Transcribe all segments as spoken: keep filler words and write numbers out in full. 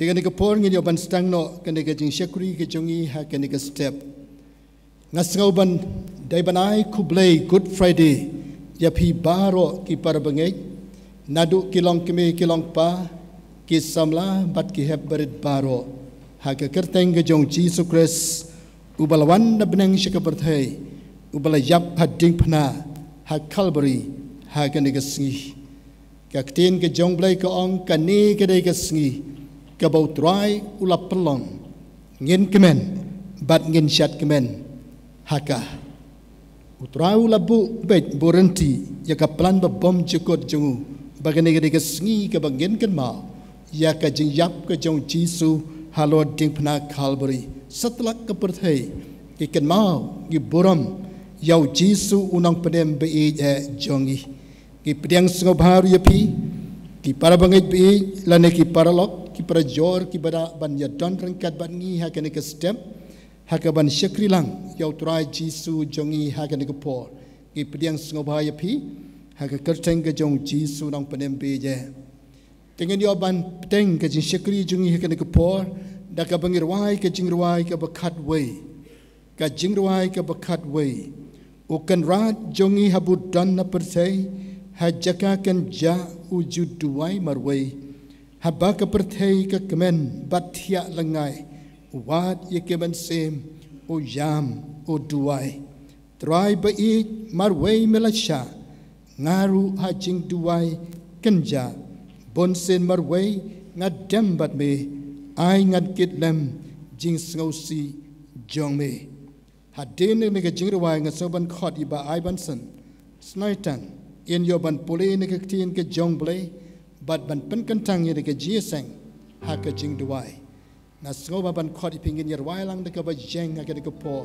Ïa kane ka por ngin ïoh ban sdang noh kane ka jingshakri ka jong ngi ha kane ka step. Nga sngew ban dei ban ai khublei Good Friday ïa phi baroh ki para bangeit, naduh ki long kmie ki long kpa, ki samla bad ki hep barit baroh, ha ka kyrteng ka jong Jisu Khrist, uba la wan na bneng sha ka pyrthei, uba la ïap ha diengphna ha Kalbari ha kane ka sngi. Ka ktien ka jong U Blei ka ong, kane ka dei ka sngi kaba U Trai u la pynlong, ngin kmen bad ngin shad kmen ha ka. U Trai u la buh beit buh rynti ïa ka plan ba bymjukut jong u, ba kane ka dei ka sngi kaba ngin kynmaw ïa ka jingïap ka jong Jisu halor diengphna Kalbari. Satlak ka pyrthei ki kynmaw, ki burom ïa u Jisu u nongpynim ba ïeit eh jong ngi. Ngi pdiang sngewbha ruh ïa phi, ki para bangeit ba ïeit lane ki paralok, ki parajor kiba da ban ïadon ryngkat bad ngi ha kane ka step, ha kaban shakri lang ïa U Trai Jisu jong ngi ha kane ka por. Ngi pdiang sngewbha ïa phi ha ka kyrteng ka jong Jisu nongpynim ba ïeit eh. Te ngin ïoh ban pdiang ka jingshakri jong ngi ha kane ka por da kaba ngi rwai ka jingrwai kaba khatwei. Ka jingrwai kaba khatwei. U Kynrad jong ngi haba u don na pyrthei, ha jaka kynjah u ju duwai marwei. Haba ka pyrthei ka kmen bad thiah lyngngai, u wad ïa ka mynsiem, u ïam, u duwai. Trai ba ïeit, marwei me la shah, nga ruh ha jingduwai kynjah. Bunsien marwei nga dem bad me, ai ngan kit lem jingsngewsih jong me. Hadien kane ka jingrwai nga sngew ban khot ïa i Bah Ivanson Snighton, in ïoh ban pule ïa ka ktien ka jong U Blei bad ban pynkyntang ïa ka jingïaseng ha ka jingduwai. Nga sngewbha ban khot ïa phi, ngin ïa rwai lang da kaba ïeng ha kane ka por,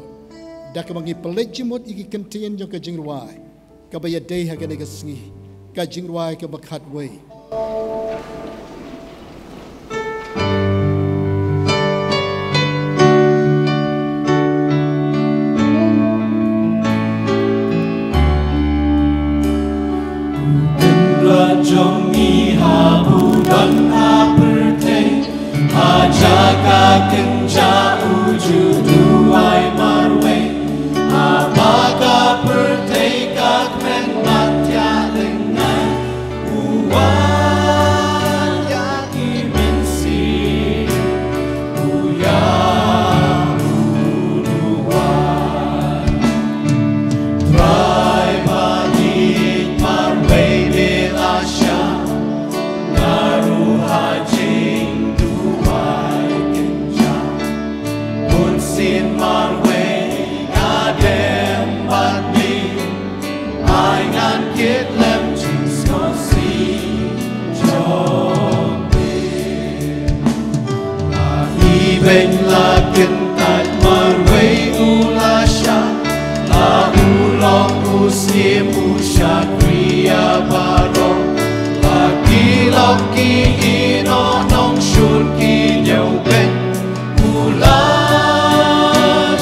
da kaba ngi pynleit jingmut ïa ki kyntien jong ka jingrwai kaba ïadei ha kane ka sngi, ka jingrwai kaba khatwei. Kynrad jong ngi haba u don ha pyrthei, ha jaka kynjah u ju duwai marwei. Haba ka pyrthei ka kmen bad thiah lyngngai, u wan ïa ki mynsiem, u ïa u duwai. Trai ba ïeit, marwei me la shah, nga ruh ha jingduwai kynjah. Bunsien marwei nga dem bad me, ai ngan kit lem jingsngewsih jong me. La ibeiñ la kyntait, marwei u la shah, la u lok u siem u shakri ïa baroh. La ki lok ki ïehnoh nongshun ki ñiewbeiñ, u la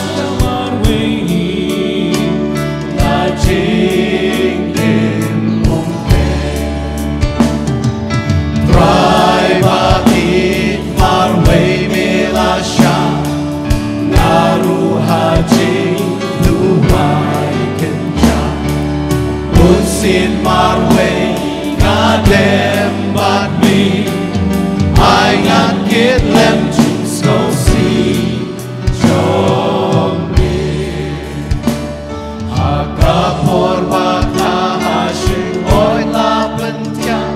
shah marwei, la jingim ong peit. Trai ba ïeit, marwei me la shah, nga ruh ha jingduwai kynjah. Bunsien marwei nga dem bad me, ai ngan kit lem jingsngewsih jong me. Ha ka por ba ka ha shynroi la pynthiah,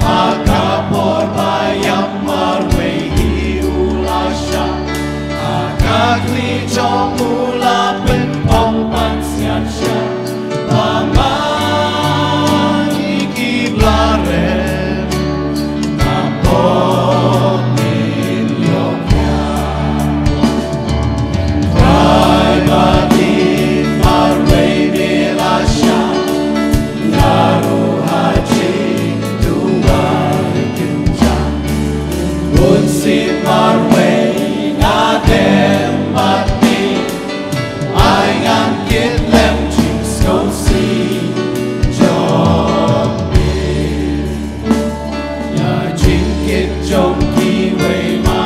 ha ka por ba ïap marwei hi u la shah, ha ka khlieh jong u la pynpong ban siat shah. Ba ma ngi ki ba la rem, na pop ngin ïoh kiar. Trai ba ïeit, marwei me la shah, nga ruh ha jingduwai kynjah. Bunsien marwei nga dem bad me, ai ngan kit lem jingsngewsih jong me. Ïa jingkit jong kiwei ma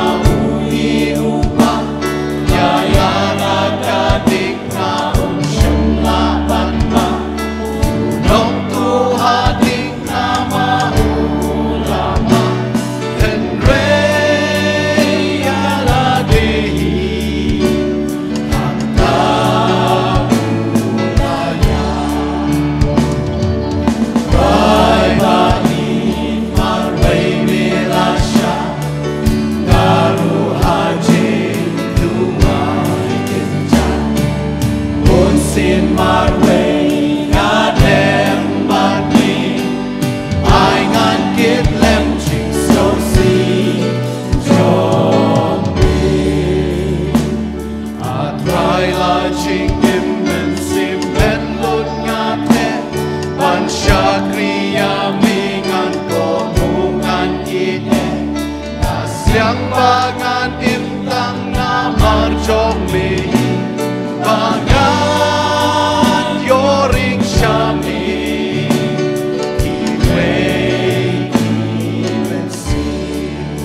Liang ba ngan im tang namar jong me, ba ngan ïoh ring sha me, iwei i mynsiem.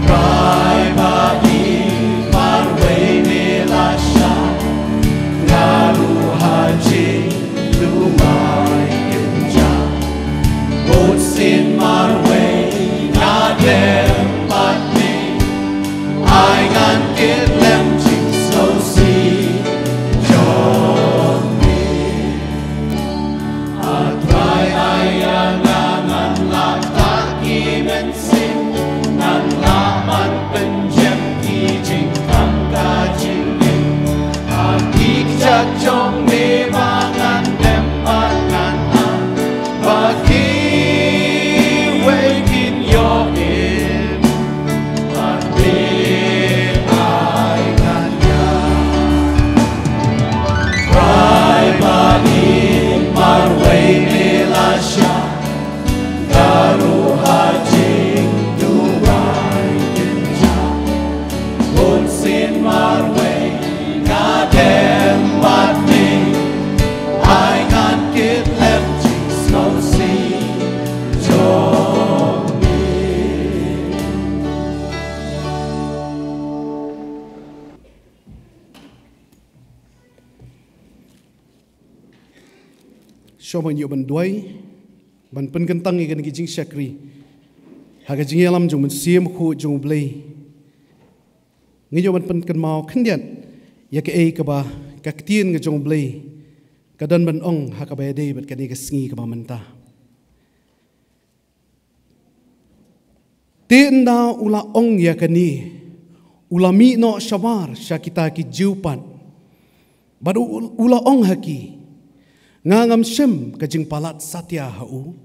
Trai ba i marwei me la shah, nga ruh ha jingduwai kynjah. Bun sien marwei nga dem bad me, ai ngan kit lem jingsngewsih jong me. A Trai, ai ïa nga ngan lah tah ki mynsiem, ngan lah ban pynjem ki jingkam ka jingim. Ha ki kjat jong me ba ngan dem bad ngan ai, ba kiwei kin ïoh im. Bad me ai ngan ïa. Trai ba i marwei me la shah, nga ruh ha jingduwai kynjah. Bun sien marwei nga dem bad me, ai ngan kit lem jingsngewsih jong me. Shuwa ba ngin ïoh ban duwai, ban pynkyntang ïa kane ka jingshakri ha ka jingïalam jong u Mynsiem Bakhuid jong U Blei, ngin ïoh ban pynkynmaw khyndiat ïa kaei kaba ka ktien ka jong U Blei ka don ban ong ha kaba ïadei bad kane ka sngi kaba mynta. Te ynda u la ong ïa kane, u la mih noh shabar sha kita ki Jiw pat. Bad u, u la ong ha ki, nga ngam shem ka jingpalat satia ha u.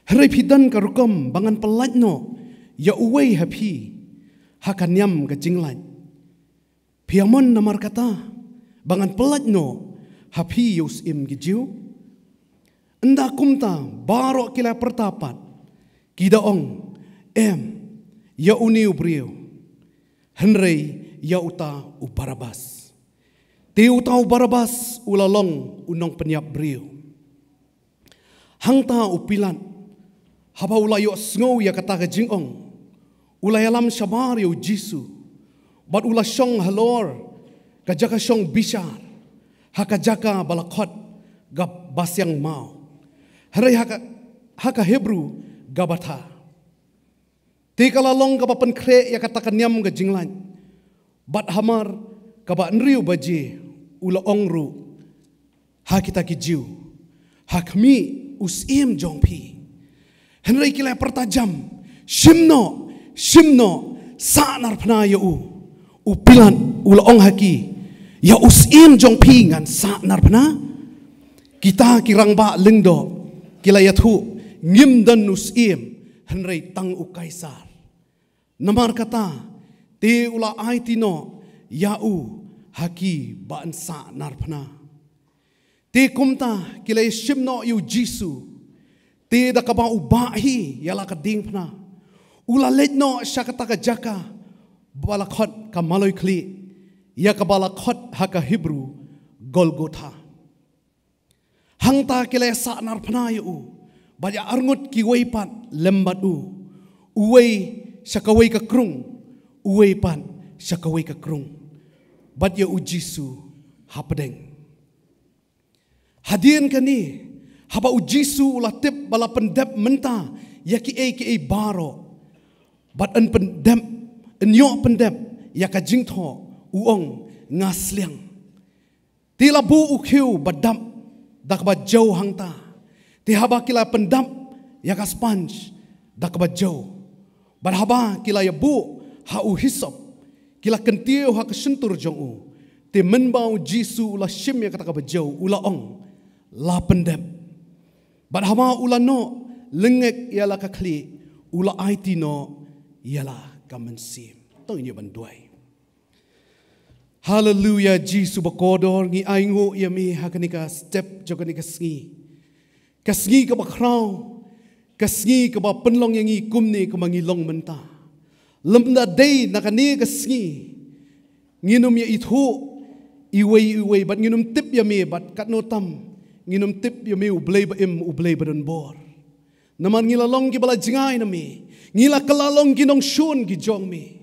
Hynrei phi don ka rukom ba ngan pyllait noh ïa uwei ha phi ha ka niam ka jinglait. Phi ïa mon namar kata ba ngan pyllait noh ha phi ïa u Syiem ki Jiw? Ynda kumta baroh ki la pyrta pat, ki da ong, em, ïa une u briew, hynrei ïa uta u Barabbas. Te uta u Barabbas u la long u nongpynïap briew. Hangta u Pilat, haba u la ïohsngew ïa kata ka jingong, u la ïalam shabar ïa u Jisu, bad u la shong halor ka jaka shong bishar, ha ka jaka ba la khot Gab-, Basiangmaw, hynrei ha ka, ha ka Hebru Gabbatha. Te ka la long kaba pynkhreh ïa kata ka niam ka jinglait. Bad hamar kaba hynriew baje u la ong ruh ha kita ki Jiw, ha khmih u Syiem jong phi. Hynrei ki la pyrta jam, shim noh, shim noh, sahnarphna ïa u. U Pilat u la ong ha ki, ïa u Syiem jong phi ngan sahnarphna? Kita ki rangbah lyngdoh ki la ïathuh, ngim don u syiem hynrei tang u Kaisar. Namar kata, te u la aiti noh ïa u ha ki ban sahnarphna. Te kumta ki la shim noh ïa u Jisu, te da kaba u bah hi ïa la ka diengphna, u la leit noh sha kata ka jaka ba la khot ka Maloi Khlieh, ïa kaba la khot ha ka Hebru Golgotha. Hangta ki la sahnarphna ïa u, bad ïa arngut kiwei pat lem bad u, uwei sha kawei ka krung, uwei pat sha kawei ka krung, bad ïa u Jisu hapdeng. Hadien kane, haba u Jisu u la tip ba la pyndep mynta ïa kiei kiei baroh, bad yn pyndep, yn ïoh pyndep ïa ka jingthoh, u ong, nga sliang. Te la buh u khiew ba dap da kaba jew hangta. Te haba ki la pyndap ïa ka sponge da kaba jew, bad haba ki la ïa buh ha u hisop, ki la kyntiew ha ka shyntur jong u. Te mynba u Jisu u la shim ïa kata kaba jew, u la ong, la pyndep. Bad haba u la noh lyngngek ïa la ka khlieh, u la aiti noh ïa la ka mynsiem. To ngin ïa ban duwai. Haleluya, Jisu ba kordor, ngi ainguh ïa me ha kane ka step jong kane ka sngi. Ka sngi kaba khraw, ka sngi kaba pynlong ïa ngi kumne kumba ngi long mynta. Lymda dei na kane ka sngi ngin ym ïa ithuh iwei iwei bad ngin ym tip ïa me, bad katno tam ngin ym tip ïa me U Blei ba im, U Blei ba don bor. Namar ngi la long kiba la jngai na me, ngi la kylla long ki nongshun ki jong me.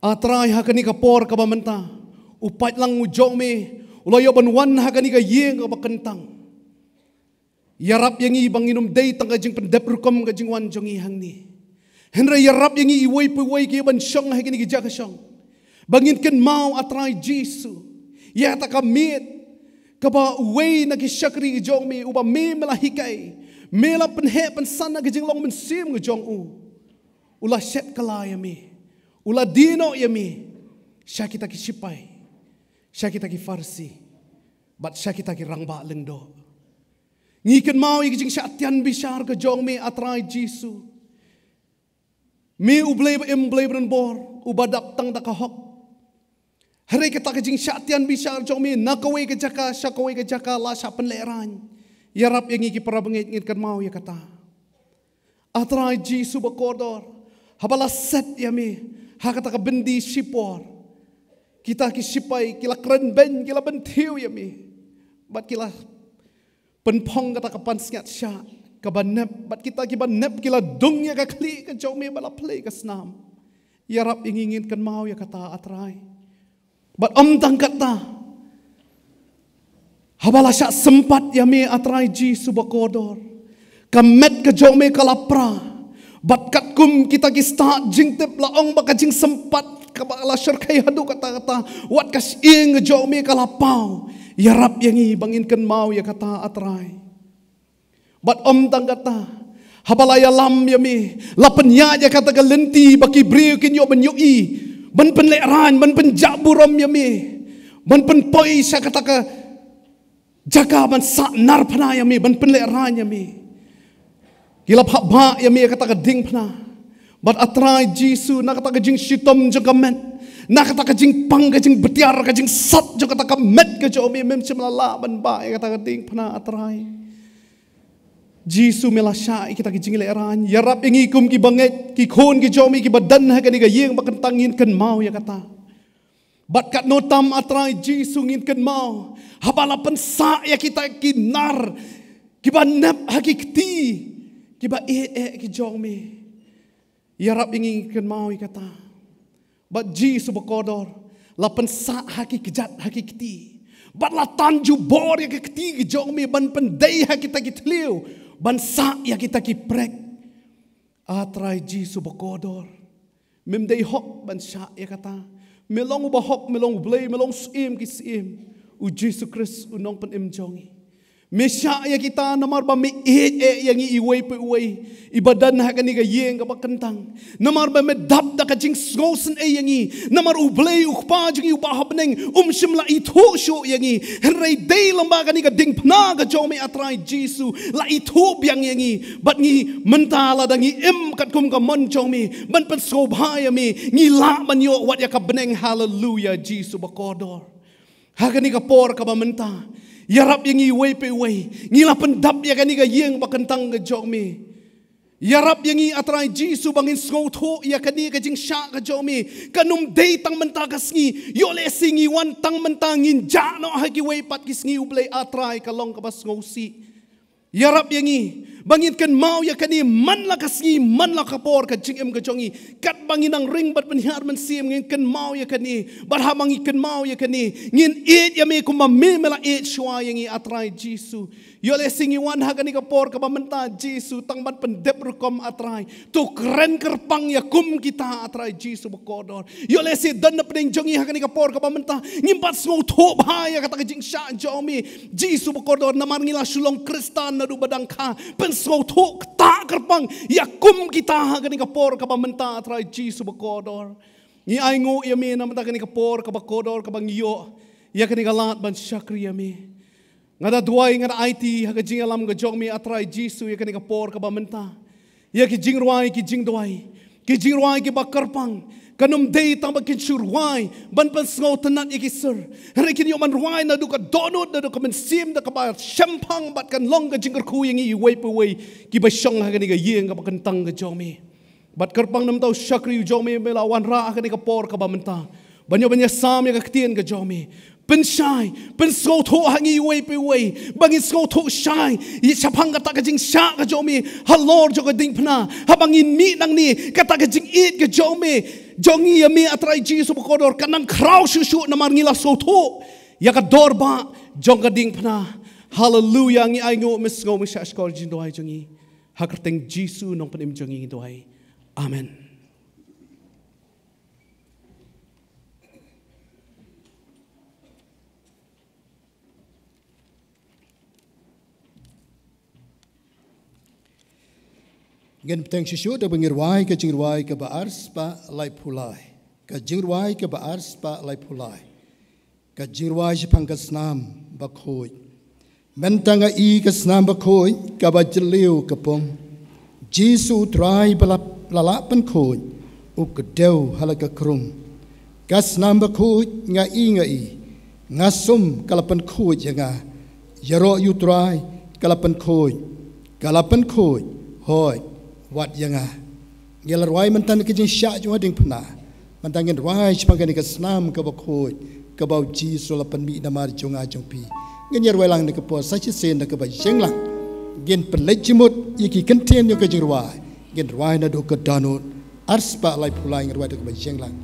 A Trai, ha kane ka por kaba mynta u paidlang u jong me u la ïoh ban wan ha kane ka ïing kaba kyntang. Ïarap ïa ngi ba ngin ym dei tang ka jingpyndep rukom ka jingwan jong ngi hangne. Hynrei ïarap ïa ngi iwei pa iwei ki ban shong ha kine ki jaka shong, ba ngin kynmaw, A Trai Jisu, ïa kata ka miet kaba uwei na ki shakri ki jong me, uba me me la hikai, me la pynheh pynsan ha ka jinglong mynsiem ka jong u, u la shet kylla ïa me, u la die noh ïa me sha kita ki shipai, sha kita ki Pharisi, bad sha kita ki rangbah lyngdoh. Ngi kynmaw ïa ki jingshah tian bishar ka jong me, A Trai Jisu. Me U Blei ba im, Blei ba don bor, uba dap tang da ka hok. Hynrei kata ka jingshah tian bishar jong me, na kawei ka jaka sha kawei ka jaka la shah pynlehraiñ. Ïarap ïa ngi ki para bangeit ngin kynmaw ïa kata. A Trai Jisu ba kordor, haba la set ïa me ha kata ka byndi shipor, kita ki shipai ki la kren beiñ, ki la bynthiew ïa me, bad ki la pynphong kata ka pansngiat shah kaba nep, bad kita kiba nep ki la dung ïa ka khlieh ka jong me ba la plie ka snam. Ïarap ïa ngi ngin kynmaw ïa kata, A Trai. Bad ym tang kata, haba la shah sympat ïa me, A Trai Jisu ba kordor, ka met ka jong me ka la pra. Bad katkum kita ki stad jingtip la ong ba ka jingsympat kaba la shyrkhei haduh katta katta, wat ka shyieng ka jong me ka la paw. Ïarap ïa ngi ba ngin kynmaw ïa kata, A Trai. Bad ym tang kata, haba la ïalam ïa me, la pynïaid ïa kata ka lynti ba ki briew kin ïoh ban ïohi, ban pynlehraiñ, ban pynjah burom ïa me, ban pynpoi sha kata ka jaka ban sah narphna ïa me, ban pynlehraiñ ïa me. Ki la phah bah ïa me ïa kata ka diengphna. Bad A Trai Jisu, na kata ka jingshitom jong ka met, na kata ka jingpang, ka jingbtiar, ka jingsat jong kata ka met ka jong me, mem shym la lah ban bah ïa kata ka diengphna, A Trai. Jisu, me la shah ïa kita ki jinglehraiñ. Ïarap ïa ngi kum ki bangeit, ki khun ki jong me kiba don ha kane ka ïing ba kyntang, ngin kynmaw ïa kata. Bad katno tam, A Trai Jisu, ngin kynmaw haba la pynsah ïa kita ki nar kiba nep ha ki kti, kiba ïeit eh ki jong me. Ïarap ïa ngi ngin kynmaw ïa kata. Bad Jisu ba kordor, la pynsah ha ki kjat, ha ki kti. Bad la tan jubor ïa ki kti ki jong me ban pyndei ha kita ki thliew, ban sah ïa kita ki prek. A Trai Jisu ba kordor, mem dei hok ban shah ïa kata. Me long uba hok, me long U Blei, me long Syiem ki syiem, U Jisu Khrist, U Nongpynim jong ngi. Me shah ïa kita namar ba me ïeit eh ïa ngi iwei pa iwei iba don ha kane ka ïing kaba kyntang. Namar ba me dap da ka jingsngewsynei ïa ngi. Namar U Blei U Kpa jong ngi uba ha bneng um shym la ithuh shuh ïa ngi. Hynrei dei lyngba kane ka diengphna ka jong me, A Trai Jisu, la ithuh biang ïa ngi. Bad ngi mynta, lada ngi im katkum ka mon jong me ban pynsngewbha ïa me, ngi lah ban ïoh wat ïa ka bneng. Haleluia, Jisu ba kordor. Ha kane ka por kaba mynta, ïarap ïa ngi iwei pa iwei. Ngi la pyndap ïa kane ka ïing ba kyntang ka jong me. Ïarap ïa ngi, A Trai Jisu, ba ngin sngewthuh ïa kane ka jingshah ka jong me. Kan ym dei tang mynta ka sngi. Ïoh lehse ngi wan tang mynta, ngin jah noh ha kiwei pat ki sngi, U Blei, A Trai, ka long kaba sngewsih. Ïarap ïa ngi ba ngin kynmaw ïa kane man la ka sngi, man la ka por, ka jingim ka jong ngi. Katba ngin nang ring bad pynhiar mynsiem, ngin kynmaw ïa kane. Bad haba ngi kynmaw ïa kane, ngin ïeit ïa me kumba me, me la ïeit shuwa ïa ngi, A Trai Jisu. Ïoh lehse ngi wan ha kane ka por kaba mynta, Jisu, tang ban pyndep rukom, A Trai. To kren kyrpang ïa kum kita, A Trai Jisu ba kordor. Ïoh lehse don na pdeng jong ngi ha kane ka por kaba mynta ngim pat sngewthuh bha ïa kata ka jingshah jong me, Jisu ba kordor, namar ngi la shu long Khristan naduh ba dang kha. Pynsngewthuh ktah kyrpang ïa kum kita ha kane ka por kaba mynta, A Trai Jisu ba kordor. Ngi ainguh ïa me na bynta kane ka por kaba kordor kaba ngi ïoh ïa kane ka lad ban shakri ïa me. Nga da duwai, nga da aiti ha ka jingïalam ka jong me, A Trai Jisu, ïa kane ka por kaba mynta, ïa ki jingrwai, ki jingduwai, ki jingrwai kiba kyrpang, Kan ym dei tang ba kin shu rwai ban pynsngewtynnat ïa ki sur. Hynrei kin ïoh ban rwai naduh ka dohnud, naduh ka mynsiem da kaba shemphang, bad kan long ka jingkyrkhu ïa ngi iwei pa iwei kiba shong ha kane ka ïing kaba kyntang ka jong me. Bad kyrpang namar u shakri u jong me, me la wanrah ha kane ka por kaba mynta ban ïoh ban ïasam ïa ka ktien ka jong me. Pynshai, pynsngewthuh ha ngi iwei pa iwei ba ngin sngewthuh shai ïa shaphang kata ka jingshah ka jong me halor jong ka diengphna. Haba ngin mih nangne, kata ka jingïeit ka jong me, jong ngi ïa me, A Trai Jisu bakordor, kan nang khraw shuh shuh namar ngi la sngewthuh ïa ka dor ba jong ka diengphna. Haleluya. Ngi ainguh, me sngew, me shahshkor jingduwai jong ngi. Ha ka kyrteng Jisu Nongpynim jong ngi ngi duwai. Amen. Ngin bteng shisha da ba ngin rwai ka jingrwai kaba ar spah laiphew lai. Ka jingrwai kaba ar spah laiphew lai. Ka jingrwai shaphang ka snam bakhuid. Mynta nga i ka snam bakhuid kaba jylliew ka pung. Jisu Trai ba la, la lah pynkhuid, u kdew ha la ka krung. Ka snam bakhuid nga i, nga i, nga sum ka la pynkhuid ïa nga. Ïaroh ïa u Trai ka la pynkhuid, ka la pynkhuid, hooid, wat ïa nga. Ngi la rwai mynta ka jingshah jong ka diengphna. Mynta ngin rwai shaphang kane ka snam kaba khuid, kaba u Jisu la pynmih namar jong nga jong phi. Ngin ïa rwai lang na ka por sa shisien na kaba ïeng lang. Ngin pynleit jingmut ïa ki kyntien jong ka jingrwai. Ngin rwai naduh ka dohnud. Ar spah laiphew lai, ngin rwai da kaba ïeng lang.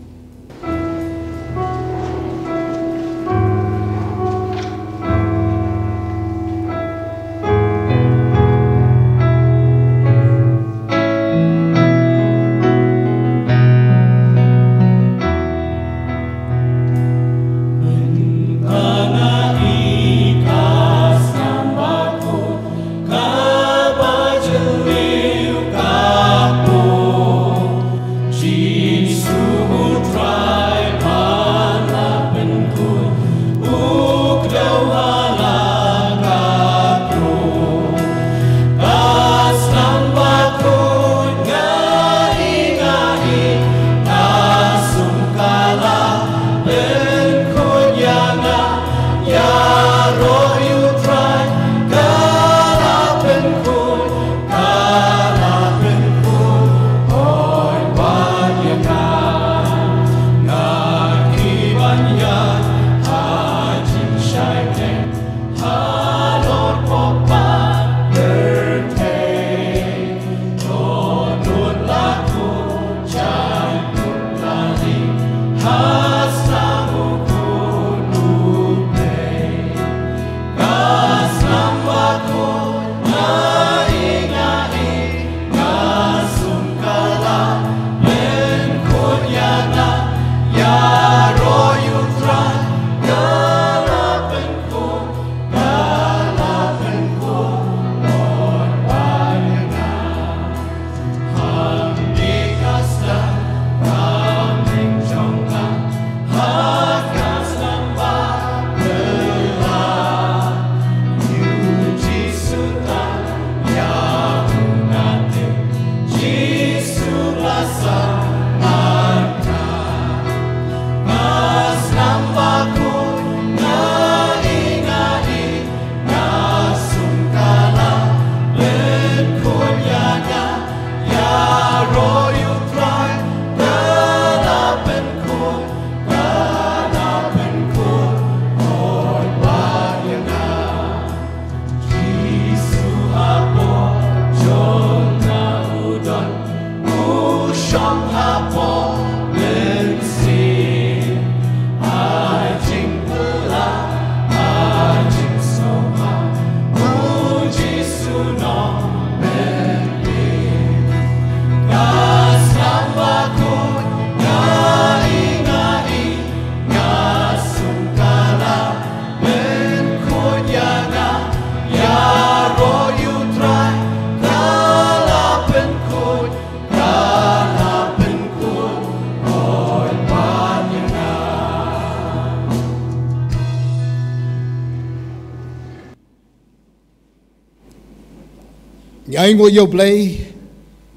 Ngi ainguh ïa U Blei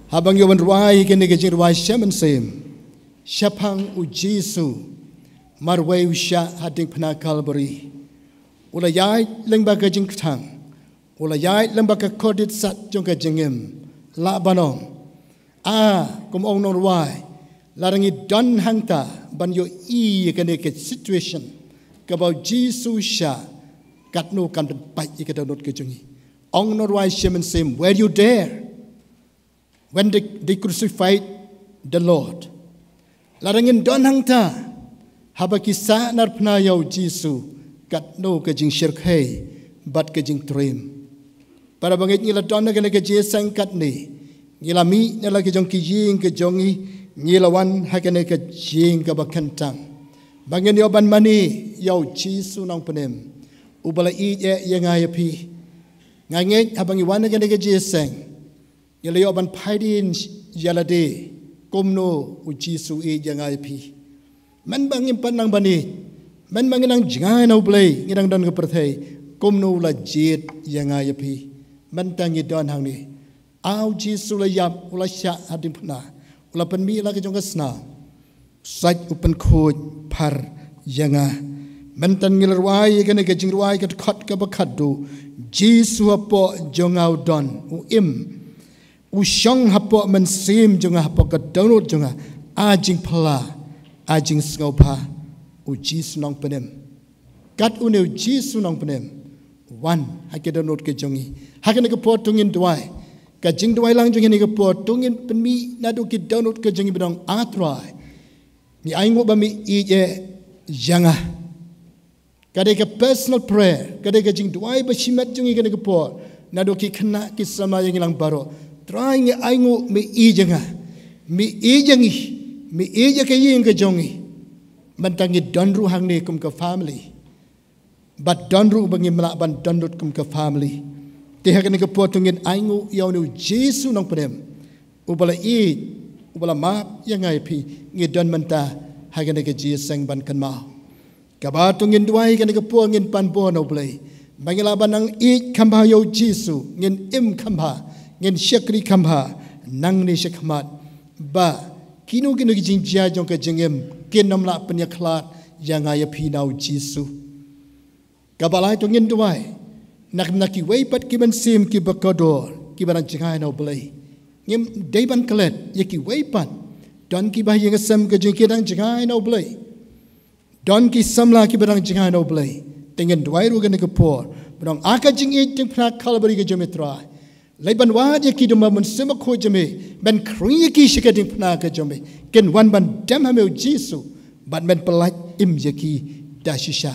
haba ngi wan rwai kane ka jingrwai sha mynsiem. Shaphang u Jisu marwei u shah ha diengphna Kalbari, u la ïaid lyngba ka jingkthang, u la ïaid lyngba ka kordit sat jong ka jingim. Lah ban ong, a, kum ong nongrwai, lada ngi don hangta ban ïohi ïa kane ka situation kaba u Jisu u shah, katno kan pynpait ïa ka dohnud ka jong ngi. Ong nongrwai sha mynsiem, were you there when they, they crucified the Lord? Lada ngin don hangta haba ki sah narphna ïa u Jisu, katno ka jingshyrkhei bad ka jingtriem. Para bangeit, ngi la don ha kane ka jingïaseng katne, ngi la mih na la ka jong ki ïing ka jong ngi, ngi la wan ha kane ka jingïaseng kaba kyntang, ba ngin ïoh ban mane ïa u Jisu Nongpynim, uba la ïeit ïa nga ïa phi. Nga ngeit haba ngi wan ha kane ka jingïaseng, ngi la ïoh ban phai dien ïa lade kumno u Jisu u ïeit ïa nga ïa phi. Mynba ngim pat nang ban ïeit, mynba ngi nang jngai na U Blei, ngi nang don ha ka pyrthei, kumno u la jied ïa nga ïa phi. Mynta ngi don hangne, a, u Jisu u la ïap, u la shah ha diengphna, u la pynmih la ka jong ka snam, sait u pynkhuid phar ïa nga. Mynta ngi la rwai ïa kane ka jingrwai ka dkhot kaba khatduh, Jisu hapoh jong nga u don, u im, u shong hapoh mynsiem jong nga, hapoh ka dohnud jong nga, a jingphylla, a jingsngewbha, u Jisu Nongpynim. Kat une u Jisu Nongpynim u wan ha ka dohnud ka jong ngi. Ha kane ka por to ngin duwai. Ka jingduwai lang jong ngi ha kane ka por to ngin pynmih naduh ki dohnud ka jong ngi ban ong, a Trai, ngi ainguh ba me ïeit ïa nga. Ka dei ka personal prayer, ka dei ka jingduwai ba shimet jong ngi ha kane ka por, naduh ki khynnah ki samla ïa ngi lang baroh. Trai, ngi ainguh me ïeit ïa nga, me ïeit ïa ngi, me ïeit ïa ka ïing ka jong ngi. Mynta ngi don ruh hangne kum ka family, bad don ruh ba ngim lah ban don lut kum ka family. Te ha kane ka por to ngin ainguh ïa une u Jisu Nongpynim, uba la ïeit, uba la map ïa nga ïa phi. Ngi don mynta ha kane ka jingïaseng ban kynmaw. Kaba to ngin duwai ha kane ka por, ngin pan bor na U Blei ba ngin lah ban nang ïeit khambha ïa u Jisu, ngin im khambha, ngin shakri khambha nangne shakhmat, ba kino kino ki jingjia jong ka jingim kin ym lah pynïakhlad ïa nga ïa phi na u Jisu. Kaba lai to ngin duwai na, na kiwei pat ki mynsiem kiba kordor kiba dang jngai na U Blei. Ngim dei ban klet ïa kiwei pat. Don kiba ha ïing ha sem ka jong ki dang jngai na U Blei. Don ki samla kiba dang jngai na U Blei. Te ngin duwai ruh ha kane ka por, ban ong, a ka jingïeit diengphna Kalbari ka jong me Trai, leit ban wad ïa ki da u Mynsiem Bakhuid jong me, ban khring ïa ki sha ka diengphna ka jong me. Kin wan ban dem ha me u Jisu, bad men pyllait im ïa ki da shisha.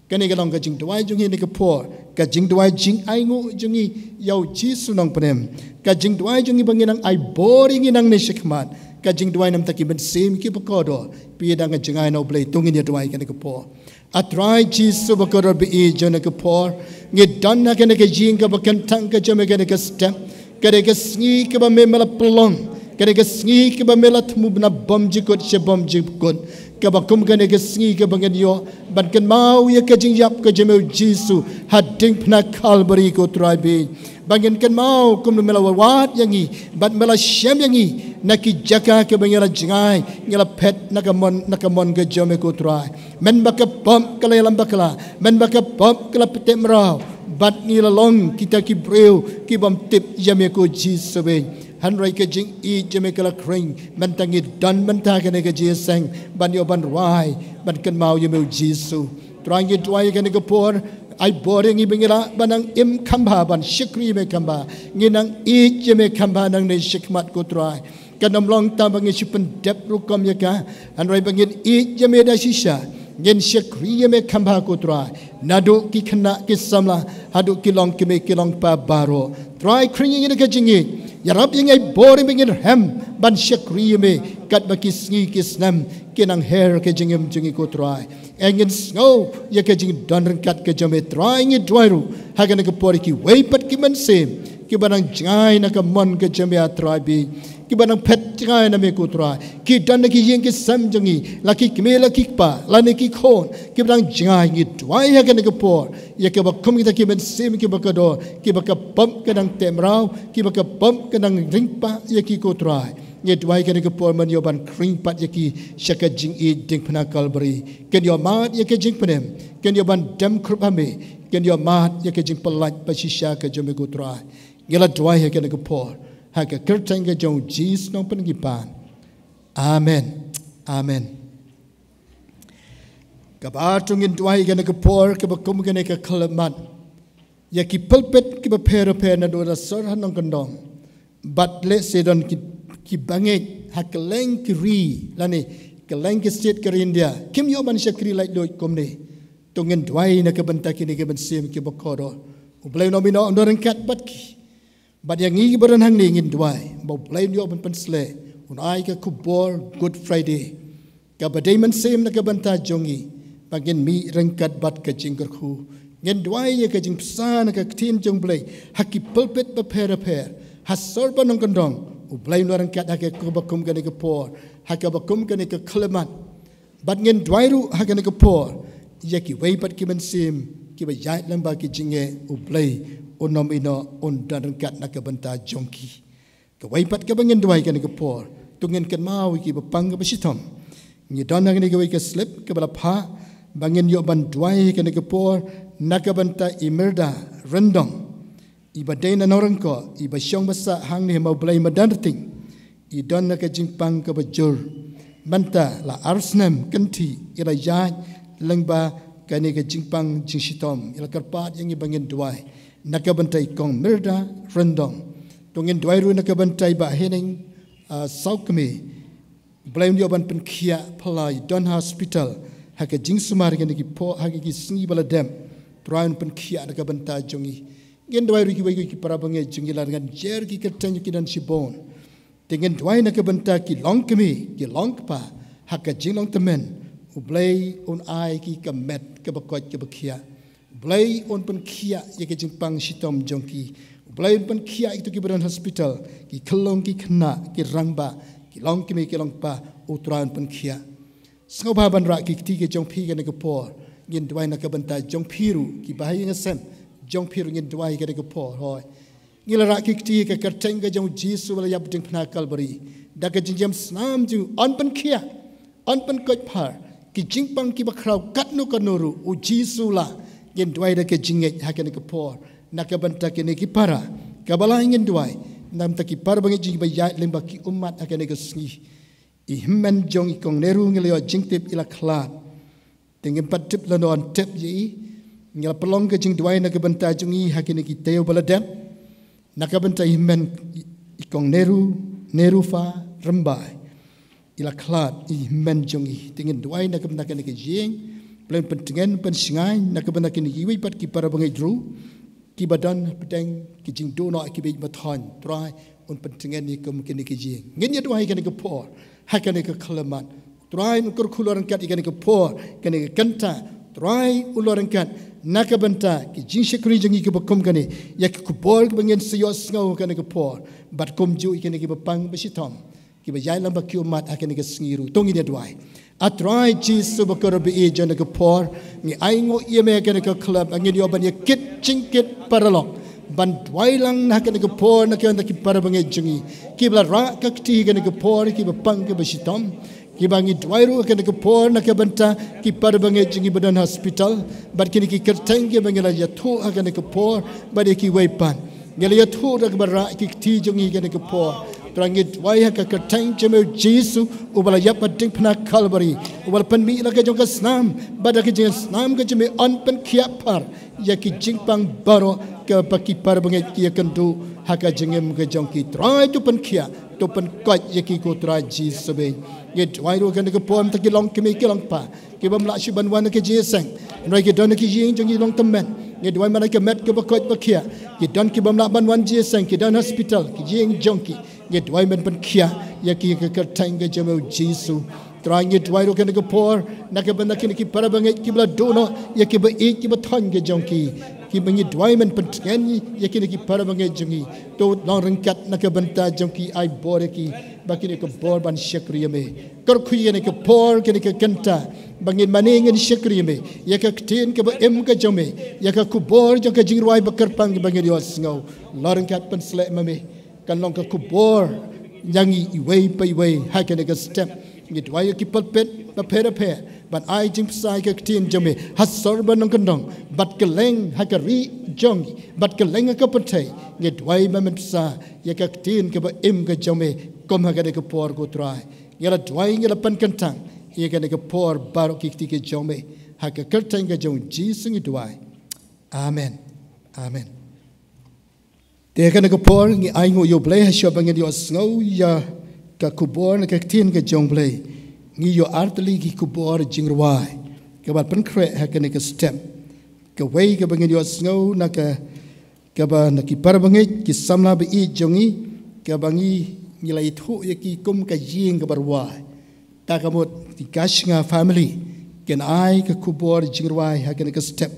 Kane ka long ka jingduwai jong ngi ha kane ka por, ka jingduwai jingainguh jong ngi ïa u Jisu Nongpynim. Ka jingduwai jong ngi ba ngin nang ai bor ïa ngi nangne shakhmat. Ka jingduwai na bynta ki mynsiem kiba kordor, phi dang jngai na U Blei, to ngin ïa duwai ha kane ka por. A Trai Jisu ba kordor ba ïeit, ha kane ka por ngi don ha kane ka ïing kaba kyntang ka jong me, ha kane ka step. Ka dei ka sngi kaba me, me la pynlong, ka dei ka sngi kaba me la thmu na bymjukut sha bymjukut, kaba kum kane ka sngi kaba ngin ïoh ban kynmaw ïa ka jingïap ka jong me u Jisu ha diengphna Kalbari, ko Trai baieit. Ba ngin kynmaw kumno me la wad ïa ngi bad me la shem ïa ngi na ki jaka kiba ngi la jngai, ngi la phet na ka mon, na ka mon ka jong me, ko Trai. Men ba ka pop ka la ïalam bakla, men ba ka pop ka la pyntip mraw, bad ngi la long kita ki briew ki bym tip ïa me, ko Jisu baieit. Hynrei ka jingïeit jong me ka la khring. Mynta ngi don mynta ha kane ka jingïaseng ban ïoh ban rwai, ban kynmaw ïa me u Jisu. Trai, ngi duwai ha kane ka por, ai bor ïa ngi ba ngin lah ban nang im khambha, ban shakri ïa me khambha. Ngin nang ïeit ïa me khambha nangne shakhmat, ko Trai. Kan ym long tang ba ngin shu pyndep rukom ïa ka, hynrei ba ngin ïeit ïa me da shisha, ngin shakri ïa me khambha, ko Trai. Naduh ki khynnah ki samla haduh ki longkmie ki longkpa baroh. Trai, khring ïa ngi da ka jingïeit. Ïarap ïa ngi, ai bor ïa ngi ba ngin rhem ban shakri ïa me katba ki sngi ki snem ki nang her ha ka jingim jong ngi, ko Trai. Ngin sngew ïa ka jingdon ryngkat ka jong me. Trai, ngi duwai ruh ha kane ka por ïa kiwei pat ki mynsiem kiba dang jngai na ka mon ka jong me, a Trai baieit, kiba dang phet jngai na me, ko Trai. Ki don ha ki ïing ki sem jong ngi, la ki kmie la ki kpa, lane ki khun kiba dang jngai. Ngi duwai ha kane ka por ïa kiba kum kita ki mynsiem kiba kordor, kiba ka pop ka dang tip mraw, kiba ka pop ka dang ring pah ïa ki, ko Trai. Ngi duwai kane ka por men ïoh ban khring pat ïa ki sha ka jingïeit diengphna Kalbari. Kin ïoh mad ïa ka jingpynim, kin ïoh ban dem khrup ha me, kin ïoh mad ïa ka jingpyllait ba shisha ka jong me ko Trai. Ngi la duwai ha kane ka por ha ka kyrteng ka jong Jisu Nongpynim. Amen. Amen. Kaba to ngin duwai kane ka por kaba kum kane ka khyllipmat ïa ki pulpit kiba pher pher naduh la sor ha nongkyndong. Bad lehse don ki, ki bangeit ha kylleng ki ri lane kylleng ki state ka ri India kim ïoh ban shakri laitluid kumne. To ngin duwai na ka bynta kine ki mynsiem kiba kordor. U Blei un ym ïehnoh, un don ryngkat bad ki. Bad ïa ngi kiba don hangne ngin duwai ba U Blei un ïoh ban pynsleh, un ai ka khubor Good Friday kaba dei mynsiem na ka bynta jong ngi ba ngin mih ryngkat bad ka jingkyrkhu. Ngin duwai ïa ka jingbsa na ka ktien jong U Blei ha ki pulpit bapher bapher ha sor bad nongkyndong. U Blei un ïoh ryngkat ha kaba kum kane ka por, ha kaba kum kane ka khyllipmat. Bad ngin duwai ruh ha kane ka por ïa kiwei pat ki mynsiem kiba ïaid lyngba ki jingeh, U Blei un ym ïehnoh, un don ryngkat na ka bynta jong ki. Kawei pat kaba ngin duwai kane ka por, to ngin kynmaw ïa kiba pang kaba shitom. Ngi don ha kane kawei ka slip kaba la phah ba ngin ïoh ban duwai kane ka por na ka bynta i Mirda Ryndong, iba dei na Nongryngkoh, iba shong ba sah hangne ha Mawblei Madanrting. I don na ka jingpang kaba jur. Mynta la ar snem kynthih i la ïaid lyngba kane ka jingpang jingshitom. I la kyrpad ïa ngi ba ngin duwai na ka bynta i Kong Mirda Ryndong. To ngin duwai ruh na ka bynta i Bah Heneng, ah, Sawkmie. Blei un ïoh ban pynkhiah phylla, i don ha hospital ha ka jingsumar kine ki por, ha ki sngi ba la dep. Trai un pynkhiah na ka bynta jong i. Ngin duwai ruh kiwei ki para bangeit jong i, la ngan jer ki kyrteng ki don shibun. Te ngin duwai na ka bynta ki longkmie ki longkpa ha ka jinglong tymmen. U Blei un ai ki ka met kaba koit kaba khiah. Blei un pynkhiah ïa ka jingpang shitom jong ki. Blei un pynkhiah ïa kito kiba don hospital, ki khyllung ki khynnah, ki rangbah, ki longkmie ki longkpa, U Trai un pynkhiah. Sngewbha ban rah ki kti ki jong phi kane ka por. Ngin duwai na ka bynta jong phi ruh, kiba ha ïing ha sem jong phi ruh ngin duwai kane ka por. Hooid. Ngi la rah ki kti ha ka kyrteng ka jong U Jisu ba la ïap diengphna Kalbari. Da ka jingïam snam jong u, un pynkhiah, un pynkoit phar ki jingpang kiba khraw katno katno ruh, U Jisu la. Ngin duwai da ka jingngeit ha kane ka por na ka bynta kine ki para. Kaba lai ngin duwai na ka bynta ki para bangeit jong ngi ba ïaid lyngba ki ummat ha kane ka sngi. I hynmen jong i Kong Neru ngi la ïoh jingtip i la khlad. Te ngim pat tip lano yn tip ïa i. Ngi la pynlong ka jingduwai na ka bynta jong i ha kine ki taïew ba la dep. Na ka bynta i hynmen i Kong Neru, Nerufa Rymbai. I la khlad i hynmen jong i. Te ngin duwai na ka bynta kane ka ïing. Blei un pyntngen, pynshngaiñ na ka bynta kine kiwei pat ki para bangeit ruh. Kiba don hapdeng ki jingduh noh ki beit ba thon, Trai un pyntngen ïa kum kine ki ïing. Ngin ïa duwai kane ka por ha kane ka khyllipmat. Trai un kyrkhu la ryngkat ïa kane ka por, kane ka kynta. Trai un la ryngkat na ka bynta ki jingshakri jong ngi kiba kum kane, ïa ki khubor kiba ngin sa ïohsngew ha kane ka por. Bad kumjuh ïa kine kiba pang ba shitom, kiba ïaid lyngba ki ummat ha kane ka sngi ruh. To ngin ïa duwai. A Trai Jisu ba kyrkhu, ïa kane ka por ngi ainguh ïa me ha kane ka khyllipmat, ngin ïoh ban ïa kit jingkit paralok ban duwai lang na kane ka por na ka bynta ki para bangeit jong ngi kiba la rah ka kti ha kane ka por, kiba pang kiba shitom. Kiba ngi duwai ruh ha kane ka por na ka bynta ki para bangeit jong ngi ba don hospital. Bad kine ki kyrteng kiba ngi la ïathuh ha kane ka por, bad ïa kiwei pat ngi la ïathuh ruh kiba rah ki kti jong ngi ha kane ka por. Trai ngi duwai ha ka kyrteng jong me U Jisu, uba la ïap ha diengphna Kalbari, uba la pynmih la ka jong ka snam, bad da ka jong ka snam ka jong me yn pynkhiah phar ïa ki jingpang baroh kaba ki para bangeit ki ïakynduh ha ka jingim ka jong ki. Trai to pynkhiah, to pynkoit ïa ki ko Trai Jisu bad. Ngi duwai ruh ha kane ka por na ka bynta ki longkmie ki longkpa kiba ym lah shuh ban wan ha ka jingïaseng. Hynrei ki don ha ki ïing jong ki long tymmen. Ngi duwai man la ka met kaba koit ba khiah. Ki don kiba ym lah ban wan jingïaseng, ki don hospital, ki ïing jong ki. Ngi duwai men pynkhiah ïa ki ha ka kyrteng ka jong me U Jisu. Trai ngi duwai ruh ha kane ka por na ka bynta kine ki para bangeit kiba la duh noh ïa kiba ïeit kiba thon ka jong ki. Kiba ngi duwai men pyntngen ïa kine ki para bangeit jong ngi. To long ryngkat na ka bynta jong ki, ai bor ïa ki ba kin ïoh ka bor ban shakri ïa me. Kyrkhu ïa kane ka por, kane ka kynta ba ngin mane ngin shakri ïa me, ïa ka ktien kaba im ka jong me, ïa ka khubor jong ka jingrwai ba kyrpang ba ngin ïohsngew. La ryngkat pynsleh ma me. Kan long ka khubor ïa ngi iwei pa iwei ha kane ka step. Ngi duwai ïa ki pulpit bapher bapher ban ai jingbsa ïa ka ktien jong me ha sor ba nongkyndong bad kylleng ha ka ri jong ngi bad kylleng ha ka pyrthei. Ngi duwai ba men bsa ïa ka ktien kaba im ka jong me kum ha kane ka por, ko Trai. Ngi la duwai, ngi la pynkyntang ïa kane ka por baroh ki kti ki jong me. Ha ka kyrteng ka jong Jisu ngi duwai. Amen. Amen. Te ha kane ka por ngi ainguh ïa U Blei ha shuwa ba ngin ïohsngew ïa ka khubor na ka ktien ka jong U Blei. Ngi ïoh artylli ki khubor jingrwai kaba pynkhreh ha kane ka step. Kawei kaba ngin ïohsngew na ka, kaba na ki para bangeit, ki samla ba ïeit jong ngi, kaba ngi, ngi la ithuh ïa ki kum ka ïing kaba rwai. Ta ka mut ki Gashna family kin ai ka khubor jingrwai ha kane ka step.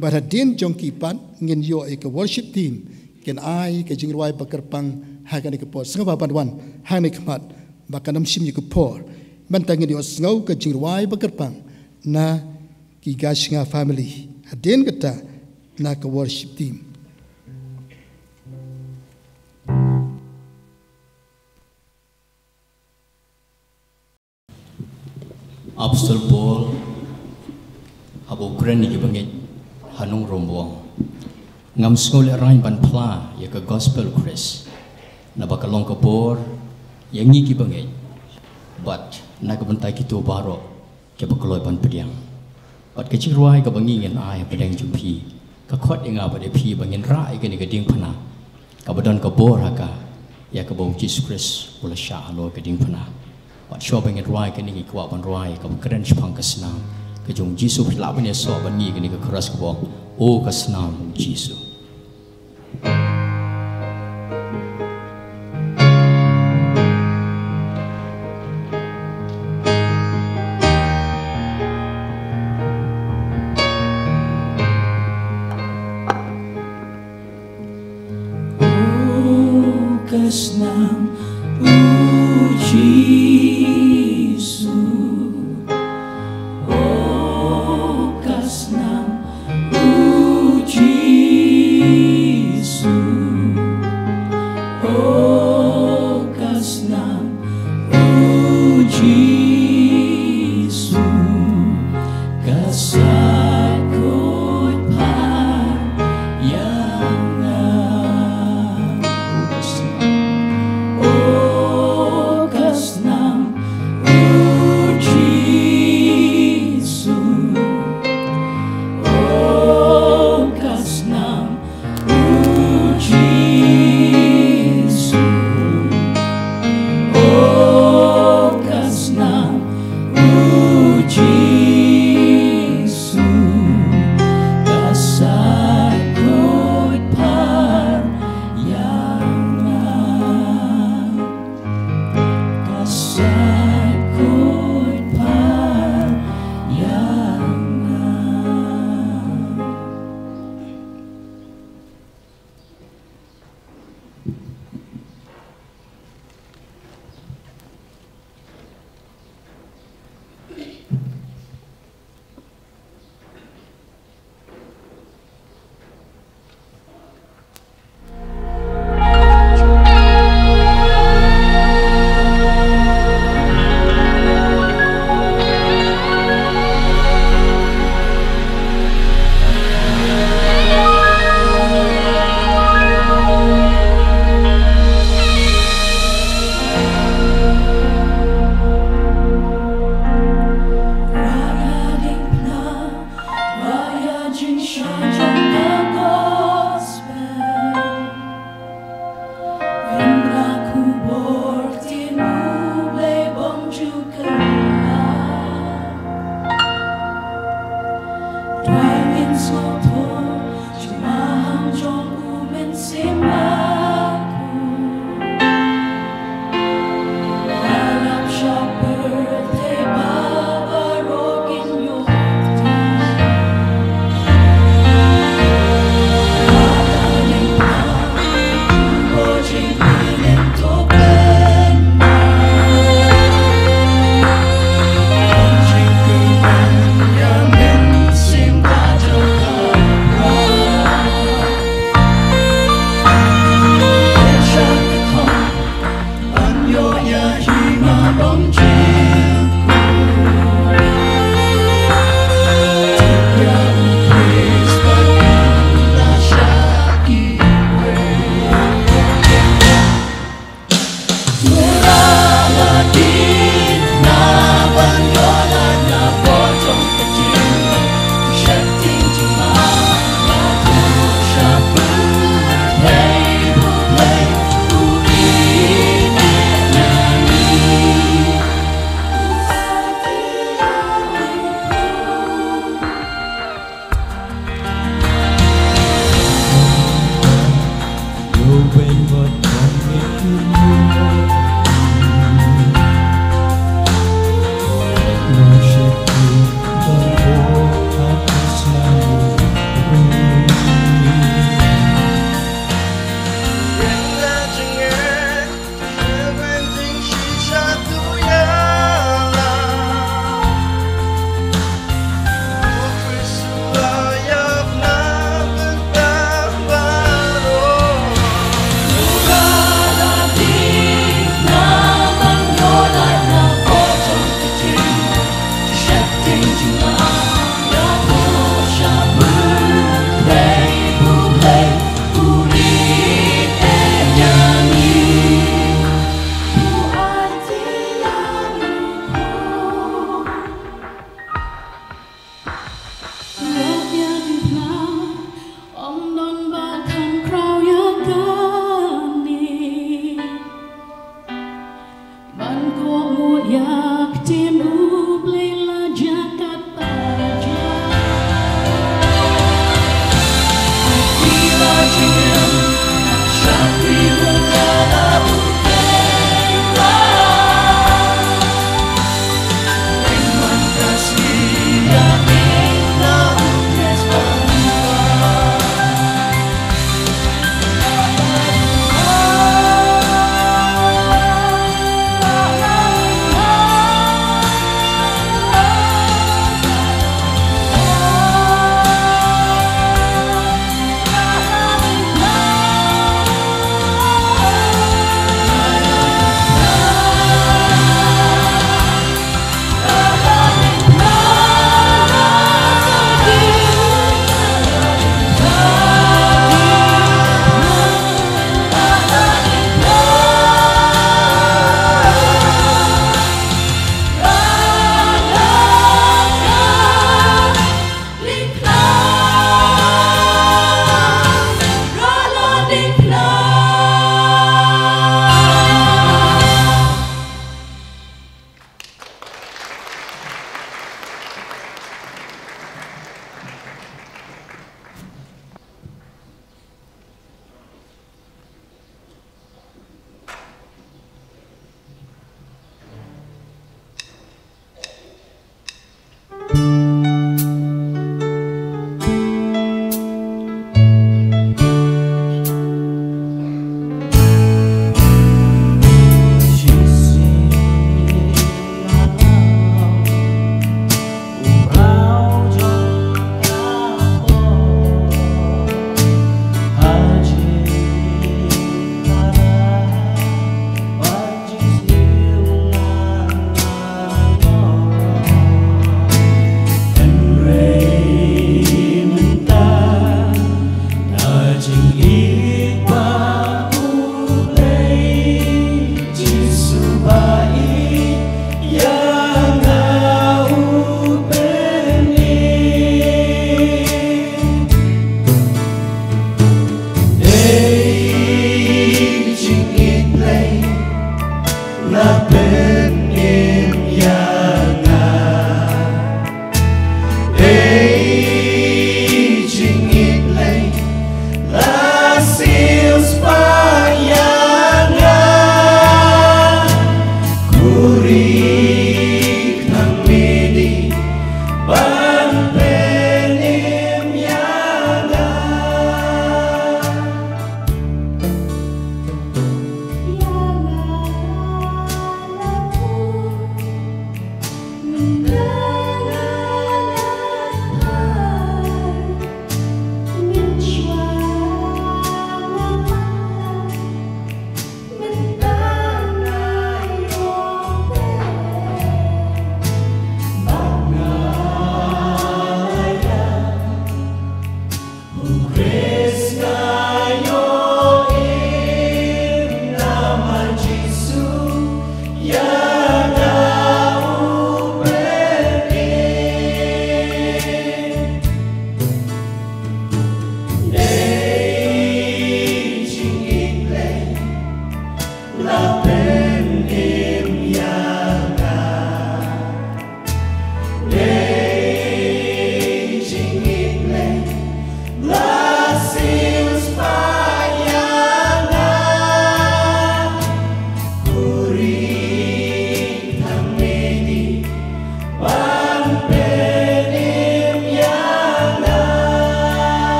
Bad hadien jong ki pat ngin ïoh ïa ka worship team kin ai ka jingrwai ba kyrpang ha kane ka por. Sngewbha ban wan ha kane ka khmat ba kan ym shim ïa ka por. Mynta ngin ïohsngew ka jingrwai ba kyrpang na ki Gashna family. Hadien kata na ka worship team. Apostol Paul haba u kren ïa ki bangeit ha Nongrum u ong, ngam sngewlehraiñ ban phla ïa ka gospel Khrist, naba ka long ka bor ïa ngi ki bangeit bad na ka bynta kito baroh kiba kloi ban pdiang. Bad ka jingrwai kaba ngi ngin ai hapdeng jong phi ka khot ïa nga bad ïa phi ba ngin rah ïa kane ka diengphna kaba don ka bor ha ka, ïa kaba U Jisu Khrist u la shah halor ka diengphna. Bad shuwa ba ngin rwai kane, ngi kwah ban rwai kaba kren shaphang ka snam ka jong U Jisu. Phi lah ban ïasoh bad ngi ïa kane ka chorus kaba ong, O ka snam U Jisu. O ka snam U Jisu, o ka snam U Jisu.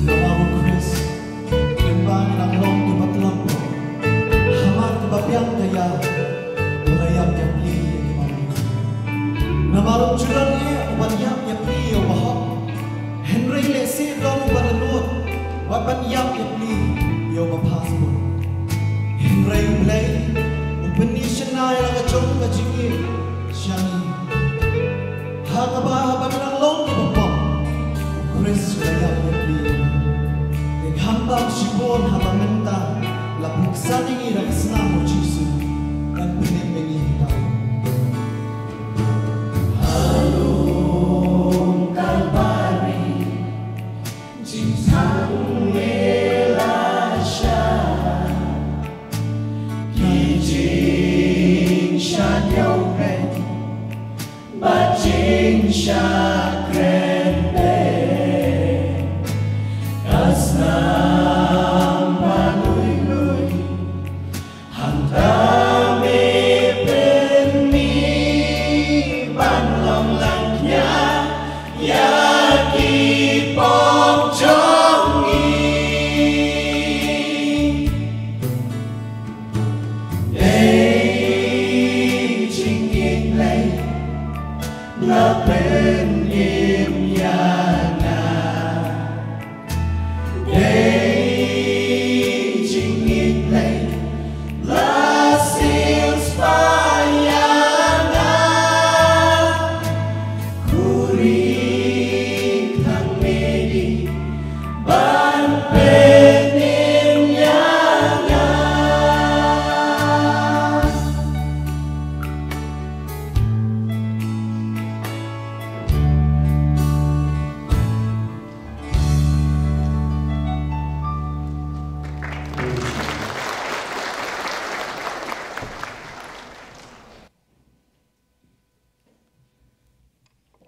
Namar u Khrist, lyngba ngi dang long kiba khlem, hamar kaba biang ka ïa, u la ïap ïa phi ïa ki bymjukut. Namar um ju don eh uban ïap ïa phi ïa uba hok, hynrei lehse u don uban nud, wat ban ïap ïa phi ïa uba phas bun. Hynrei U Blei u pyni shynna ïa la ka jong ka jingim sha ngi. Ha kaba haba ngi dang long kiba pop, u Khrist u la ïap ïa phi. Te khamtam shibun haba mynta la pynsan ïa ngi da ka snam u Jisu, kan pynim ïa ngi baroh. Halor Kalbari, jingthang me la shah, ki jingshah ñiewbeiñ bad jingshah kren beiñ, ka snam ba lui lui, hangta me pynmih ban long langkñia ïa ki pop jong ngi. Dei jingïeit Blei la pynim ïa nga. Dei jingïeit Blei la siew spah ïa nga. Khuri tang medi ban pynim ïa nga.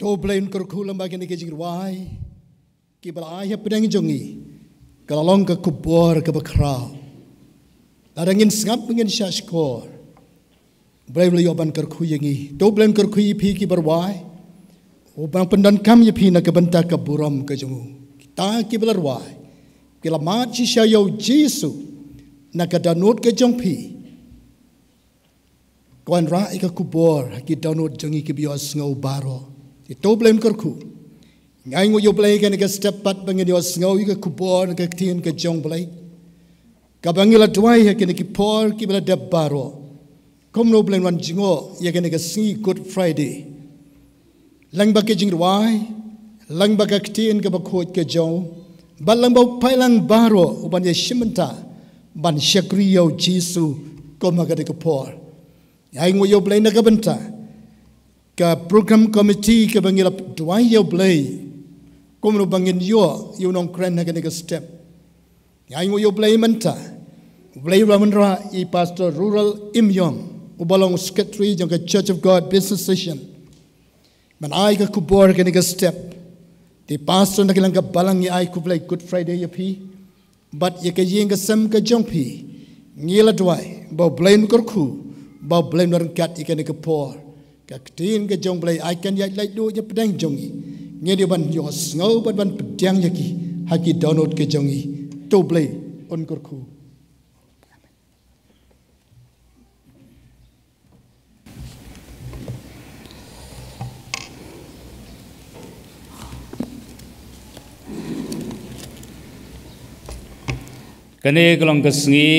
To Blei un kyrkhu lem bad kine ki jingrwai kiba la ai hapdeng jong ngi. Ka la long ka khubor kaba khraw. Lada ngin sngap ngin shah shkor, Blei u la ïoh ban kyrkhu ïa ngi. To Blei un kyrkhu ïa phi kiba rwai, u ban pyndonkam ïa phi na ka bynta ka burom ka jong u. Kita kiba la rwai ki la mad shisha ïa u Jisu na ka dohnud ka jong phi. Ka wanrah ïa ka khubor ha ki dohnud jong ngi kiba ïohsngew baroh. Te to Blei un kyrkhu. Ngi ainguh ïa u Blei kane ka step pat ba ngin ïohsngew ïa ka khubor na ka ktien ka jong u Blei, kaba ngi la duwai ha kine ki por kiba la dep baroh. Kumno Blei un wan jngoh ïa kane ka sngi Good Friday, lyngba ki jingrwai, lyngba ka ktien kaba khuid ka jong u, bad lyngba u paidlang baroh uban ïashim bynta ban shakri ïa u Jisu kum ha kane ka por. Ngi ainguh ïa u Blei na ka bynta ka program committee kaba ngi la duwai ïa u Blei kumno ba ngin ïoh ïa u nongkren ha kane ka step. Ngi ainguh ïa u Blei mynta u Blei u la wanrah ïa i Pastor Rural Imïong, uba long secretary jong ka Church of God Business Session, ban ai ka khubor kane ka step. Te Pastor, na ka liang ka balang ngi ai khublei Good Friday ïa phi bad ïa ka ïing ka sem ka jong phi. Ngi la duwai ba u Blei un kyrkhu, ba u Blei un ryngkat ïa kane ka por. Ka ktien ka jong u Blei ai kan ïaid lait duh ïa pdeng jong ngi. Ngin ïoh ban ïohsngew bad ban pdiang ïa ki ha ki dohnud ka jong ngi. To Blei un kyrkhu. Kane ka long ka sngi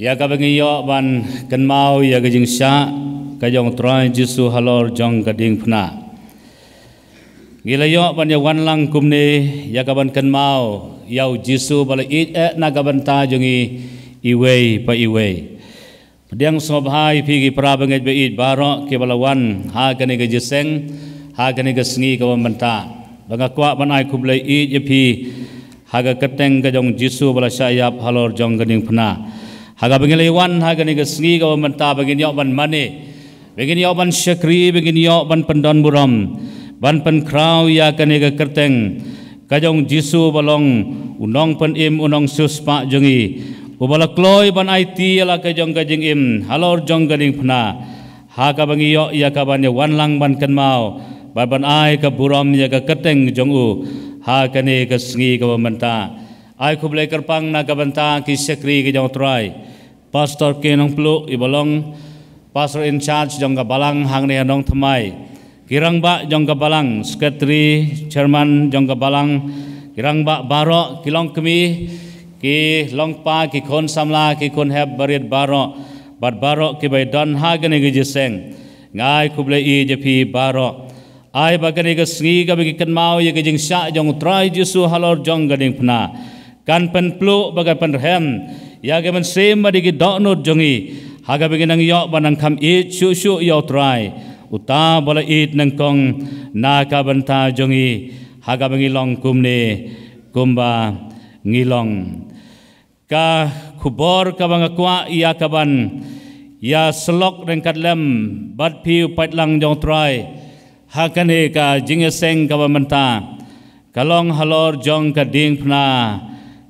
ïa kaba ngi ïoh ban kynmaw ïa ka jingshah ka jong u Trai Jisu halor jong ka diengphna. Ngi la ïoh ban ïa wan lang kumne ïa ka ban kynmaw ïa u Jisu ba la ïeit eh na ka bynta jong ngi iwei pa iwei. Pdiang sngewbha ïa phi ki para bangeit ba ïeit baroh kiba la wan ha kane ka jingïaseng ha kane ka sngi kaba mynta. Ba nga kwah ban ai khublei ïeit ïa phi ha ka kyrteng ka jong u Jisu ba la shah ïap halor jong ka diengphna. Ha kaba ngi la wan ha kane ka sngi kaba mynta ba ngin ïoh ban mane, ba ngin ïoh ban shakri, ba ngin ïoh ban pyndonburom, ban pynkhraw ïa kane ka kyrteng ka jong u Jisu ba long u nongpynim, u nongsiewspah jong ngi, uba la kloi ban aiti ïa la ka jong ka jingim halor jong ka diengphna. Ha kaba ngi ïoh ïa ka ban ïa wan lang ban kynmaw bad ban ai ka burom ïa ka kyrteng jong u ha kane ka sngi kaba mynta. Ai khublei kyrpang na ka bynta ki shakri ka jong u Trai. Pastor K. Nongpluh, iba long Pastor in charge jong ka balang hangne ha Nongthymmai. Ki rangbah jong ka balang, secretary, chairman jong ka balang, ki rangbah baroh, ki longkmie, ki longkpa, ki khun samla, ki khun hep barit baroh, bad baroh kiba don ha kane ka jingïaseng. Nga ai khublei ïeit ïa phi baroh. Ai ba kane ka sngi kaba ngi kynmaw ïa ka jingshah jong u Trai Jisu halor jong ka diengphna kan pynpluh bad kan pynrhem ïa ka mynsiem bad ïa ki dohnud jong ngi ha kaba ngin nang ïoh ban nang kham ïeit shuh shuh ïa u Trai, uta ba la ïeit nyngkong na ka bynta jong ngi ha kaba ngi long kumne kumba ngi long. Ka khubor kaba nga kwah ïa ka ban ïa syllok ryngkat lem bad phi u paidlang jong u Trai ha kane ka jingïaseng kaba mynta ka long halor jong ka diengphna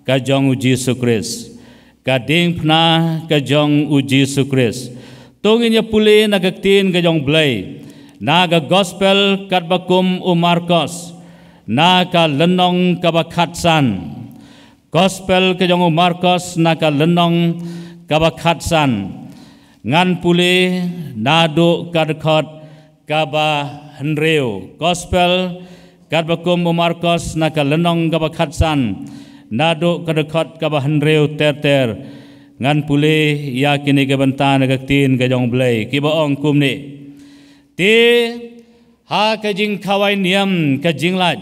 ka jong u Jisu Khrist. Ka diengphna ka jong u Jisu Khrist. To ngin ïa pule na ka ktien ka jong u Blei na ka gospel katba kum u Markos na ka lynnong kaba khatsan. Gospel ka jong u Markos na ka lynnong kaba khatsan. Ngan pule naduh ka dkhot kaba hynriew. Gospel katba kum u Markos na ka lynnong kaba khatsan naduh ka dkhot kaba hynriew ter ter. Ngan pule ïa kine ki bynta na ka ktien ka jong u Blei kiba ong kumne. Te ha ka jingkhawai niam ka jinglait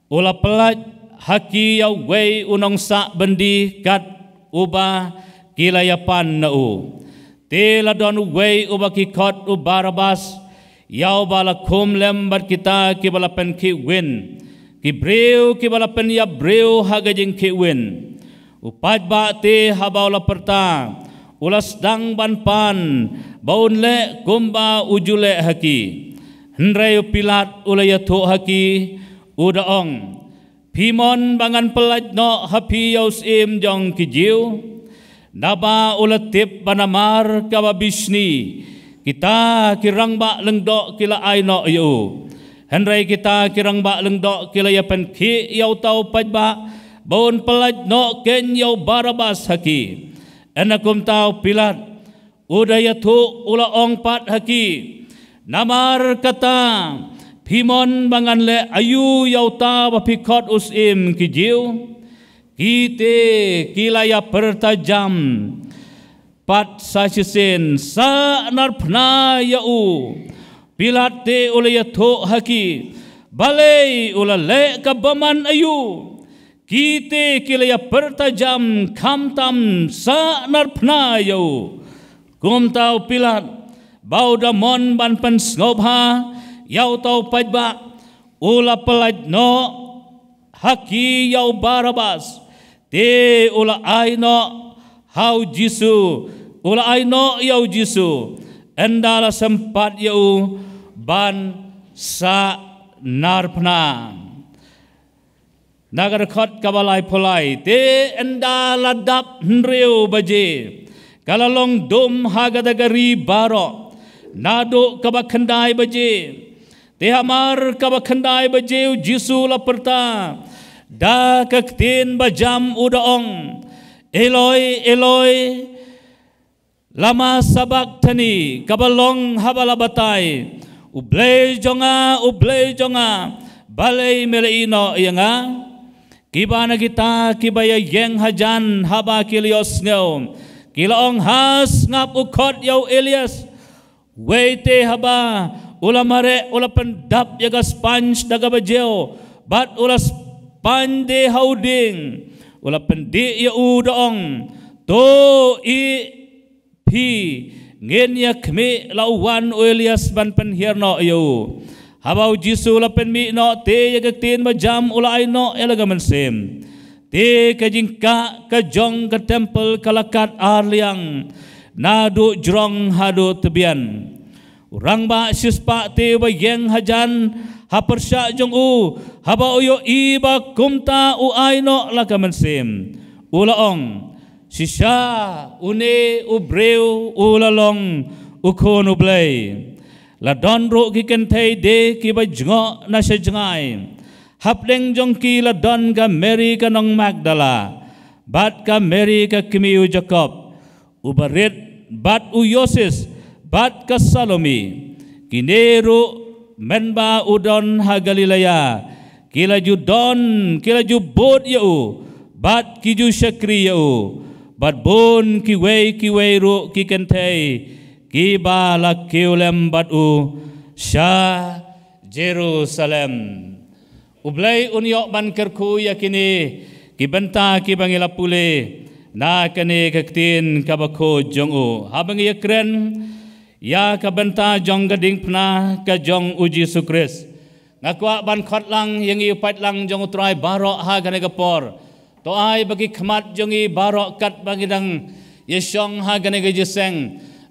u la pyllait ha ki ïa uwei u nongsah byndi kat uba ki la ïapan na u. Te la don uwei uba ki khot u Barabas, ïa uba la khum lem bad kita kiba la pynkhih win, ki briew kiba la pynïap briew ha ka jingkhih win. U paidbah te haba u la pyrta u la sdang ban pan ba un leh kumba u ju leh ha ki. Hynrei u Pilat u la ïathuh ha ki, u da ong, phi mon ba ngan pyllait noh ha phi ïa u syiem jong ki Jiw? Naba u la tip ba namar kaba bishni kita ki rangbah lyngdoh ki la ai noh ïa u. Hynrei kita ki rangbah lyngdoh ki la ïa pynkhih ïa uta u paidbah ba un pyllait noh kein ïa u Barabas ha ki. Ynda kumta u Pilat u da ïathuh u la ong pat ha ki, namar kata phi mon ba ngan leh aïu ïa uta ba phi khot u syiem ki Jiw? Ki te ki la ïa pyrta jam pat sa shisien, sah narphna ïa u. Pilat te u la ïathuh ha ki, balei u la leh ka bymman aïu? Ki te ki la ïa pyrta jam, khamtam sah narphna ïa u. Kumta u Pilat ba u da mon ban pynsngewbha ïa uta u paidbah u la pyllait noh ha ki ïa u Barabas, te u la ai noh ha u Jisu, u la ai noh ïa u Jisu, ynda la sympat ïa u ban sah narphna. Na ka dkhot kaba laiphew lai, te ynda la dap hynriew baje ka la long dum ha kata ka ri baroh, naduh kaba khyndai baje. Te hamar kaba khyndai baje u Jisu la pyrta da ka ktien ba jam u da ong, Eloi, Eloi, lama sabakthani, kaba long haba la batai, U Blei jong nga, U Blei jong nga, balei me la ïehnoh ïa nga? Kiba na kita kiba ïa ïeng hajan haba ki la ïohsngew, ki la ong, ha sngap u khot ïa u Elias. Wei te haba u la mareh u la pyndap ïa ka sponge da kaba jiew bad u la sponge de ha u dieng. U la pyndih ïa u da ong, to i phi, ngin ïa khmih, la u wan u Elias ban pynhiar noh ïa u. Haba u Jisu u la pynmih noh te ïa ka ktien ba jam u la ai noh ïa la ka mynsiem. Te ka jingkah ka jong ka templ ka la kat ar liang, naduh jrong haduh tbian. U rangbah sispah te uba ïeng hajan ha pyrshah jong u, haba u ïohi ba kumta u ai noh la ka mynsiem, u la ong, shisha une u briew u la long u khun u Blei. La don ruh ki kynthei de kiba jngoh na sha jngai. Hapdeng jong ki la don ka Mary ka nong Magdala bad ka Mary ka kmie u Jakob u barit, bad u Yoses, bad ka Salome. Kine ruh mynba u don ha Galilea ki la ju don, ki la ju bud ïa u bad ki ju shakri ïa u, bad bun kiwei kiwei ruh ki kynthei kiba la kiew lem bad u sha Jerusalem. U Blei un ïoh ban kyrkhu ïa kine ki bynta kiba ngi la pule na kane ka ktien kaba khuid jong u. Haba ngi ïa kren ïa ka bynta jong ka diengphna ka jong u Jisu Khrist, nga kwah ban khot lang ïa ngi u paid lang jong u Trai baroh ha kane ka por. To ai ba ki khmat jong ngi baroh katba ngi dang ïa shong ha kane ka jingïaseng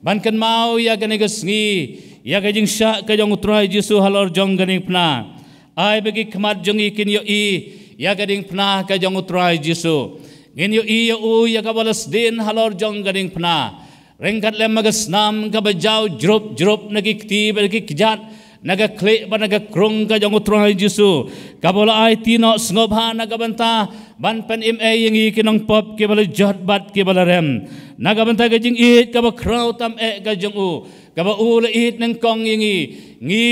ban kynmaw ïa kane ka sngi, ïa ka jingshah ka jong u Trai Jisu halor jong ka diengphna. Ai ba ki khmat jong ngi kin ïohi ïa ka diengphna ka jong u Trai Jisu. Ngin ïohi ïa u ïa kaba la sdien halor jong ka diengphna. Ryngkat lem ma ka snam kaba jaw jrup jrup na ki kti bad ki kjat na ka khlieh bad na ka krung ka jong u Trai Jisu, kaba la aiti noh sngewbha na ka bynta ban pynim ei ïa ngi ki nongpop kiba la jot bad kiba la rem, na ka bynta ka jingïeit kaba khraw tam eh ka jong u, kaba u la ïeit nyngkong ïa ngi. Ngi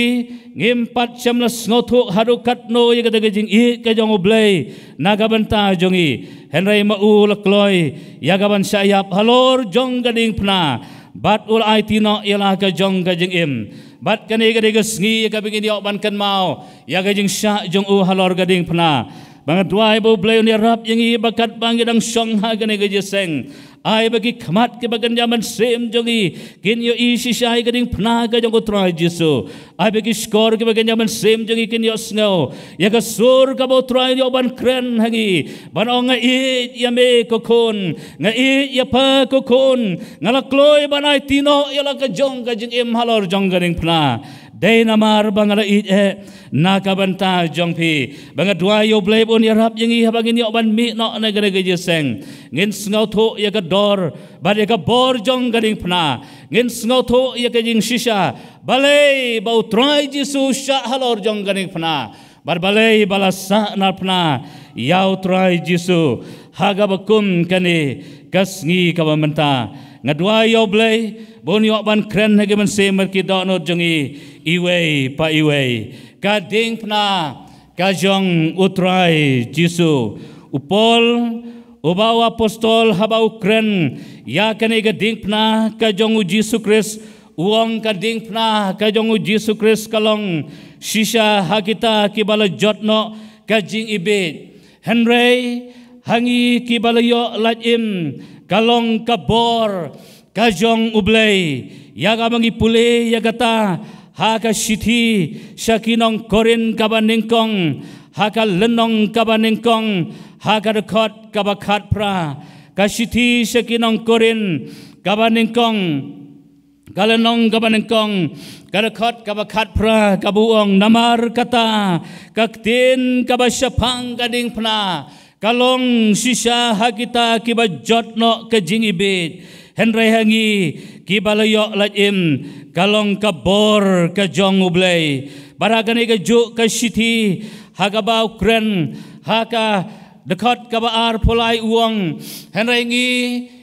ngim pat shym la sngewthuh haduh katno ïa kata ka jingïeit ka jong u Blei na ka bynta jong ngi. Hynrei ma u la kloi ïa ka ban shah ïap halor jong ka diengphna bad u la aiti noh ïa la ka jong ka jingim. Bad kane ka dei ka sngi ïa kaba ngin ïoh ban kynmaw ïa ka jingshah jong u halor ka diengphna. Ba nga duwai ba u Blei un ïarap ïa ngi ba katba ngi dang shong ha kane ka jingïaseng, ai ba ki khmat kiba kynja mynsiem jong ngi kin ïohi shisha ïa ka diengphna ka jong u Trai Jisu. Ai ba ki shkor kiba kynja mynsiem jong ngi kin ïohsngew ïa ka sur kaba u Trai u ïoh ban kren ha ngi, ban ong, nga ïeit ïa me ko khun, nga ïeit ïa pha ko khun, nga la kloi ban aiti noh ïa la ka jong ka jingim halor jong ka diengphna. Dei namar ba nga la ïeit eh na ka bynta jong phi. Ba nga duwai ïa u Blei ba un ïarap ïa ngi haba ngin ïoh ban mih noh na kane ka jingïaseng, ngin sngewthuh ïa ka dor bad ïa ka bor jong ka diengphna. Ngin sngewthuh ïa ka jingshisha balei ba u Trai Jisu u shah halor jong ka diengphna bad balei ba la sahnarphna ïa u Trai Jisu ha kaba kum kane ka sngi kaba mynta. Nga duwai ïa u Blei ba un ïoh ban kren ha ki mynsiem bad ki dohnud jong ngi iwei pa iwei. Ka diengphna ka jong u Trai Jisu. U Paul uba u apostol haba u kren ïa kane ka diengphna ka jong u Jisu Khrist, u ong ka diengphna ka jong u Jisu Khrist ka long shisha ha kita kiba la jot noh ka jingibieit. Hynrei ha ngi kiba la ïoh lait im ka long ka bor ka jong u Blei. Ïa kaba ngi pule ïa kata ha ka shithi sha ki nong Korinth kaba nyngkong, ha ka lynnong kaba nyngkong, ha ka dkhot kaba khatphra. Ka shithi sha ki nong Korinth kaba nyngkong, ka lynnong kaba nyngkong, ka dkhot kaba khatphra, kaba u ong, namar kata ka ktien kaba shaphang ka diengphna ka long shisha ha kita kiba jot noh ka jingibieit. Hynrei ha ngi kiba la ïoh lait im ka long ka bor ka jong u Blei. Bad ha kane kajuh ka shithi ha kaba u kren ha ka dkhot kaba arphew lai u ong, hynrei ngi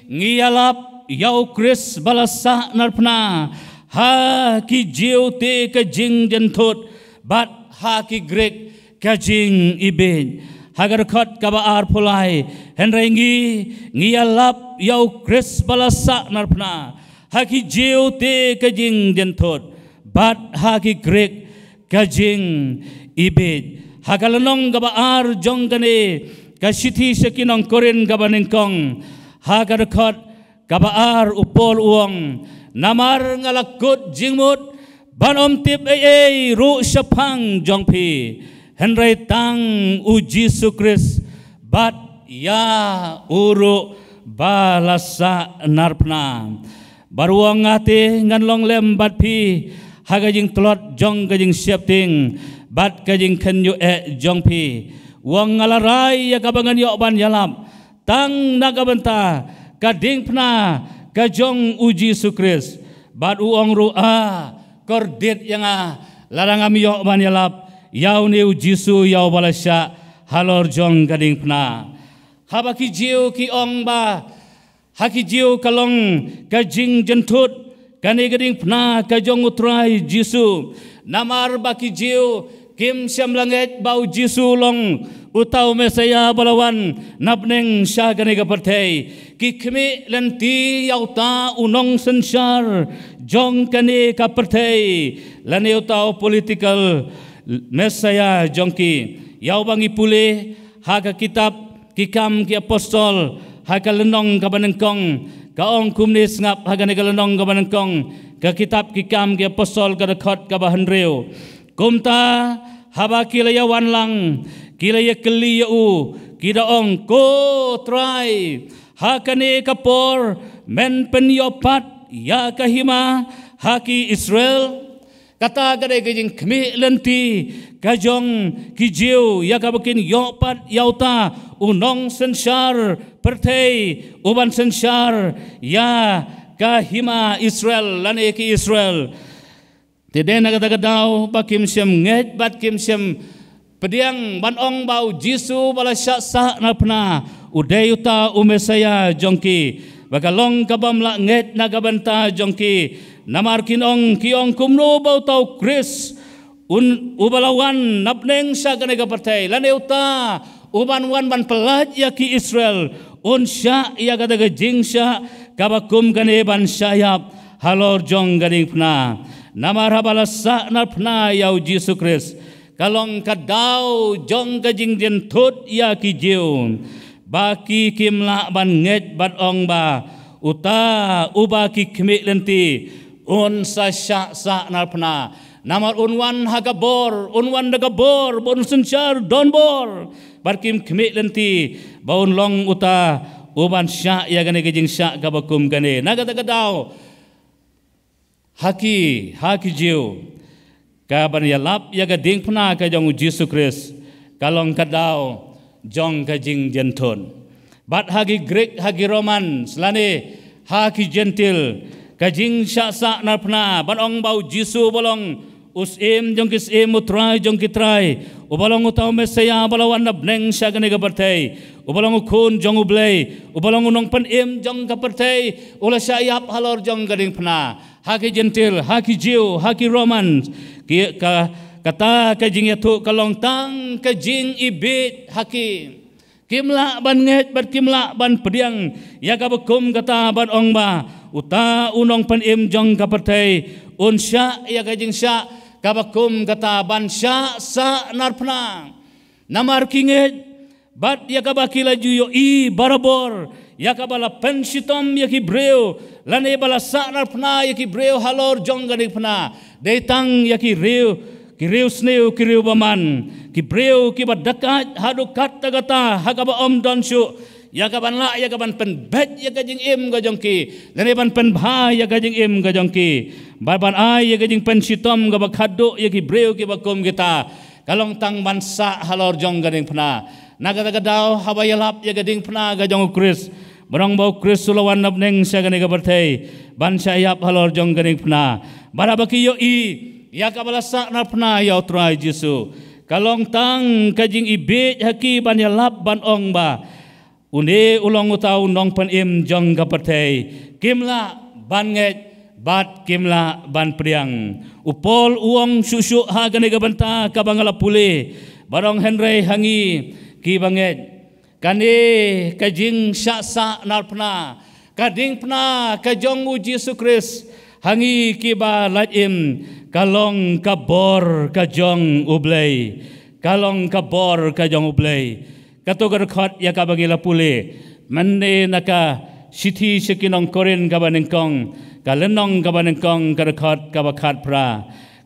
ngi ïalap ïa u Khrist ba la sahnarphna ha ki Jiw te ka jingjynthut bad ha ki Grik ka jingibieit. Ha ka dkhot kaba arphew lai, hynrei ngi, ngi ïalap ïa u Khrist ba la sah narphna ha ki Jiw te ka jingjynthut, bad ha ki Grik ka jingibiej. Ha ka lynnong kaba ar jong kane ka shithi sha ki nong Korinth kaba nyngkong, ha ka dkhot kaba ar, u Paul u ong, namar nga la kut jingmut ban ym tip ei ei ruh shaphang jong phi, hynrei tang u Jisu Khrist bad ïa u ruh ba la sah narphna. Bad u ong, nga te ngan long lem bad phi ha ka jingtlot jong ka jingsheptieng bad ka jingkhynñiuh eh jong phi. U ong, nga la rai ïa kaba ngan ïoh ban ïalap tang na ka bynta ka diengphna ka jong u Jisu Khrist. Bad u ong ruh, a kordit ïa nga lada ngam ïoh ban ïalap ïa une u Jisu ïa uba la shah halor jong ka diengphna. Haba ki Jiw ki ong ba ha ki Jiw ka long ka jingjynthut kane ka diengphna ka jong u Trai Jisu, namar ba ki Jiw kim shym la ngeit ba u Jisu u long uta u Messaïah ba la wan na bneng sha kane ka pyrthei. Ki khmih lynti ïa uta u nongsynshar jong kane ka pyrthei, lane uta u political Messiah jong ki. Ïa uba ngi pule ha ka kitab Ki Kam ki Apostol, ha ka lynnong kaba nyngkong, ka ong kumne, sngap ha kane ka lynnong kaba nyngkong ka kitab Ki Kam ki Apostol, ka dkhot kaba hynriew. Kumta haba ki la ïawan lang, ki la ïakylli ïa u, ki da ong, ko Trai, ha kane ka por men pynïoh pat ïa ka hima ha ki Israel? Kata ka dei ka jingkhmih lynti ka jong ki Jiw ïa kaba kin ïoh pat ïa uta u nongsynshar pyrthei uban synshar ïa ka hima Israel lane ki Israel. Te dei na kata ka daw ba kim shym ngeit bad kim shym pdiang ban ong ba u Jisu ba la shah sah narphna u dei uta u Messaïah jong ki. Ba ka long kabym lah ngeit na ka bynta jong ki. Namar kin ong, ki ong, kumno ba uta u Khrist un, uba la wan na bneng sha kane ka pyrthei, lane uta uban wan ban pyllait ïa ki Israel, un shah ïa kata ka jingshah kaba kum kane ban shah ïap halor jong ka diengphna? Namar haba la sah narphna ïa u Jisu Khrist, ka long ka daw jong ka jingjynthut ïa ki Jiw, ba ki kim lah ban ngeit bad ong ba uta uba ki khmih lynti un sa shah sah narphna. Namar un wan ha ka bor, un wan da ka bor, ba un synshar donbor. Bad kim khmih lynti ba un long uta uban shah ïa kane ka jingshah kaba kum kane. Na kata ka daw, ha ki, ha ki Jiw, kaban ïalap ïa ka diengphna ka jong u Jisu Khrist, ka long ka daw jong ka jingjynthut. Bad ha ki Grik, ha ki Roman, lane ha ki Jentil, ka jingshah sah narphna ban ong ba u Jisu ba long u Syiem jong ki syiem, u Trai jong ki trai, uba long uta u Messaïah ba la wan na bneng sha kane ka pyrthei, uba long u Khun jong U Blei, uba long u Nongpynim jong ka pyrthei, u la shah ïap halor jong ka diengphna. Ha ki Jentil, ha ki Jiw, ha ki Roman, ki, ka, kata ka jingïathuh ka long tang ka jingibiej ha ki. Kim lah ban ngeit bad kim lah ban pdiang ïa kaba kum kata ban ong ba uta u Nongpynim jong ka pyrthei un shah ïa ka jingshah kaba kum kata ban shah sah narphna. Namar ki ngeit bad ïa kaba ki la ju ïohi barabor, ïa kaba la pynshitom ïa ki briew lane ba la sah narphna ïa ki briew halor jong ka diengphna, dei tang ïa ki riew, ki riewsniew, ki riewbymman, ki briew kiba dakait haduh katta katta ha kaba ym don shuh ïa kaban lah ïa kaban pynbeit ïa ka jingim ka jong ki, lane ban pynbha ïa ka jingim ka jong ki, bad ban ai ïa ka jingpynshitom kaba khatduh ïa ki briew kiba kum kita. Ka long tang ban shah halor jong ka diengphna. Na kata ka daw, haba ïalap ïa ka diengphna ka jong u Khrist, ba ong ba u Khrist u la wan na bneng sha kane ka pyrthei ban shah ïap halor jong ka diengphna, bad haba ki ïohi ïa kaba la sah narphna ïa u Trai Jisu, ka long tang ka jingibiej ha ki ban ïalap ban ong ba une u long uta u Nongpynim jong ka pyrthei. Kim lah ban ngeit bad kim lah ban pdiang. U Paul u ong shuh shuh ha kane ka bynta kaba nga la pule, ba ong, hynrei ha ngi ki bangeit. Kane ka jingshah sah narphna, ka diengphna ka jong u Jisu Khrist ha ngi ki ba lait im, ka long ka bor ka jong U Blei. Ka long ka bor ka jong U Blei. Kato ka dkhot ïa kaba ngi la pule mynne na ka shithi sha ki nong Korinth kaba nyngkong, ka lynnong kaba nyngkong, ka dkhot kaba khatphra.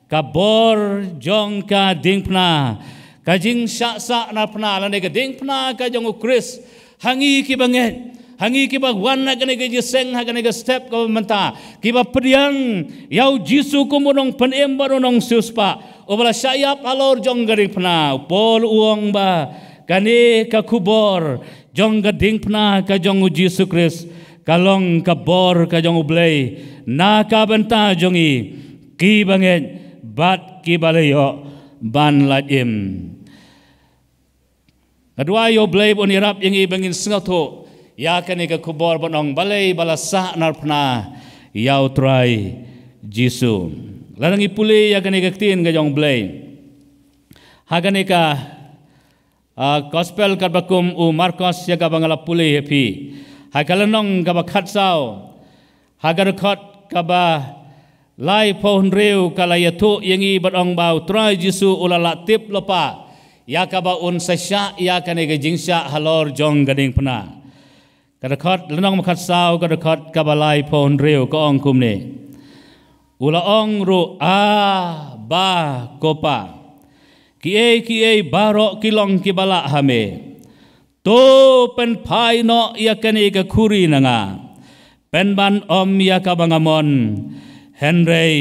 Ka bor jong ka diengphna, ka jingshah sah narphna lane ka diengphna ka jong u Khrist ha ngi ki bangeit, ha ngi ki ba wan ha kane ka jingïaseng, ha kane ka step kaba mynta, ki ba pdiang ïa u Jisu kum u nongpynim bad u nongsiewspah, u ba la shah ïap halor jong ka diengphna. U Paul u ong ba kane ka khubor jong ka diengphna ka jong u Jisu Khrist ka long ka bor ka jong U Blei na ka bynta jong ngi ki bangeit bad ki ba la ïoh ban lait im. Nga duwai ïa U Blei ba un ïarap ïa ngi ba ngin sngewthuh ïa kane ka khubor ban ong balei ba la sah narphna ïa u Trai Jisu. Lada ngi pule ïa kane ka ktien ka jong U Blei ha kane ka, ah, gospel katba kum u Markos ïa kaba nga la pule ïa phi, ha ka lynnong kaba khatsaw, ha ka dkhot kaba laiphew hynriew, ka la ïathuh ïa ngi bad ong ba u Trai Jisu u la lah tip lypa ïa kaba un sa shah ïa kane ka jingshah halor jong ka diengphna. Ka dkhot, lynnong ba khatsaw, ka dkhot kaba laiphew hynriew, ka ong kumne: U la ong ruh, Abba, ko Pa, kiei kiei baroh ki long ki ba lah ha Me. To pynphai noh ïa kane ka khuri na Nga, pynban ym ïa kaba Nga mon, hynrei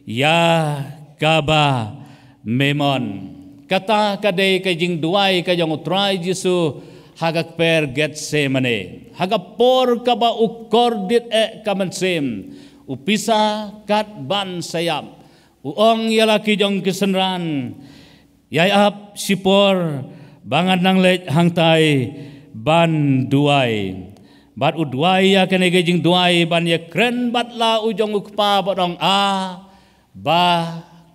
ïa kaba Me mon. Kata ka dei ka jingduwai ka jong u Trai Jisu ha ka kper Gethsemane, ha ka por kaba u kordit eh ka mynsiem, u pisa kat ban sa ïap. U ong ïa la ki jong ki synran, ïai ap shipor ba ngan nang leit hangtai ban duwai. Bad u duwai ïa kane ka jingduwai ban ïakren bad la u jong u Kpa bad ong, Abba,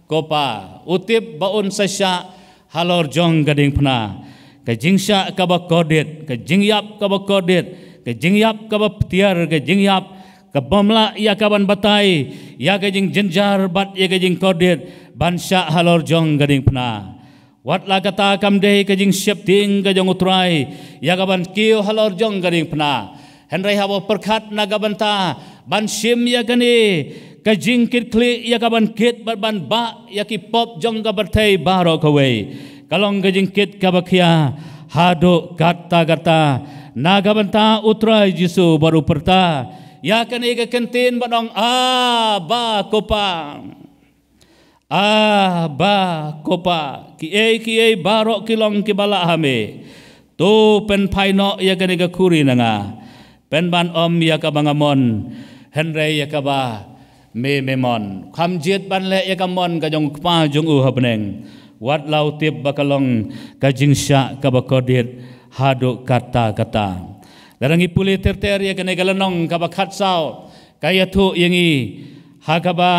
ko Pa. U tip ba un sa shah halor jong ka diengphna. Ka jingshah kaba kordit, ka jingïap kaba kordit, ka jingïap kaba ptiar, ka jingïap ka bym lah ïa ka ban batai ïa ka jingjynjar bad ïa ka jingkordit ban shah halor jong ka diengphna. Wat la kata kam dei ka jingsheptieng ka jong u Trai ïa ka ban kiew halor jong ka diengphna, hynrei haba pyrkhat na ka bynta ban shim ïa kane ka jingkitkhlieh ïa ka ban kit bad ban bah ïa ki pop jong ka pyrthei baroh kawei, ka long ka jingkit kaba khia haduh katta katta na ka bynta u Trai Jisu bad u pyrta ïa kane ka kyntien bad ong, Abba, ko Pa. Abba, ko Pa, kiei kiei baroh ki long ki ba lah ha Me. To pynphai noh ïa kane ka khuri na Nga, pynban ym ïa kaba Nga mon, hynrei ïa kaba Me Me mon. Kham jied ban leh ïa ka mon ka jong u Kpa jong u ha bneng, wat la u tip ba ka long ka jingshah kaba kordit haduh katta katta. Lada ngi pule ter ter ïa kane ka lynnong kaba khatsaw, ka ïathuh ïa ngi ha kaba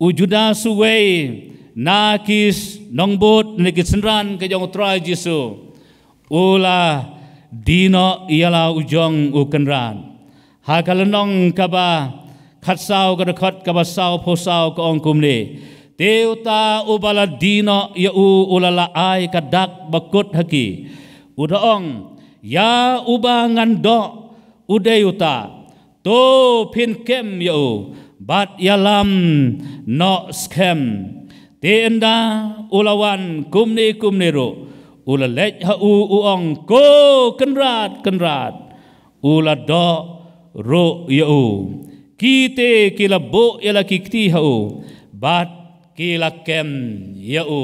u Judas, uwei na ki s-, nongbud ne ki synran ka jong u Trai Jisu, u la die noh ïa la u jong u kynrad. Ha ka lynnong kaba khatsaw, ka dkhot kaba sawphew saw, ka ong kumne: Te uta u ba la die noh ïa u, u la lah ai ka dak ba kut ha ki, u da ong, Ïa uba ngan doh, u dei uta. To phin kem ïa u bad ïalam noh skhem. Te ynda u la wan kumne kumne ruh, u la leit ha u, u ong, Ko kynrad, kynrad. U la doh ruh ïa u. Ki te ki la buh ïa la ki kti ha u bad ki la kem ïa u.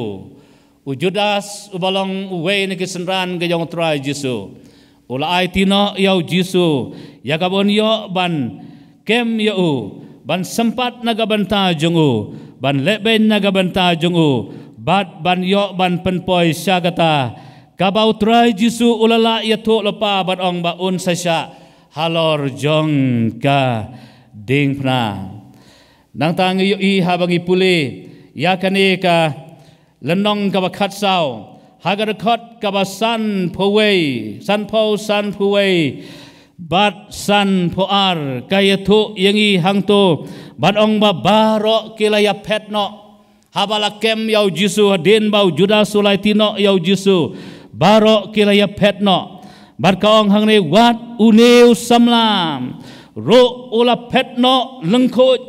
U Judas, u ba long uwei na ki synran ka jong u Trai Jisu, u la aiti noh ïa u Jisu ïa ka ban ïoh ban kem ïa u, ban sympat na ka bynta jong u, ban lehbeiñ na ka bynta jong u, bad ban ïoh ban pynpoi sha kata kaba u Trai Jisu u la lah ïathuh lypa bad ong ba un sa shah halor jong ka diengphna. Nangta ngi ïohi haba ngi pule ïa kane ka lynnong kaba khatsaw, Ha ka dkhot kaba san phew wei, san phew, san phew wei bad san phew ar, ka ïathuh ïa ngi hangto ban ong ba baroh ki la ïaphet noh haba la kem ïa u Jisu, hadien ba u Judas u la ïaiti noh ïa u Jisu, baroh ki la ïaphet noh. Bad ka ong hangne, wat une u samla ruh u la phet noh lyngkhuid.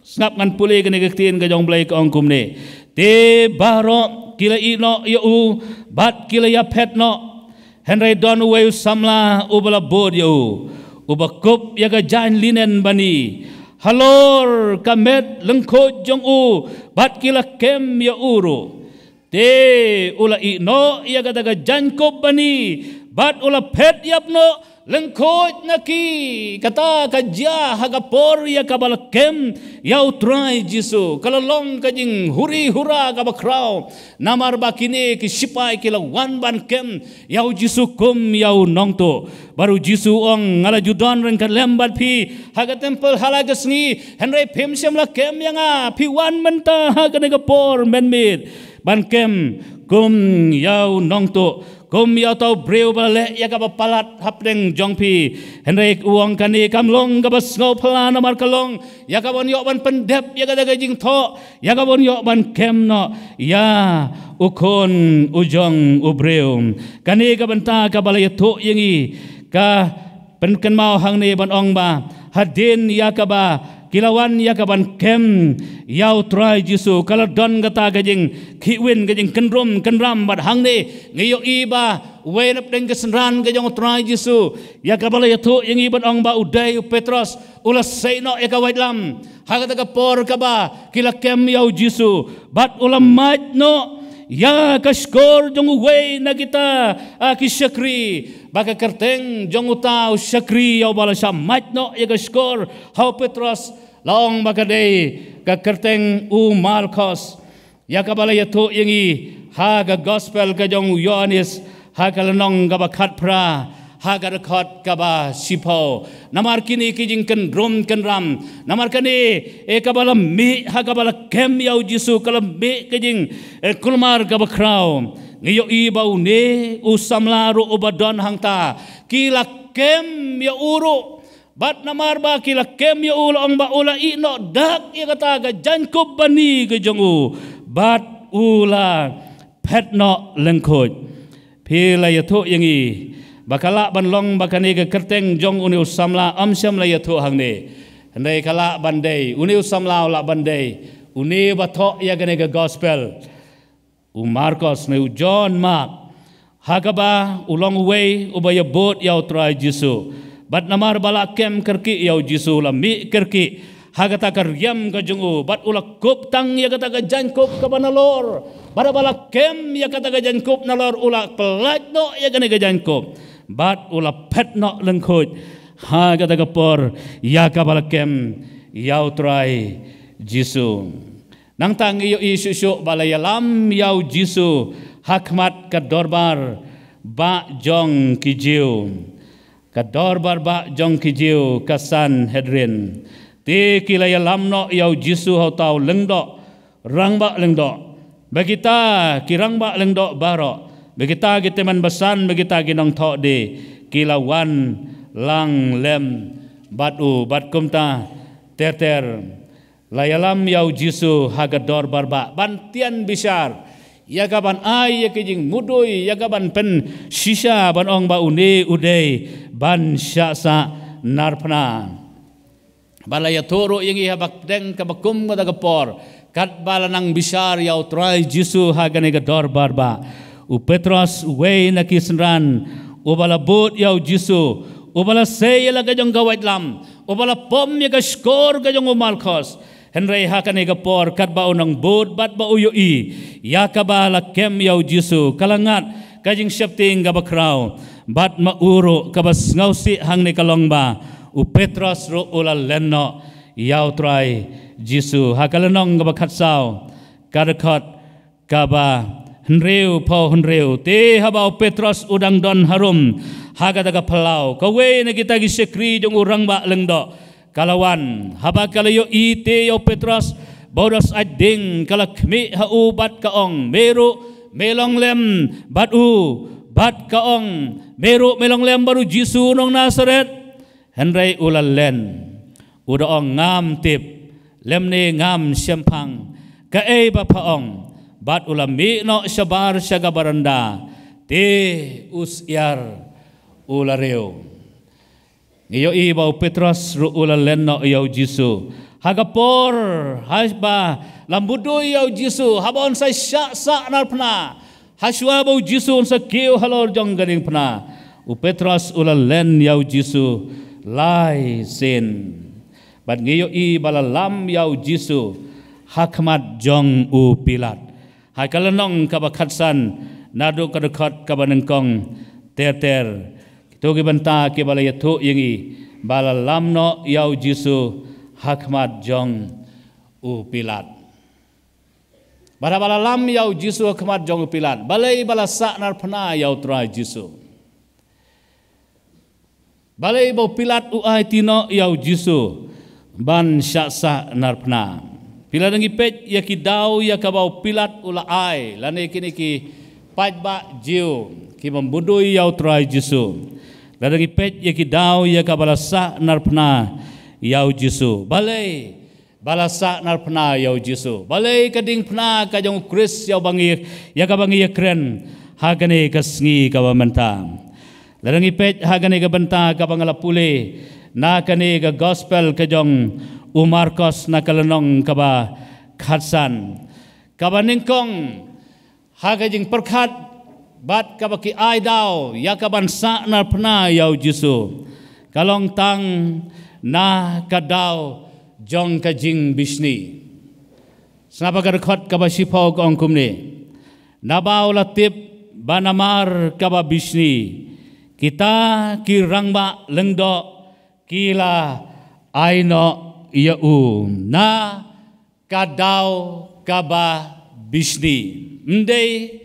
Sngap, ngan pule kane ka ktien ka jong Blei, ka ong kumne: Te baroh ki la ïeh noh ïa u bad ki la ïaphet noh. Hynrei don uwei u samla uba la bud ïa u, uba kup ïa ka jaiñ linen bani halor ka met lyngkhuid jong u, bad ki la kem ïa u ruh. Te u la ïeh noh ïa kata ka jaiñkup bani bad u la phet ïap noh lyngkhuid na ki. Kata ka jia ha ka por ïa kaba la kem ïa u Trai Jisu. Ka la long ka jinghuri hura kaba khraw, namar ba kine ki shipai ki la wan ban kem ïa u Jisu kum ïa u nongtuh. Bad u Jisu u ong, nga la ju don ryngkat lem bad phi ha ka templ ha la ka sngi, hynrei phim shym la kem ïa nga. Phi wan mynta ha kane ka por mynmiet ban kem kum ïa u nongtuh, kum ïa uta u briew ba la leh ïa kaba palat hapdeng jong phi. Hynrei u ong, kane kam long kaba sngewphylla, namar ka long ïa kaban ïoh ban pyndep ïa kata ka jingthoh, ïa kaban ïoh ban kem noh ïa u khun u jong u briew. Kane ka bynta kaba la ïathuh ïa ngi, ka pynkynmaw hangne ban ong ba hadien ïa kaba ki la wan ïa kaban kem ïa u Trai Jisu, ka la don kata ka jingkhihwin, ka jingkyndrum kynram. Bad hangne ngi ïohi ba uwei napdeng ka synran ka jong u Trai Jisu, ïa kaba la ïathuh ïa ngi ban ong ba u dei u Petros, u la sei noh ïa ka waitlam ha kata ka por kaba ki la kem ïa u Jisu, bad u la mait noh ïa ka shkor jong uwei na kita, ah, ki shakri. Ba ka kyrteng jong uta u shakri ïa uba la shah mait noh ïa ka shkor ha u Petros, la ong ba ka dei ka kyrteng u Malkos. Ïa kaba la ïathuh ïa ngi ha ka gospel ka jong u Ïoannis, ha ka lynnong kaba khatphra, ha ka dkhot kaba shiphew. Namar kine ki jingkyndrum kynram, namar kane, eh, kaba la mih ha kaba la kem ïa u Jisu, ka la mih ka jing, eh, kulmar kaba khraw. Ngi ïohi ba une u samla ruh uba don hangta, ki la kem ïa u ruh. Bad namar ba ki la kem ïa u, la ong ba u la ïeh noh dak ïa kata ka jaiñkup bani ka jong u, bad u la phet noh lyngkhuid. Phi la ïathuh ïa ngi ba ka lah ban long ba kane ka kyrteng jong une u samla ym shym la ïathuh hangne. Hynrei ka lah ban dei, une u samla u lah ban dei une uba thoh ïa kane ka gospel, u Markos ne u John Mark, ha kaba u long uwei uba ïabud ïa u Trai Jisu. Bad namar ba la kem kyrkieh ïa u Jisu, u la mih kyrkieh ha kata ka riam ka jong u, bad u la kup tang ïa kata ka jaiñkup kaba nalor. Bad ba la kem ïa kata ka jaiñkup nalor, u la pyllait noh ïa kane ka jaiñkup, bad u la phet noh lyngkhuid ha kata ka por ïa kaba la kem ïa u Trai Jisu. Nangta ngi ïohi shuh shuh ba la ïalam ïa u Jisu ha khmat ka dorbar bah jong ki Jiw. Ka dorbar bah jong ki Jiw, ka Sanhedrin. Te ki la ïalam noh ïa u Jisu ha uta u lyngdoh rangbah lyngdoh. Ba kita ki rangbah lyngdoh baroh, ba kita ki tymmen basan, ba kita ki nongthoh die, ki la wan lang lem bad u, bad kumta ter ter la ïalam ïa u Jisu ha ka dorbar bah ban tian bishar ïa kaban ai ïa ki jingmudui, ïa kaban pynshisha ban ong ba une u dei ban shah sah narphna. Ba la ïathuh ruh ïa ngi ha ba pdeng kaba kum kata ka por, katba la nang bishar ïa u Trai Jisu ha kane ka dorbar bah, u Petros, uwei na ki synran, uba la bud ïa u Jisu, uba la sei ïa la ka jong ka waitlam, uba la pom ïa ka shkor ka jong u Malkos. Hynrei ha kane ka por, katba u nang bud bad ba u ïohi ïa kaba la kem ïa u Jisu, ka la ngat ka jingsheptieng kaba khraw. Bad ma u ruh, kaba sngewsih hangne ka long ba u Petros ruh u la len noh ïa u Trai Jisu. Ha ka lynnong kaba khatsaw, ka dkhot kaba hynriew phew hynriew. Te haba u Petros u dang don harum ha kata ka phyllaw, kawei na kita ki shakri jong u rangbah lyngdoh ka la wan. Haba ka la ïohi te ïa u Petros ba u da syaid ding, ka la khmih ha u bad ka ong, me ruh me long lem bad u, bad ka ong, me ruh me long lem bad u Jisu nong Nasaret. Hynrei u la len, u da ong, ngam tip lymne ngam shemphang kaei ba pha ong. Bad u la mih noh shabar sha ka baranda, te u syiar u la riew. Ngi ïohi ba u Petros ruh u la len noh ïa u Jisu ha ka por haba la mudui ïa u Jisu, haba un sa shah sah narphna, hashuwa ba u Jisu un sa kiew halor jong ka diengphna, u Petros u la len ïa u Jisu lai sien. Bad ngi ïohi ba la lam ïa u Jisu ha khmat jong u Pilat. Ha ka lynnong kaba khatsan, naduh ka dkhot kaba nyngkong ter ter, kito ki bynta kiba la ïathuh ïa ngi ba la lam noh ïa u Jisu ha khmat jong u Pilat. Bad haba la lam ïa u Jisu ha khmat jong u Pilat, balei ba la sah narphna ïa u Trai Jisu? Balei ba u Pilat u aiti noh ïa u Jisu ban shah sah narphna? Phi la dang ïa peit ïa ki daw ïa kaba u Pilat u la ai, lane kine ki paidbah Jiw kiba mudui ïa u Trai Jisu. La dang ïa peit ïa ki daw ïa kaba la sah narphna ïa u Jisu. Balei ba la sah narphna ïa u Jisu? Balei ka diengphna ka jong u Khrist ïa ba ngi, ïa kaba ngi ïa kren ha kane ka sngi kaba mynta? La dang ïa peit ha kane ka bynta kaba nga la pule na kane ka gospel ka jong u Markos na ka lynnong kaba khatsan, kaba nyngkong ha ka jingpyrkhat bad kaba ki ai daw ïa ka ban sah narphna ïa u Jisu, ka long tang na ka daw jong ka jingbishni. Sngap ha ka dkhot kaba shiphew, ka ong kumne: Naba u la tip ba namar kaba bishni, kita ki rangbah lyngdoh ki la ai noh ïa u na ka daw kaba bishni. Ym dei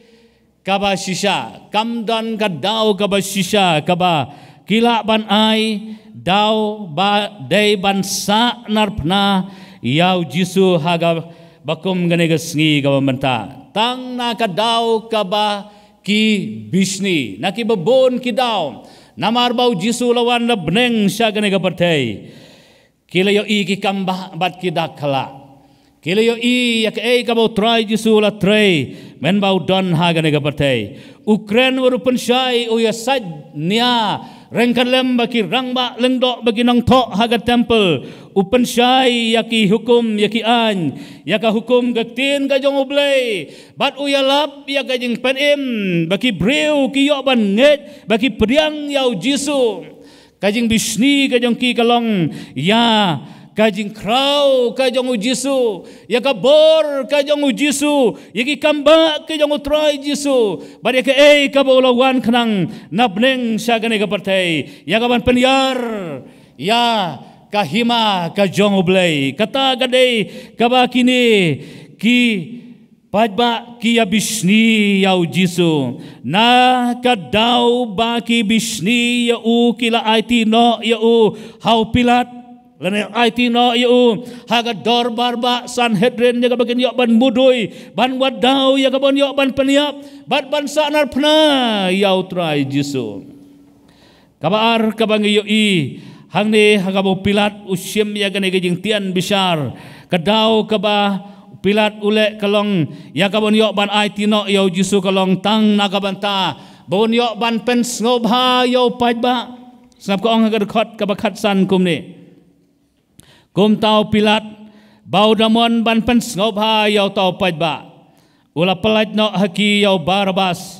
kaba shisha, kam don ka daw kaba shisha kaba ki lah ban ai daw ba dei ban sah narphna ïa u Jisu ha kaba kum kane ka sngi kaba mynta. Tang na ka daw kaba ki bishni, na kiba bun ki daw, namar ba u Jisu la wan na bneng sha kane ka pyrthei. Ki la ïohi ki kambah bad ki dak khlak. Ki la ïohi ïa kaei kaba u Trai Jisu u la trei mynba u don ha kane ka pyrthei. U kren bad u pynshai, u ïasaid nia ryngkat lem bad ki rangbah lyngdoh bad ki nongthoh ha ka temple. U pynshai ïa ki hukum, ïa ki aiñ, ïa ka hukum ka ktien ka jong U Blei. Bad u ïalap ïa ka jingpynim ba ki briew ki ïoh ban ngeit ba ki pdiang ïa u Jisu. Ka jingbishni ka jong ki ka long ïa ka jingkhraw ka jong u Jisu, ïa ka bor ka jong u Jisu, ïa ki kambah ka jong u Trai Jisu, bad ïa kaei kaba u la wan khnang na bneng sha kane ka pyrthei, ïa ka ban pynïar ïa ka hima ka jong U Blei. Kata ka dei kaba kine ki paidbah ki ïabishni ïa u Jisu. Na ka daw ba ki bishni ïa u, ki la aiti noh ïa u ha u Pilat, lane aiti noh ïa u ha ka dorbar bah Sanhedrin, ïa kaba kin ïoh ban mudui, ban wad daw, ïa kaba kin ïoh ban pynïap bad ban sahnarphna ïa u Trai Jisu. Kaba ar kaba ngi ïohi hangne, ha kaba u Pilat u shim ïa kane ka jingtian bishar, ka daw kaba u Pilat u leh ka long ïa kaba un ïoh ban aiti noh ïa u Jisu, ka long tang na ka bynta ba un ïoh ban pynsngewbha ïa u paidbah. Sngap ka ong ha ka dkhot kaba khatsan kumne: Kumta u Pilat, ba u da mon ban pynsngewbha ïa uta u paidbah, u la pyllait noh ha ki ïa u Barabas,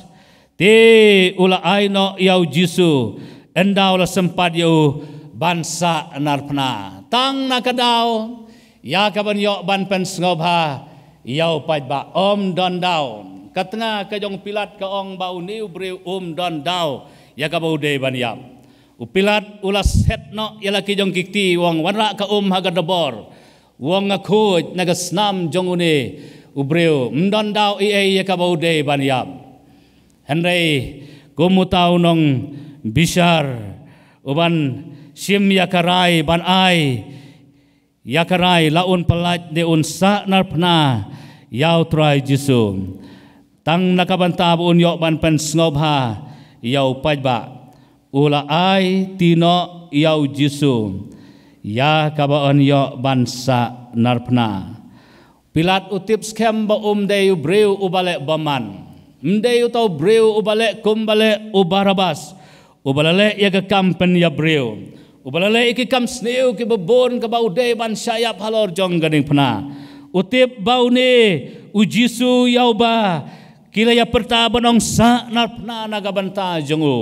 te u la ai noh ïa u Jisu, ynda u la sympat ïa u ban sahnarphna. Tang na ka daw ïa kaban ïoh ban pynsngewbha ïa u paidbah, ym don daw. Ka tnga ka jong u Pilat ka ong ba une u briew um don daw ïa kaba u dei ban ïap. U Pilat u la set noh ïa la ki jong ki kti, u ong, wanrah ka um ha ka dbor. U ong, nga khuid na ka snam jong une u briew, ym don daw ei ei ïa kaba u dei ban ïap. Hynrei kum uta u nongbishar uban shim ïa ka rai ban ai ïa ka rai, la un pyllait ne un sahnarphna ïa u Trai Jisu. Tang na ka bynta ba un ïoh ban pynsngewbha ïa u paidbah, u la aiti noh ïa u Jisu ïa kaba un ïoh ban sah narphna. Pilat u tip skhem ba um dei u briew uba leh bymman, um dei uta u briew uba leh kumba leh u Barabbas, uba la leh ïa ka kam pynïap briew, uba la leh ïa ki kam sniew kiba bun kaba u dei ban shah ïap halor jong ka diengphna. U tip ba une u Jisu ïa uba ki la ïa pyrta ban ong sah narphna na ka bynta jong u.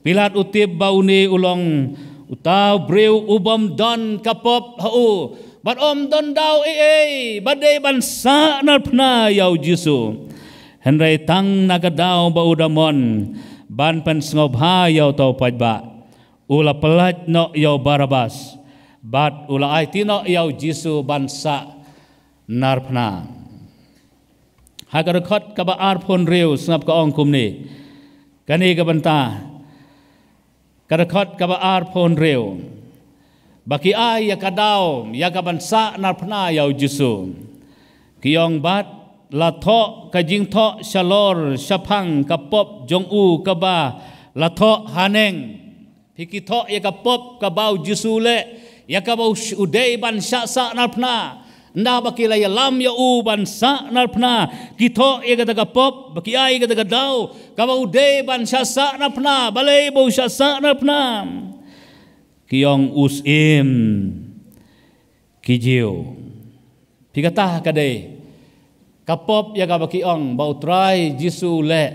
Pilat u tip ba une u long uta u briew u bym don ka pop ha u, bad um don daw ei ei ba dei ban sah narphna ïa u Jisu. Hynrei tang na ka daw ba u da mon ban pynsngewbha ïa uta u paidbah, u la pyllait noh ïa u Barabbas bad u la aiti noh ïa u Jisu ban sah narphna. Ha ka dkhot kaba arphew hynriew sngap ka ong kumne, kane ka bynta, ka dkhot kaba arphew hynriew, ba ki ai ïa ka daw ïa ka ban sah narphna ïa u Jisu. Ki ong bad la thoh ka jingthoh shalor shaphang ka pop jong u kaba la thoh haneng. Phi, ki thoh ïa ka pop kaba u Jisu u leh ïa kaba u sh-, u dei ban shah sah narphna. Ynda ba ki la ïalam ïa u ban sah narphna, ki thoh ïa kata ka pop, ba ki ai ïa kata ka daw kaba u dei ban shah sah narphna. Balei ba u shah sah narphna? Ki ong u syiem ki Jiw. Phi, kata ka dei ka pop ïa kaba ki ong ba u Trai Jisu u leh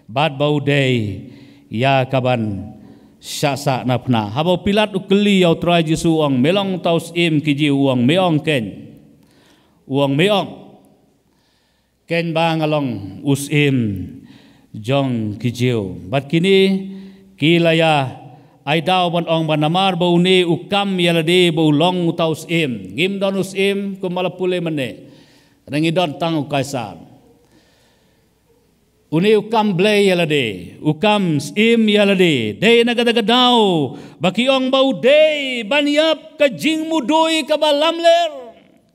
bad ba u dei ïa ka ban shah sah narphna. Haba u Pilat u kylli ïa u Trai Jisu, u ong, me long uta u syiem ki Jiw? U ong, me ong keiñ. U ong, me ong keiñ ba nga long u syiem jong ki Jiw. Bad kine ki la ïa ai daw ban ong ba namar ba une u kam ïa lade ba u long uta u syiem. Ngim don u syiem kumba la pule mynne, ngi don tang u Kaisar. Une u kam blei ïa lade, u kam syiem ïa lade. Dei na kata ka daw ba ki ong ba u dei ban ïap ka jingmudui kaba lamler.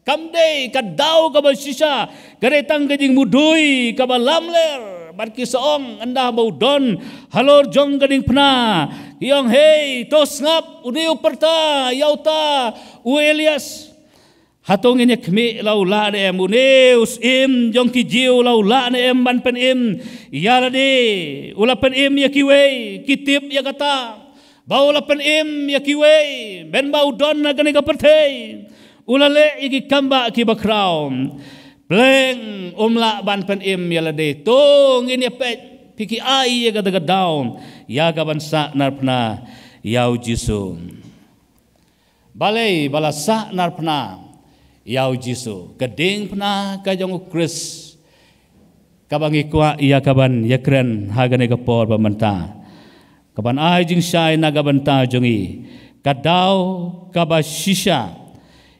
Kam dei ka daw kaba shisha, ka dei tang ka jingmudui kaba lamler. Bad ki sa ong, ynda ba u don halor jong ka diengphna, ki ong, hei, to sngap, une u pyrta ïa uta u Elias. Hato ngin ïa khmih la u lah ne em? Une u syiem jong ki Jiw la u lah ne em ban pynim ïa lade? U la pynim ïa kiwei, ki tip ïa kata. Ba u la pynim ïa kiwei, mynba u don ha kane ka pyrthei u la leh ïa ki kam bah kiba khraw. Pleng, um lah ban pynim ïa lade. To ngin ïa peit, phi, ki ai ïa kata ka daw ïa ka ban sah narphna ïa u Jisu. Balei ba la sah narphna ïa u Jisu? Ka diengphna ka jong u Khrist kaba ngi kwah ïa ka ban ïakren ha kane ka por ba mynta, ka ban ai jingshai na ka bynta jong ngi, ka daw kaba shisha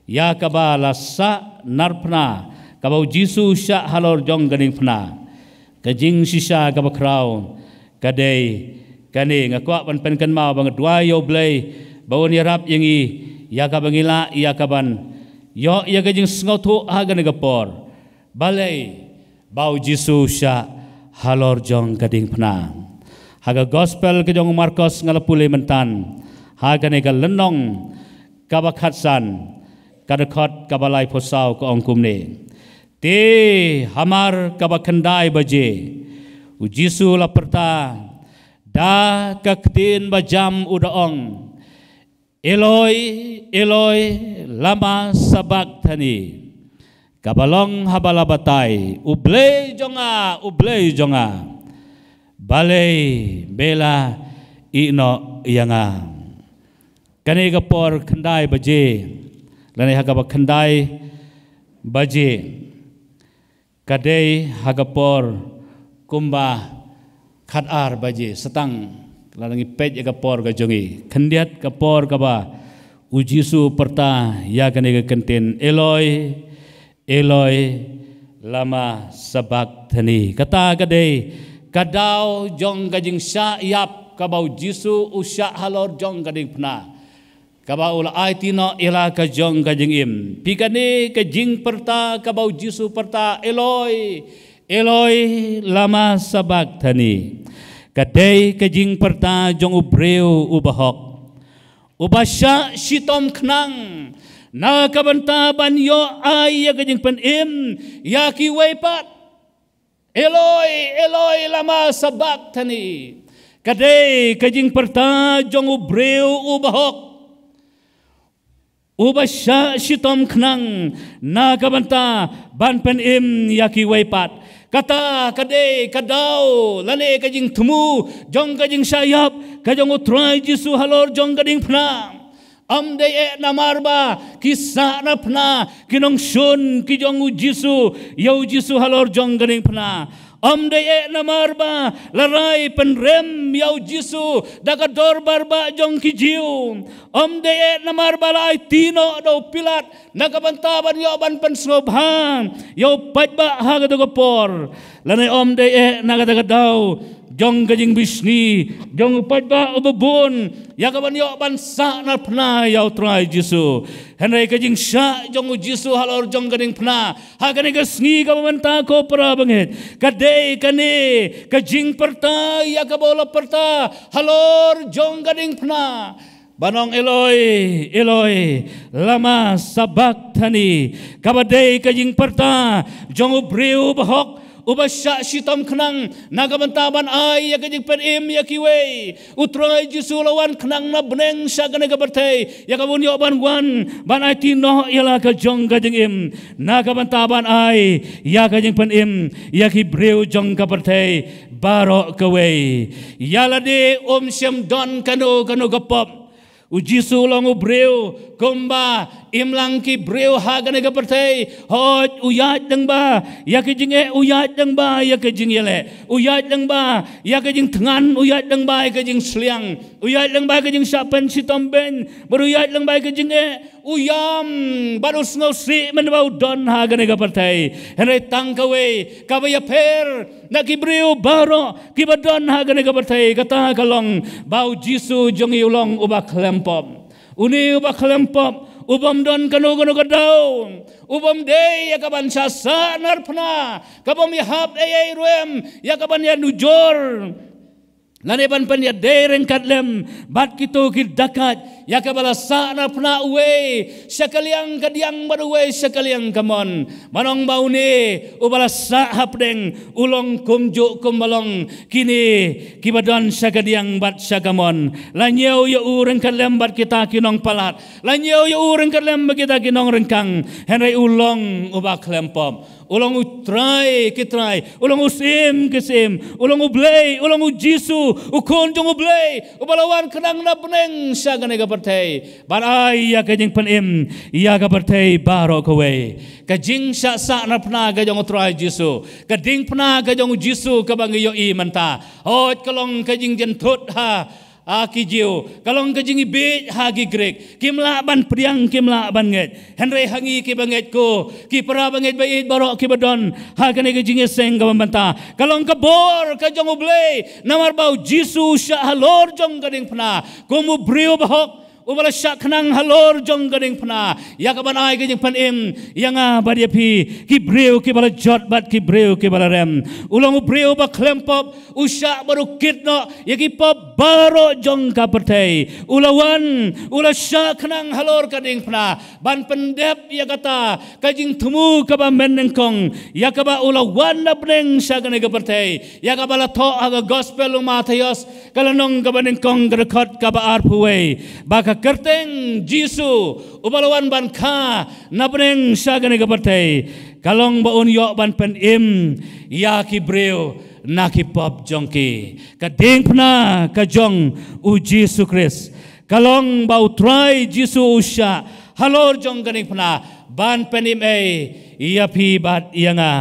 ïa kaba la sah narphna, kaba u Jisu u shah halor jong ka diengphna. Ka jingshisha kaba khraw ka dei kane, nga kwah ban pynkynmaw ba nga duwai ïa u Blei ba un ïarap ïa ngi ïa kaba ngi lah ïa ka ban ïoh ïa ka jingsngewthuh ha kane ka por. Balei ba u Jisu u shah halor jong ka diengphna? Ha ka gospel ka jong u Markos nga la pule myntan, ha kane ka lynnong kaba khatsan, ka dkhot kaba laiphew saw, ka ong kumne: Te hamar kaba khyndai baje, u Jisu u la pyrta da ka ktien ba jam, u da ong, Eloi, Eloi, lama sabakthani? Kaba long ha ba la batai, U Blei jong nga, U Blei jong nga, balei me la ïeh noh ïa nga? Kane ka por khyndai baje, lane ha kaba khyndai baje, ka dei ha ka por kumba khatar baje, sa tang lada ngi peit ïa ka por ka jong ngi. Khyndiat ka por kaba u Jisu u pyrta ïa kane ka kyntien, Eloi, Eloi, lama sabakthani? Kata ka dei ka daw jong ka jingshah ïap kaba u Jisu u shah halor jong ka diengphna, kaba u la aiti noh ïa la ka jong ka jingim. Phi, kane ka jingpyrta kaba u Jisu u pyrta, Eloi, Eloi, lama sabakthani? Ka dei ka jingpyrta jong u briew u bahok, uba shah shitom khnang na ka bynta ban ïoh ai ïa ka jingpynim ïa kiwei pat. Eloi, Eloi, lama sabakthani? Ka dei ka jingpyrta jong u briew u bahok, uba shah shitom khnang na ka bynta ban pynim ïa kiwei pat. Kata ka dei ka daw lane ka jingthmu jong ka jingshah ïap ka jong u Trai Jisu halor jong ka diengphna. Ym dei eh namar ba ki sahnarphna ki nongshun ki jong u Jisu ïa u Jisu halor jong ka diengphna. Ym dei eh namar ba la rai pynrem ïa u Jisu da ka dorbar bah jong ki Jiw. Ym dei eh namar ba la aiti noh da u Pilat na ka bynta ban ïoh ban pynsngewbha ïa u paidbah ha kato ka por. Lane ym dei eh na kata ka daw jong ka jingbishni jong u paidbah uba bun ïa ka ban ïoh ban sahnarphna ïa u Trai Jisu. Hynrei ka jingshah jong u Jisu halor jong ka diengphna ha kane ka sngi kaba mynta, ko para bangeit, ka dei kane ka jingpyrta ïa kaba u la pyrta halor jong ka diengphna, ban ong, Eloi, Eloi, lama sabakthani? Kaba dei ka jingpyrta jong u briew bahok, uba shah shitom khnang na ka bynta ban ai ïa ka jingpynim ïa kiwei. U Trai Jisu u la wan khnang na bneng sha kane ka pyrthei ïa kaba un ïoh ban wan ban aiti noh ïa la ka jong ka jingim na ka bynta ban ai ïa ka jingpynim ïa ki briew jong ka pyrthei baroh kawei. Ïa lade um shym don kano kano ka pop. U Jisu u long u briew kumba imlang ki briew ha kane ka pyrthei. Hooid, u ïaid lyngba ïa ki jingeh, u ïaid lyngba ïa ki jingïaleh, u ïaid lyngba ïa ki jingthngan, u ïaid lyngba ïa ki jingsliang, u ïaid lyngba ïa ki jingshah pynshitom beiñ, bad u ïaid lyngba ïa ki jingeh, u ïam bad u sngewsih mynba u don ha kane ka pyrthei. Hynrei tang kawei kaba ïapher na ki briew baroh kiba don ha kane ka pyrthei, kata ka long ba u Jisu jong ngi u long uba khlem pop. Une uba khlem pop, u bym don kano kano ka daw, u bym dei ïa ka ban shah sahnarphna, ka bym ïahap ei ei ruh em ïa ka ban ïanujor lane ban pynïadei ryngkat lem bad kito ki dakait, ïa kaba la sahnarphna uwei sha ka liang ka diang bad uwei sha ka liang ka mon. Ban ong ba une uba la sah hapdeng u long kumjuh kumba long kine kiba don sha ka diang bad sha ka mon. La ñiew ïa u ryngkat lem bad kita ki nongpalat, la ñiew ïa u ryngkat lem bad kita ki nongryngkang, hynrei u long uba khlem pop. U long u Trai ki trai, u long u Syiem ki syiem, u long U Blei, u long u Jisu, u Khun jong U Blei, uba la wan khnang na bneng sha kane ka pyrthei ban ai ïa ka jingpynim ïa ka pyrthei baroh kawei. Ka jingshah sahnarphna ka jong u Trai Jisu, ka diengphna ka jong u Jisu kaba ngi ïohi mynta, hooid, ka long ka jingjynthut ha, ha ki Jiw, ka long ka jingibieit ha ki Grik. Kim lah ban pdiang, kim lah ban ngeit. Hynrei ha ngi kiba ngeit ko, ki para bangeit ba ïeit baroh kiba don ha kane ka jingïaseng kaba mynta, ka long ka bor ka jong U Blei namar ba u Jisu u shah halor jong ka diengphna kum u briew bahok, uba la shah khnang halor jong ka diengphna ïa ka ban ai ka jingpynim ïa nga bad ïa phi, ki briew kiba la jot bad ki briew kiba la rem. U long u briew ba khlem pop, u shah bad u kit noh ïa ki pop baroh jong ka pyrthei. U la wan, u la shah khnang halor ka diengphna ban pyndep ïa kata ka jingthmu kaba mynnyngkong ïa kaba u la wan na bneng sha kane ka pyrthei, ïa kaba la thoh ha ka Gospel u Mathaios, ka lynnong kaba nyngkong, ka dkhot kaba arphew wei, ba ka kyrteng Jisu, uba la wan ban kha na bneng sha kane ka pyrthei, ka long ba un ïoh ban pynim ïa ki briew na ki pop jong ki. Ka diengphna ka jong u Jisu Khrist, ka long ba u Trai Jisu u shah halor jong ka diengphna ban pynim ei ïa phi bad ïa nga,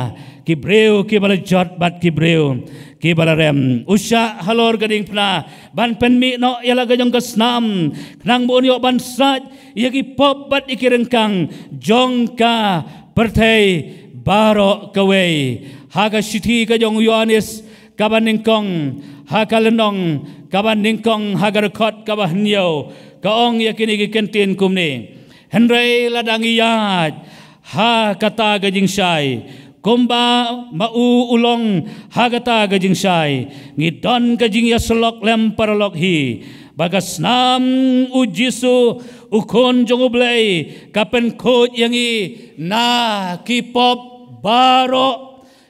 ki briew kiba la jot bad ki briew kiba la rem. U shah halor ka diengphna ban pynmih noh ïa la ka jong ka snam, khnang ba un ïoh ban sait ïa ki pop bad ïa ki ryngkang jong ka pyrthei baroh kawei. Ha ka shithi ka jong u Ïoannis kaba nyngkong, ha ka lynnong kaba nyngkong, ha ka dkhot kaba hynñiew, ka ong ïa kine ki kyntien kumne: Hynrei lada ngi ïaid ha kata ka jingshai, Kumba ma u u long ha kata ka jingshai, ngi don ka jingïasyllok lem paralok hi, ba ka snam u Jisu, u Khun jong U Blei, ka pynkhuid ïa ngi na ki pop baroh.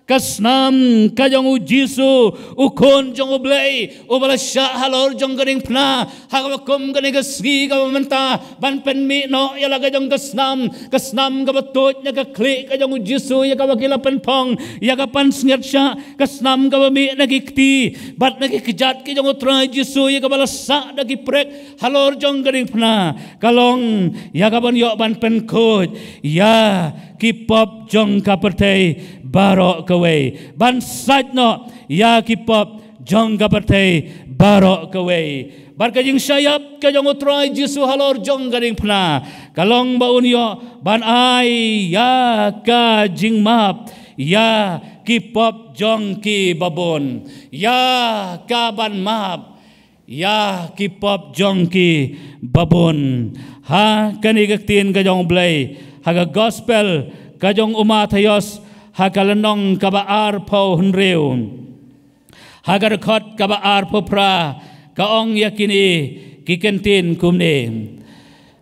Ka snam ka jong u Jisu, u Khun jong U Blei, uba la shah halor jong ka diengphna, ha kaba kum kane ka sngi kaba mynta, ban pynmih noh ïa la ka jong ka snam, ka snam kaba tuid na ka khlieh ka jong u Jisu, ïa kaba ki la pynphong, ïa ka pansngiat shah, ka snam kaba mih na ki kti bad na ki kjat ki jong u Trai Jisu, ïa kaba la sah da ki prek halor jong ka diengphna, ka long ïa kaban ïoh ban pynkhuid ïa ki pop jong ka pyrthei baroh kawei, ban sait noh ïa ki pop jong ka pyrthei baroh kawei. Bad ka jingshah ïap ka jong u Trai Jisu halor jong ka diengphna, ka long ba un ïoh ban ai ïa ka jingmap ïa ki pop jong ki babun, ïa kaban map ïa ki pop jong ki babun. Ha kane ka ktien ka jong U Blei, ha ka gospel ka jong u Mathaios, ha ka lynnong kaba arphew hynriew, ha ka dkhot kaba arphew phra, ka ong ïa kine ki kyntien kumne: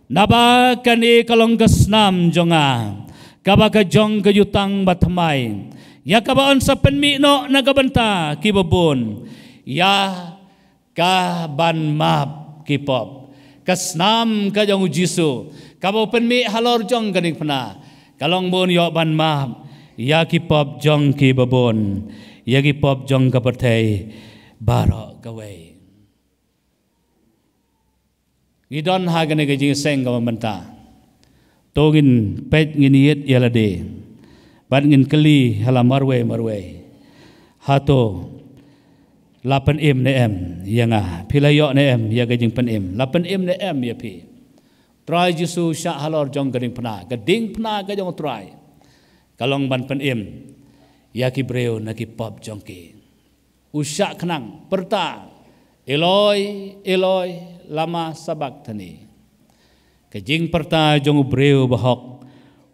Naba kane ka long ka snam jong nga, kaba ka jong ka jutang bathymmai, ïa kaba yn sa pynmih noh na ka bynta ki babun, ïa kaban map ki pop. Ka snam ka jong u Jisu, kaba u pynmih halor jong ka diengphna, ka long ba un ïoh ban map ïa ki pop jong ki babun, ïa ki pop jong ka pyrthei baroh kawei. Ngi don ha kane ka jingïaseng kaba mynta. To ngin peit, ngin ïit ïa lade, bad ngin kylli ha la marwei marwei: Hato la pynim ne em ïa nga? Phi la ïoh ne em ïa ka jingpynim? La pynim ne em ïa phi? Trai Jisu shah halor jong ka diengphna, ka diengphna ka jong u Trai, ka long ban pynim ïa ki briew na ki pop jong ki. U shah khnang, pyrta: Eloi, Eloi, lama sabakthani? Ka jingpyrta jong u briew bahok,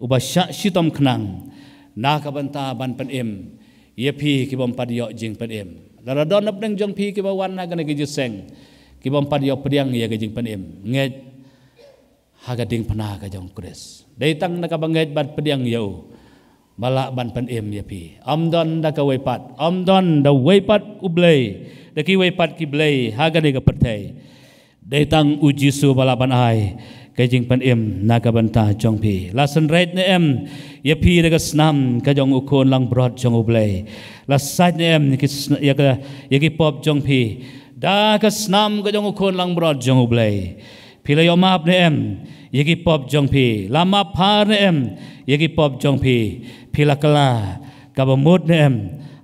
uba shah shitom khnang, na ka bynta ban pynim ïa phi ki bym pat ïoh jingpynim. Lada don napdeng jong phi kiba wan ha kane ka jingïaseng, ki bym pat ïoh pdiang ïa ka jingpynim, ngeit ha ka diengphna ka jong u Khrist. Dei tang da kaba ngeit bad pdiang ïa u, ba lah ban pynim ïa phi. Ym don da kawei pat, ym don da wei pat U Blei, da kiwei pat ki blei ha kane ka pyrthei. Dei tang u Jisu ba lah ban ai ka jingpynim na ka bynta jong phi. La synreit ne em ïa phi da ka snam ka jong u Khun langbrot jong U Blei? La sait ne em ïa ki sn-, ïa ka, ïa ki pop jong phi da ka snam ka jong u Khun langbrot jong U Blei? Phi la ïoh map ne em ïa ki pop jong phi? La map phar ne em ïa ki pop jong phi? Phi la kylla kaba mut ne em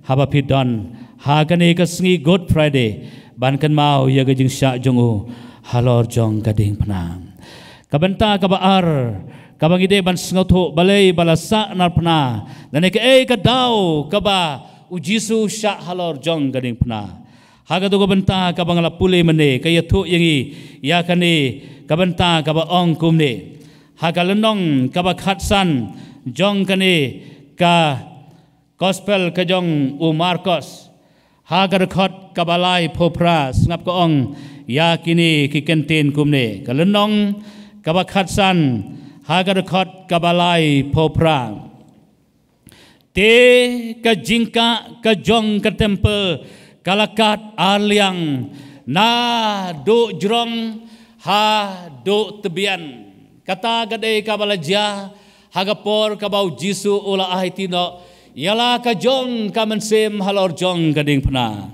haba phi don ha kane ka sngi Good Friday ban kynmaw ïa ka jingshah jong u halor jong ka diengphna? Ka bynta kaba ar kaba ngi dei ban sngewthuh, balei ba la sah narphna, lane kaei ka daw kaba u Jisu shah halor jong ka diengphna? Ha kato ka bynta kaba nga la pule mynne, ka ïathuh ïa ngi ïa kane ka bynta kaba ong kumne. Ha ka lynnong kaba khatsan jong kane ka gospel ka jong u Markos, ha ka dkhot kaba laiphew phra, sngap ka ong ïa kine ki kyntien kumne. Ka lynnong kaba khatsan, ha ka dkhot kaba laiphew phra: Te ka jingkah ka jong ka templ ka la kat ar liang, naduh jrong haduh tbian. Kata ka dei kaba la jia ha ka por kaba u Jisu u la aiti noh ïa la ka jong ka mynsiem halor jong ka diengphna.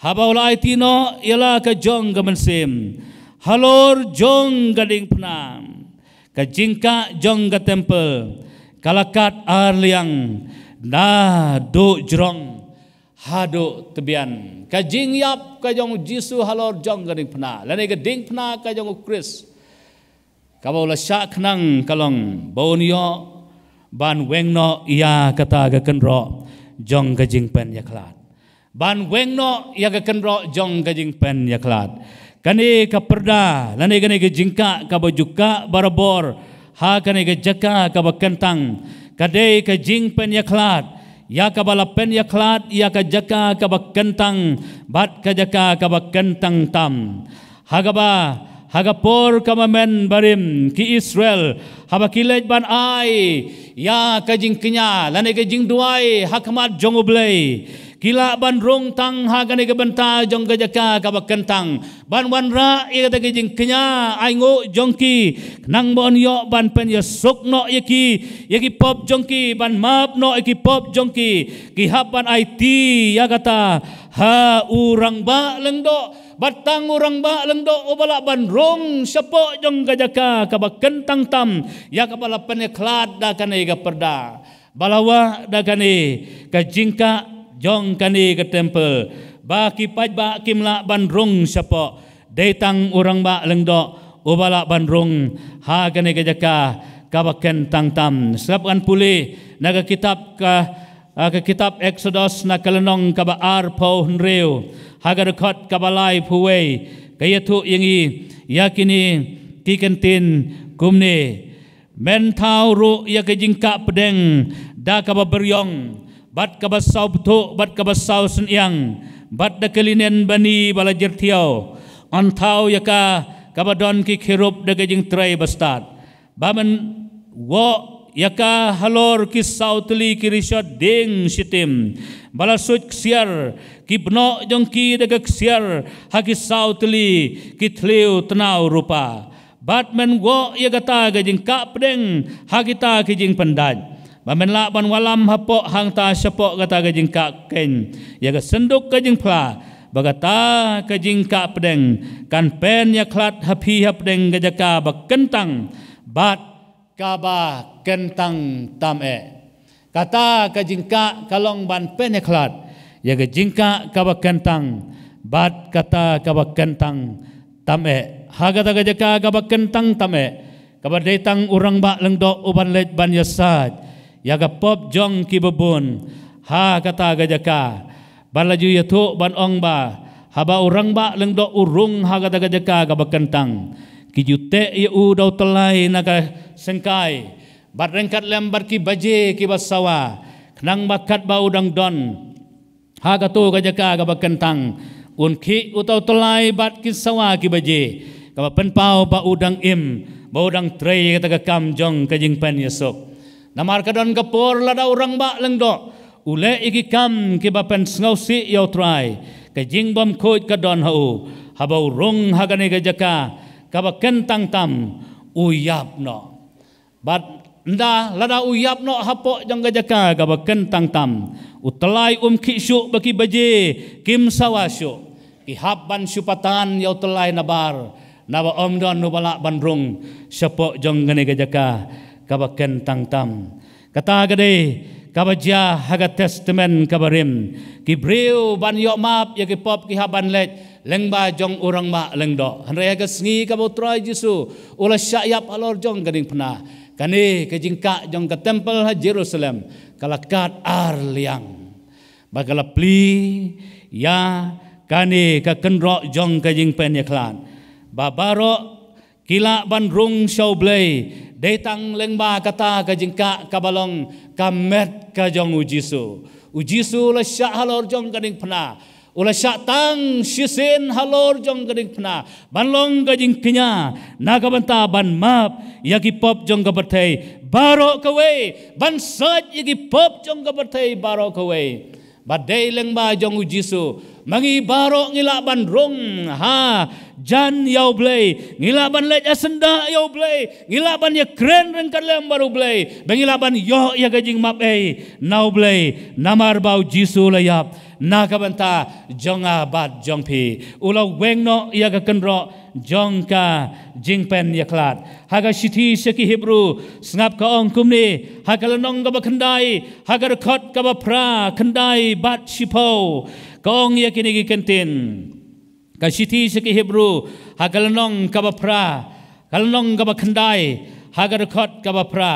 Haba u la aiti noh ïa la ka jong ka mynsiem halor jong ka diengphna, ka jingkah jong ka templ ka la kat ar liang, naduh jrong haduh tbian. Ka jingïap ka jong u Jisu halor jong ka diengphna, lane ka diengphna ka jong u Khrist, kaba u la shah khnang ka long ba un ïoh ban weng noh ïa kata ka kynroh jong ka jingpynïakhlad, ban weng noh ïa ka kynroh jong ka jingpynïakhlad. Kane ka pyrda, lane kane ka jingkah kaba ju kah barabor ha kane ka jaka kaba kyntang, ka dei ka jingpynïakhlad ïa kaba la pynïakhlad ïa ka jaka kaba kyntang bad ka jaka kaba kyntang tam. Ha kaba, ha ka por kaba mynbarim ki Israel, haba ki leit ban ai ïa ka jingkñia lane ka jingduwai ha khmat jong U Blei, ki lah ban rung tang ha kane ka bynta jong ka jaka kaba kyntang, ban wanrah ïa kata ka jingkñia ainguh jong ki, khnang ba un ïoh ban pynïasuk noh ïa ki, ïa ki pop jong ki, ban map noh ïa ki pop jong ki. Ki hap ban aiti ïa kata ha u rangbah lyngdoh, bad tang u rangbah lyngdoh uba lah ban rung shapoh jong ka jaka kaba kyntang tam ïa kaba la pynïakhlad da kane ka pyrda. Ba la wah da kane ka jingkah jong kane ka temple, ba ki paidbah kim lah ban rung shapoh, dei tang u rangbah lyngdoh uba lah ban rung ha kane ka jaka kaba kyntang tam. Sngap ngan pule na ka kitab ka, ah, ka kitab Exodus na ka lynnong kaba arphew hynriew, ha ka dkhot kaba laiphew wei, ka ïathuh ïa ngi ïa kine ki kyntien kumne. Men thaw ruh ïa ka jingkah pdeng da kaba byrïong, bad kaba saw bthuh, bad kaba saw synñiang, bad da ka linen bani ba la jyrthiaw. Yn thaw ïa ka kaba don ki kherub da ka jingtrei bastad. Ba men woh ïa ka halor ki saw tylli ki rishot dieng shitim, ba la suid ksiar ki bnoh jong ki da ka ksiar ha ki saw tylli ki thliew tnaw rupa. Bad men woh ïa kata ka jingkah pdeng ha kita ki jingpyndait, ba men lah ban wallam hapoh hangta shapoh kata ka jingkah keiñ ïa ka synduk ka jingphla, ba kata ka jingkah pdeng kan pynïakhlad ha phi hapdeng ka jaka ba kyntang bad kaba kyntang tam eh. Kata ka jingkah ka long ban pynïakhlad ïa ka jingkah kaba kyntang bad kata kaba kyntang tam eh. Ha kata ka jaka kaba kyntang tam eh, kaba dei tang u rangbah lyngdoh uban leit ban ïasaid ïa ka pop jong ki babun ha kata ka jaka. Bad la ju ïathuh ban ong ba haba u rangbah lyngdoh u rung ha kata ka jaka kaba kyntang, ki ju teh ïa u da u tyllai na ka syngkai, bad ryngkat lem bad ki baje kiba sawa, khnang ba katba u dang don ha kato ka jaka kaba kyntang, un khih uta u tyllai bad ki sawa ki baje, kaba pynpaw ba u dang im, ba u dang trei kata ka kam jong ka jingpynïasuk. Namar ka don ka por lada u rangbah lyngdoh u leh ïa ki kam kiba pynsngewsih ïa U Trai, ka jingbymkhuid ka don ha u. Haba u rung ha kane ka jaka kaba kyntang tam, u ïap noh. Bad ynda lada u ïap noh hapoh jong ka jaka kaba kyntang tam, u tyllai um khih shuh ba ki baje kim sawa shuh. Ki hap ban shu patan ïa u tyllai nabar, naba ym don uba lah ban rung shapoh jong kane ka jaka kaba kyntang tam. Kata ka dei kaba jia ha ka Testament kaba rim. Ki briew ban ïoh map ïa ki pop ki hap ban leit lyngba jong u rangbah lyngdoh. Hynrei ha ka sngi kaba U Trai Jisu u la shah ïap halor jong ka diengphna, kane ka jingkah jong ka temple ha Jerusalem ka la kat ar liang. Ba ka la plie ïa kane ka kynroh jong ka jingpynïakhlad, ba baroh ki lah ban rung sha U Blei dei tang lyngba kata ka jingkah kaba long ka met ka jong U Jisu. U Jisu u la shah halor jong ka diengphna, u la shah tang shisien halor jong ka diengphna ban long ka jingkñia na ka bynta ban map ïa ki pop jong ka pyrthei baroh kawei, ban sait ïa ki pop jong ka pyrthei baroh kawei. Ba dei lyngba jong U Jisu ma ngi baroh ngi lah ban rung hajan ïa U Blei, ngi lah ban leit ha syndah ïa U Blei, ngi lah ban ïakren ryngkat lem bad U Blei, ba ngi lah ban ïoh ïa ka jingmap ei na U Blei, namar ba U Jisu u la ïap na ka bynta jong nga bad jong phi. U la weng noh ïa ka kynroh jong ka jingpynïakhlad. Ha ka shithi sha ki Hebru, sngap ka ong kumne, ha ka lynnong kaba khyndai, ha ka dkhot kaba phra, khyndai bad shiphew, ka ong ïa kine ki kyntien. Ka shithi sha ki Hebru, ha ka lynnong kaba phra, ka lynnong kaba khyndai, ha ka dkhot kaba phra.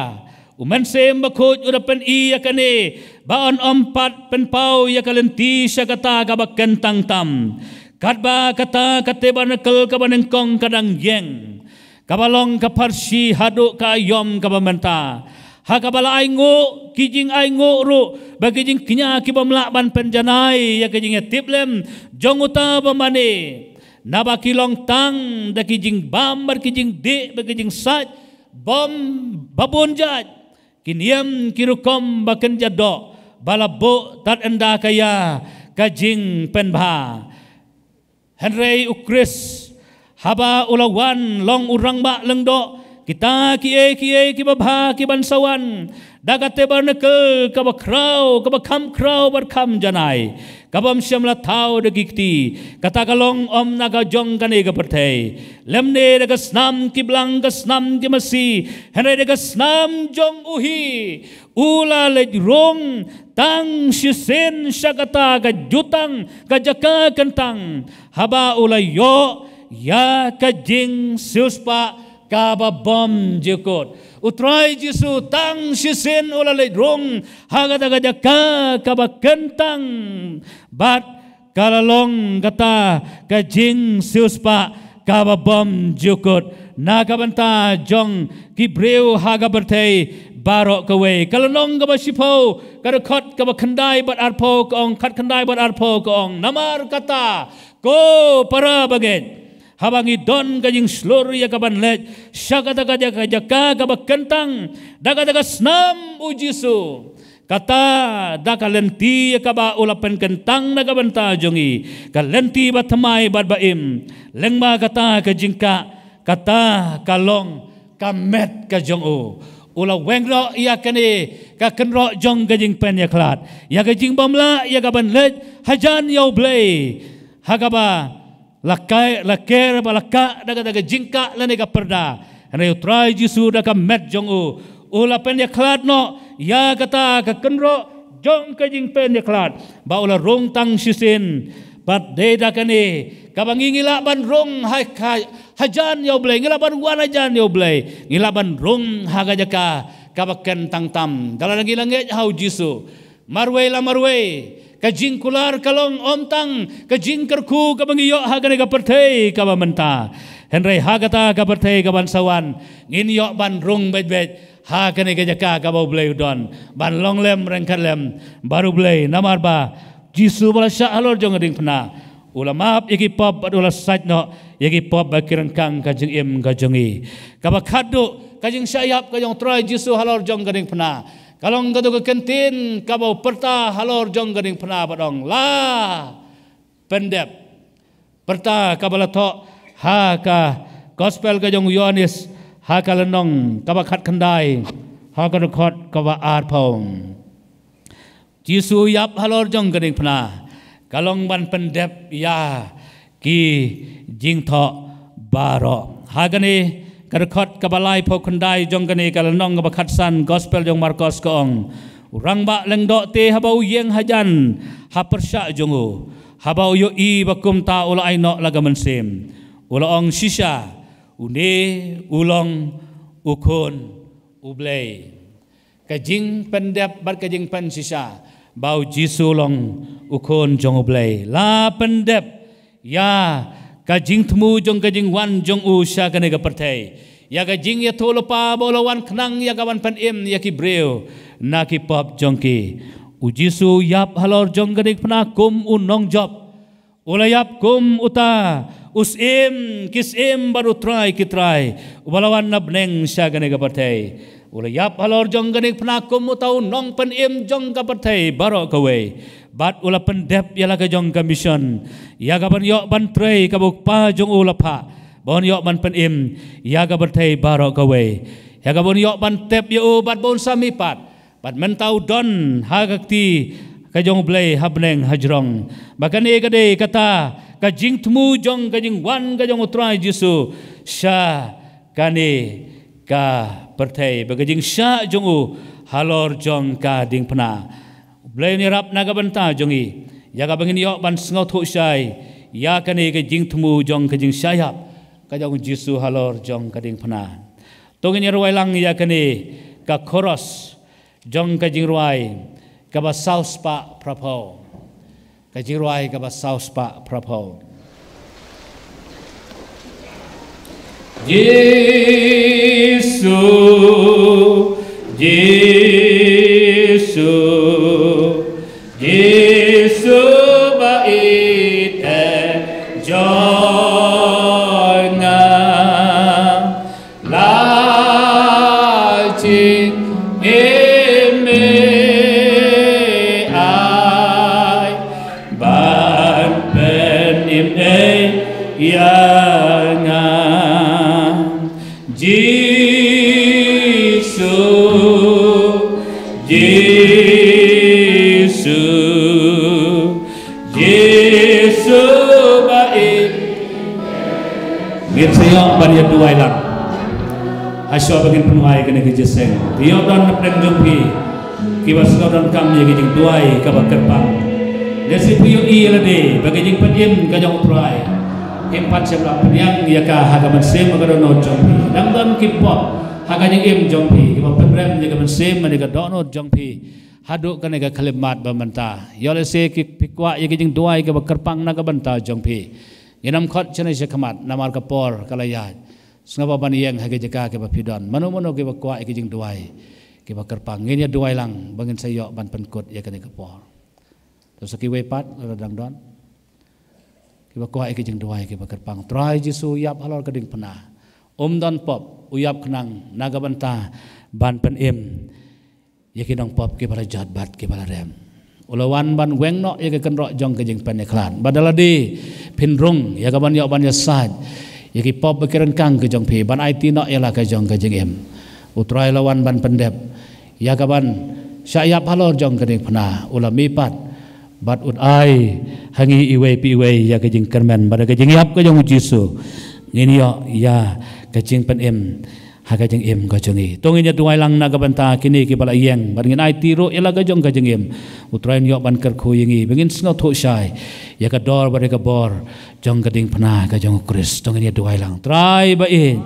U Mynsiem Bakhuid u da pyni ïa kane, ba yn ym pat pynpaw ïa ka lynti sha kata kaba kyntang tam, katba kata ka tabernakl kaba nyngkong ka dang ïeng, kaba long ka pharshi haduh ka aïom kaba mynta. Ha kaba la ainguh ki jingainguh ruh bad ki jingkñia ki bym lah ban pynjanai ïa ki jingïatiplem jong uta ba mane, naba ki long tang da ki jingbam bad ki jingdih bad ki jingsaid bom babun jait, ki niam ki rukom ba kynja doh ba la buh tad ynda ka ïa ka jingpynbha. Hynrei u Khrist haba u la wan long u rangbah lyngdoh, kita kiei kiei kiba bha ki ban sa wan da ka tabernacle kaba khraw, kaba kham khraw bad kham janai, kabym shym la thaw da ki kti. Kata ka long ym na ka jong kane ka pyrthei, lymne da ka snam ki blang, ka snam ki masi, hynrei da ka snam jong u hi. U la leit rung tang shisien sha kata ka jutang, ka jaka kyntang, haba u la ïoh ïa ka jingsiewspah kaba bymjukut. U Trai Jisu tang shisien u la leit rung ha kata ka jaka kaba kyntang, bad ka la long kata ka jingsiewspah kaba bymjukut na ka bynta jong ki briew ha ka pyrthei baroh kawei. Ka lynnong kaba shiphew, ka dkhot kaba khyndai bad arphew ka ong, khatkhyndai bad arphew ka ong: Namar kata, ko para bangeit, haba ngi don ka jingshlur ïa ka ban leit sha kata ka jaka, jaka kaba kyntang da kata ka snam u Jisu, kata da ka lynti ïa kaba u la pynkyntang na ka bynta jong ngi, ka lynti bathymmai bad ba-im, lyngba kata ka jingkah, kata ka long ka met ka jong u. U la weng noh ïa kane ka kynroh jong ka jingpynïakhlad, ïa ka jingbymlah ïa ka ban leit hajan ïa U Blei ha kaba la kai, la ker ba la kah da kata ka jingkah lane ka pyrda. Hynrei u Trai Jisu da ka met jong u, u la pynïakhlad noh ïa kata ka kynroh jong ka jingpynïakhlad, ba u la rung tang shisien. Bad dei da kane kaba ngi, ngi lah ban rung ha, ha, hajan ïa U Blei, ngi lah ban wan hajan ïa U Blei, ngi lah ban rung ha ka jaka kaba kyntang tam. Ka la ngi la ngeit ha u Jisu, marwei la marwei, ka jingkular ka long ym tang ka jingkyrkhu kaba ngi ïoh ha kane ka pyrthei kaba mynta, hynrei ha kata ka pyrthei kaban sa wan, ngin ïoh ban rung beit beit ha kane ka jaka kaba U Blei u don, ban long lem ryngkat lem bad U Blei. Namar ba Jisu ba la shah halor jong ka diengphna, u la map ïa ki pop bad u la sait noh ïa ki pop bad ki ryngkang ka jingim ka jong ngi. Kaba khatduh, ka jingshah ïap ka jong u Trai Jisu halor jong ka diengphna, ka long kato ka kyntien kaba u pyrta halor jong ka diengphna bad ong, la pyndep. Pyrta kaba la thoh ha ka Gospel ka jong u Ïoannis, ha ka lynnong kaba khatkhyndai, ha ka dkhot kaba arphew. Jisu ïap halor jong ka diengphna, ka long ban pyndep ïa ki jingthoh baroh. Ha kane ka dkhot kaba laiphew khyndai jong kane ka lynnong kaba khatsan Gospel jong u Markos ka ong, u rangbah lyngdoh te haba u ïeng hajan ha pyrshah jong u, haba u ïohi ba kumta, u la ai noh la ka mynsiem, u la ong, shisha, une u long u Khun U Blei. Ka jingpyndep bad ka jingpynshisha ba u Jisu u long u Khun jong U Blei. La pyndep ïa ka jingthmu jong ka jingwan jong u sha kane ka pyrthei, ïa ka jingïathuhlypa ba u la wan khnang ïa ka ban pynim ïa ki briew na ki pop jong ki. U Jisu u ïap halor jong ka diengphna kum u nongjop. U la ïap kum uta u Syiem ki syiem bad u Trai ki trai, uba la wan na bneng sha kane ka pyrthei. U la ïap halor jong ka diengphna kum uta u nongpynim jong ka pyrthei baroh kawei. Bad u la pyndep ïa la ka jong ka mission, ïa ka ban ïoh ban trei kaba u Kpa jong u u la phah, ba un ïoh ban pynim ïa ka pyrthei baroh kawei, ïa ka ban ïoh ban tep ïa u bad ba un sa mihpat. Bad mynta u don ha ka kti ka jong U Blei ha bneng hajrong. Ba kane ka dei kata ka jingthmu jong ka jingwan ka jong u Trai Jisu sha kane ka pyrthei, ba ka jingshah jong u halor jong ka diengphna. U Blei un ïarap na ka bynta jong ngi, ïa kaba ngin ïoh ban sngewthuh shai ïa kane ka jingthmu jong ka jingshah ïap ka jong u Jisu halor jong ka diengphna. To ngin ïa rwai lang ïa kane ka chorus jong ka jingrwai kaba saw spah phraphew. Ka jingrwai kaba saw spah phraphew. Jisu, Jisu, Jisu ba ïeit jong nga, la jingim me ai ban pynim ïa nga. Jisu, Jisu, Jisu ba ïeit. Ngin sa ïoh ban ïa duwai lang. Hashuwa ba ngin pynduwai kane ka jingïaseng, ïoh don na pdeng jong phi kiba sngewdonkam ïa ka jingduwai kaba kyrpang. Lehse phi ïohi ïa lade ba ka jingpynim ka jong U Trai, phim pat shym la pynïang ïa ka ha ka mynsiem ka dohnud jong phi. Dang don ki pop ha ka jingim jong phi kiba pynrem ïa ka mynsiem bad ïa ka dohnud jong phi haduh kane ka khyllipmat ba mynta. Ïoh lehse ki, phi kwah ïa ka jingduwai kaba kyrpang na ka bynta jong phi. Ngin ym khot shane shakhmat namar ka por ka la ïaid. Sngewbha ban ïeng ha ki jaka kiba phi don. Mano mano kiba kwah ïa ki jingduwai kiba kyrpang, ngin ïa duwai lang ba ngin sa ïoh ban pynkut ïa kane ka por. To sa kiwei pat lada dang don kiba kwah ïa ki jingduwai kiba kyrpang. Trai Jisu, ïap halor ka diengphna. Um don pop, u ïap khnang na ka bynta ban pynim ïa ki nongpop kiba la jot bad kiba la rem. U la wan ban weng noh ïa ka kynroh jong ka jingpynikhlan. Bad da lade phin rung ïa ka ban ïoh ban ïasaid ïa ki pop bad ki ryngkang ka jong phi, ban aiti noh ïa la ka jong ka jingim. U Trai la wan ban pyndep ïa ka ban shah ïap halor jong ka diengphna. U la mih pat bad un ai ha ngi iwei pa iwei ïa ka jingkyrmen bad ka jingïap ka jong U Jisu, ngin ïoh ïa ka jingpynim ha ka jingim ka jong ngi. To ngin ïa duwai lang na ka bynta kine kiba la ïeng bad ngin aiti ruh ïa la ka jong ka jingim. U Trai un ïoh ban kyrkhu ïa ngi ba ngin sngewthuh shai ïa ka dor bad ïa ka bor jong ka diengphna ka jong U Khrist. To ngin ïa duwai lang. Trai ba ïeit,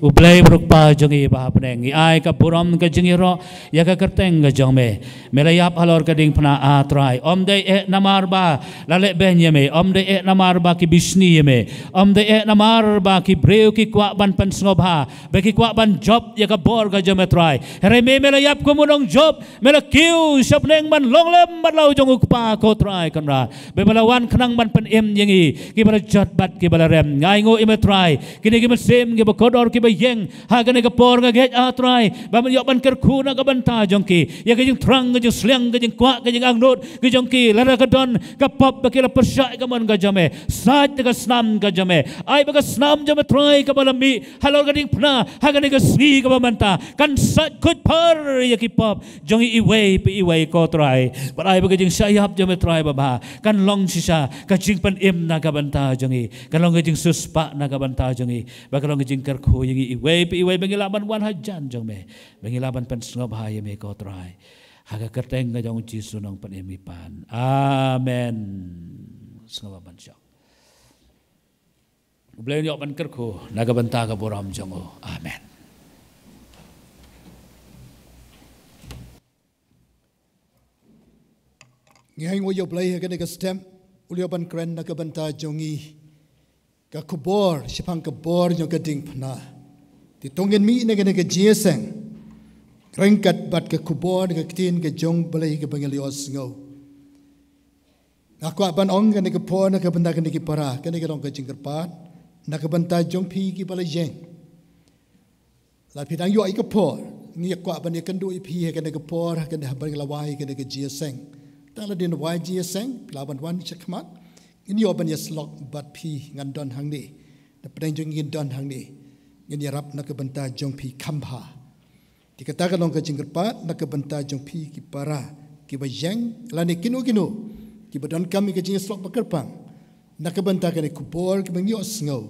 U Blei bad U Kpa jong ngi ba ha bneng, ngi ai ka burom ka jingïaroh ïa ka kyrteng ka jong me. Me la ïap halor ka diengphna, A Trai. Ym dei eh namar ba la leh beiñ ïa me, ym dei eh namar ba ki bishni ïa me, ym dei eh namar ba ki briew ki kwah ban pynsngewbha, ba ki kwah ban jop ïa ka bor ka jong me, Trai. Hynrei me, me la ïap kum u nongjop, me la kiew sha bneng ban long lem bad la u jong U Kpa, ko Trai Kynrad. Ba me la wan khnang ban pynim ïa ngi kiba la jot bad kiba la rem. Nga ainguh ïa me, Trai, kine ki mynsiem kiba kordor kiba ïeng ha kane ka por, nga ngeit, A Trai, ba men ïoh ban kyrkhu na ka bynta jong ki ïa ka jingthrang, ka jingsliang, ka jingkwah, ka jingangnud ka jong ki. Lada ka don ka pop ba ki la pyrshah ïa ka mon ka jong me, sait da ka snam ka jong me. Ai ba ka snam jong me, Trai, kaba la mih halor ka diengphna ha kane ka sngi kaba mynta kan sait khuid phar ïa ki pop jong ngi iwei pa iwei, ko Trai. Bad ai ba ka jingshah ïap jong me, Trai, babha kan long shisha ka jingpynim na ka bynta jong ngi, kan long ka jingsiewspah na ka bynta jong ngi, ba kan long ka jingkyrkhu ïa ngi iwei pa iwei ba ngi lah ban wan hajan jong me, ba ngi lah ban pynsngewbha ïa me, ko Trai. Ha ka kyrteng ka jong U Jisu Nongpynim ngi pan. Amen. Sngewbha ban shong. U Blei un ïoh ban kyrkhu na ka bynta ka burom jong u. Amen. Ngi ainguh ïa U Blei ha kane ka step, u la ïoh ban kren na ka bynta jong ngi ka khubor shaphang ka bor jong ka diengphna. Te to ngin mih na kane ka jingïaseng ryngkat bad ka khubor, ka ktien ka jong U Blei kaba ngi la ïohsngew. Nga kwah ban ong kane ka por na ka bynta kine ki para, kane ka long ka jingkyrpad na ka bynta jong phi kiba la ïeng. Lada phi dang ïoh ïa ka por, ngi kwah ban ïakynduh ïa phi ha kane ka por, ha kane, haba ngi la wai kane ka jingïaseng. Tang la dei ban wai jingïaseng, phi lah ban wan shakhmat. Ngin ïoh ban ïasyllok bad phi, ngan don hangne. Na pdeng jong ngi ngin don hangne. Ngin ïarap na ka bynta jong phi kham bha. Te kata ka long ka jingkyrpad na ka bynta jong phi ki para kiba ïeng, lane kino kino kiba donkam ïa ka jingïasyllok ba kyrpang na ka bynta kane ka khubor kaba ngi ïohsngew,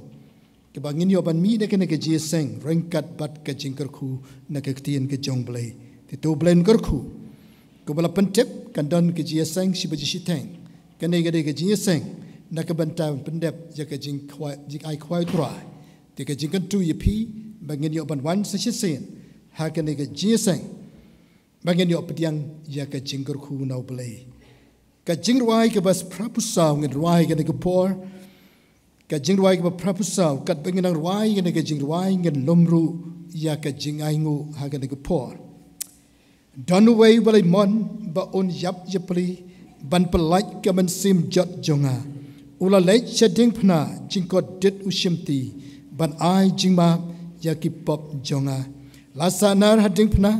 kaba ngin ïoh ban mih na kane ka jingïaseng ryngkat bad ka jingkyrkhu na ka ktien ka jong U Blei. Te to U Blei un kyrkhu. Kumba la pyntip, kan don ka jingïaseng shi baje shiteng. Kane ka dei ka jingïaseng na ka bynta pyndep ïa ka jingkhwai, jingai khwai U Trai. Te ka jingkyntu ïa phi ba ngin ïoh ban wan sa shisien ha kane ka jingïaseng, ba ngin ïoh pdiang ïa ka jingkyrkhu na U Blei. Ka jingrwai kaba phra phew saw ngin rwai kane ka por. Ka jingrwai kaba phra phew saw, katba ngin nang rwai kane ka jingrwai, ngin lum ruh ïa ka jingainguh ha kane ka por. Don uwei uba la mon ba un ïap ïapli ban pyllait ka mynsiem jot jong nga. U la leit sha diengphna jingkordit u shimti ban ai jingmap ïa ki pop jong nga. La sahnar ha diengphna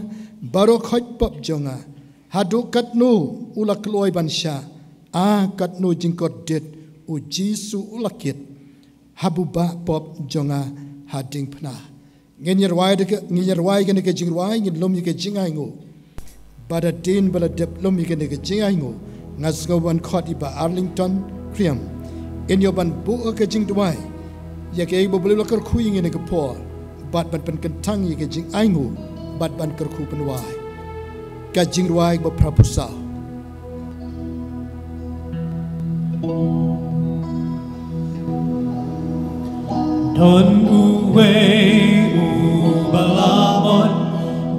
baroh khoit pop jong nga. Haduh katno u la kloi ban shah, a katno jingkordit u Jisu u la kit ha buba pop jong nga ha diengphna. Ngin ïa rwai da ka, ngin ïa rwai kane ka jingrwai, ngin lum ïa ka jingainguh. Bad hadien ba la dep lum ïa kane ka jingainguh, nga sngew ban khot ïa i Bah Arlington Khriam, in ïoh ban buh ka jingduwai ïa kaei ba u Blei u la kyrkhu ïa ngi ha kane ka por, bad ban pynkyntang ïa ka jingainguh, bad ban kyrkhu pynwai. Ka jingrwai ba phra phew saw. Don uwei uba la mon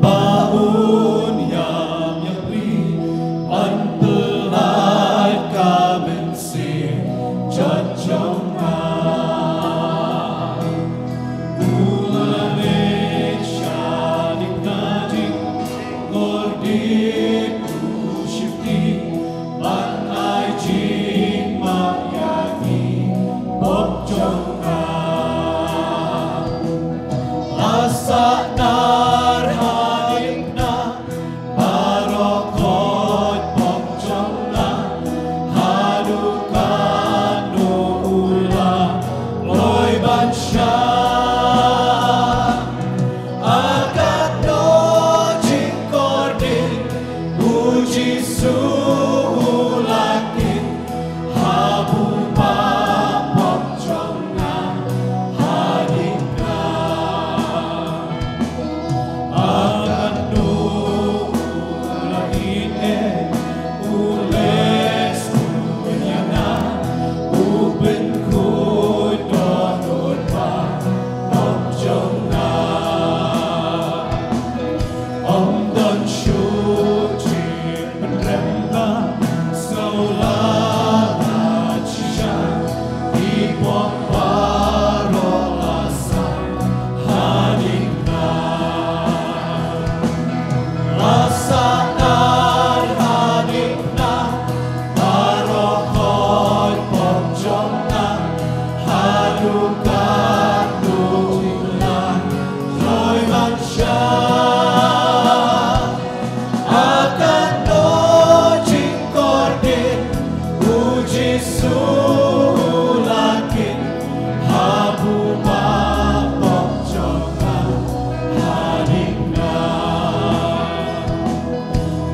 ba un ïam ïapli ban pyllait ka mynsiem jot jong nga. U la leit sha diengphna jingkordit u shimti ban ai jingmap ïa ki pop jong nga. La sahnar ha diengphna baroh khoit pop jong nga, haduh katno u la kloi ban shah. A katno jingkordit u Jisu u la kit ha buba pop jong nga ha diengphna. A katno u la ïeit, u leh sngewthuh ïa nga, u pynkhuid dohnud ba pop jong nga. Ym don shuh jingpynrem ba sngewlad shisha, ki pop baroh la sah ha diengphna. La sahnar ha diengphna baroh khoit pop jong nga, haduh katno u la kloi ban shah. A katno jingkordit u Jisu u la kit ha buba pop jong nga ha diengphna.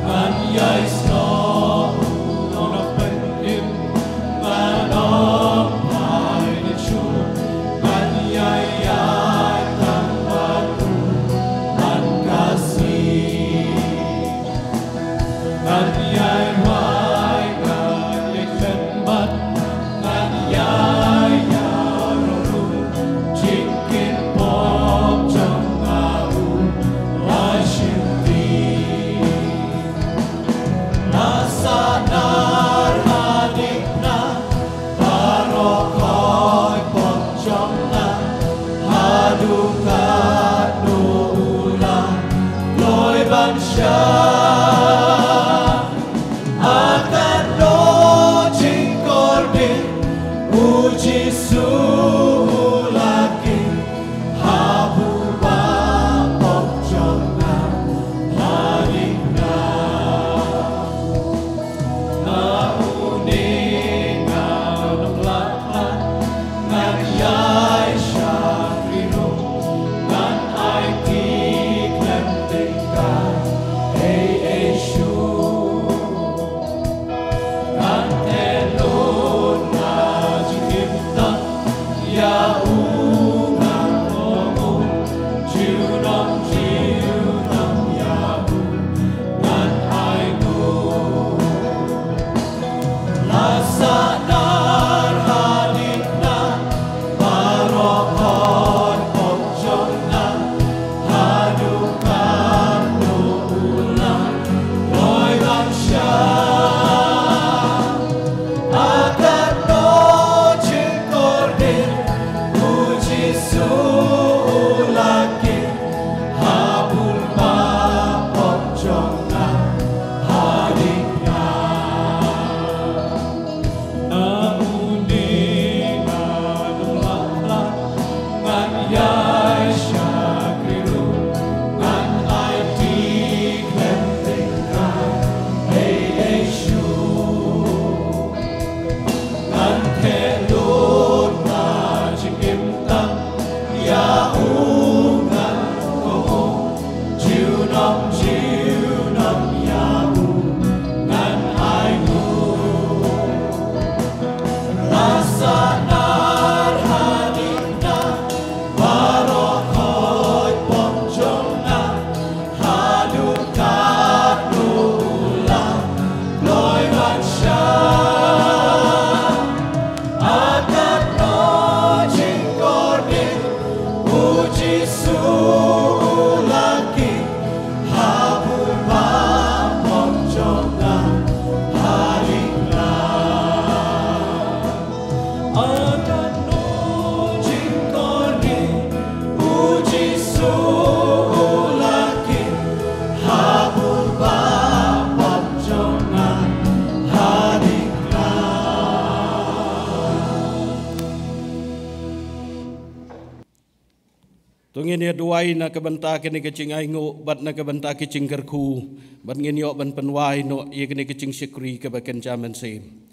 Ngan ïai snoh u nongpynim, ngan ym phai shuh, ngan ïai ïaid tang bad u man ka sngi. Ngan ïai wai, ngan ïai kren bad, ngan ïai ïaroh ruh, jingkit pop jong nga u la shim bit. La sahnar ha diengphna baroh khoit pop jong nga, haduh katno u la kloi ban shah. A katno jingkordit u Jisu u la kit ha buba pop jong nga ha diengphna. Nga une nga nonglait, ngan ïai shakri ruh, ngan aiti khlem tyngkai ei Ngin ïa duwai na ka bynta kane ka jingainguh bad na ka bynta ka jingkyrkhu, bad ngin ïoh ban pynwai noh ïa kane ka jingshakri kaba kynja mynsiem.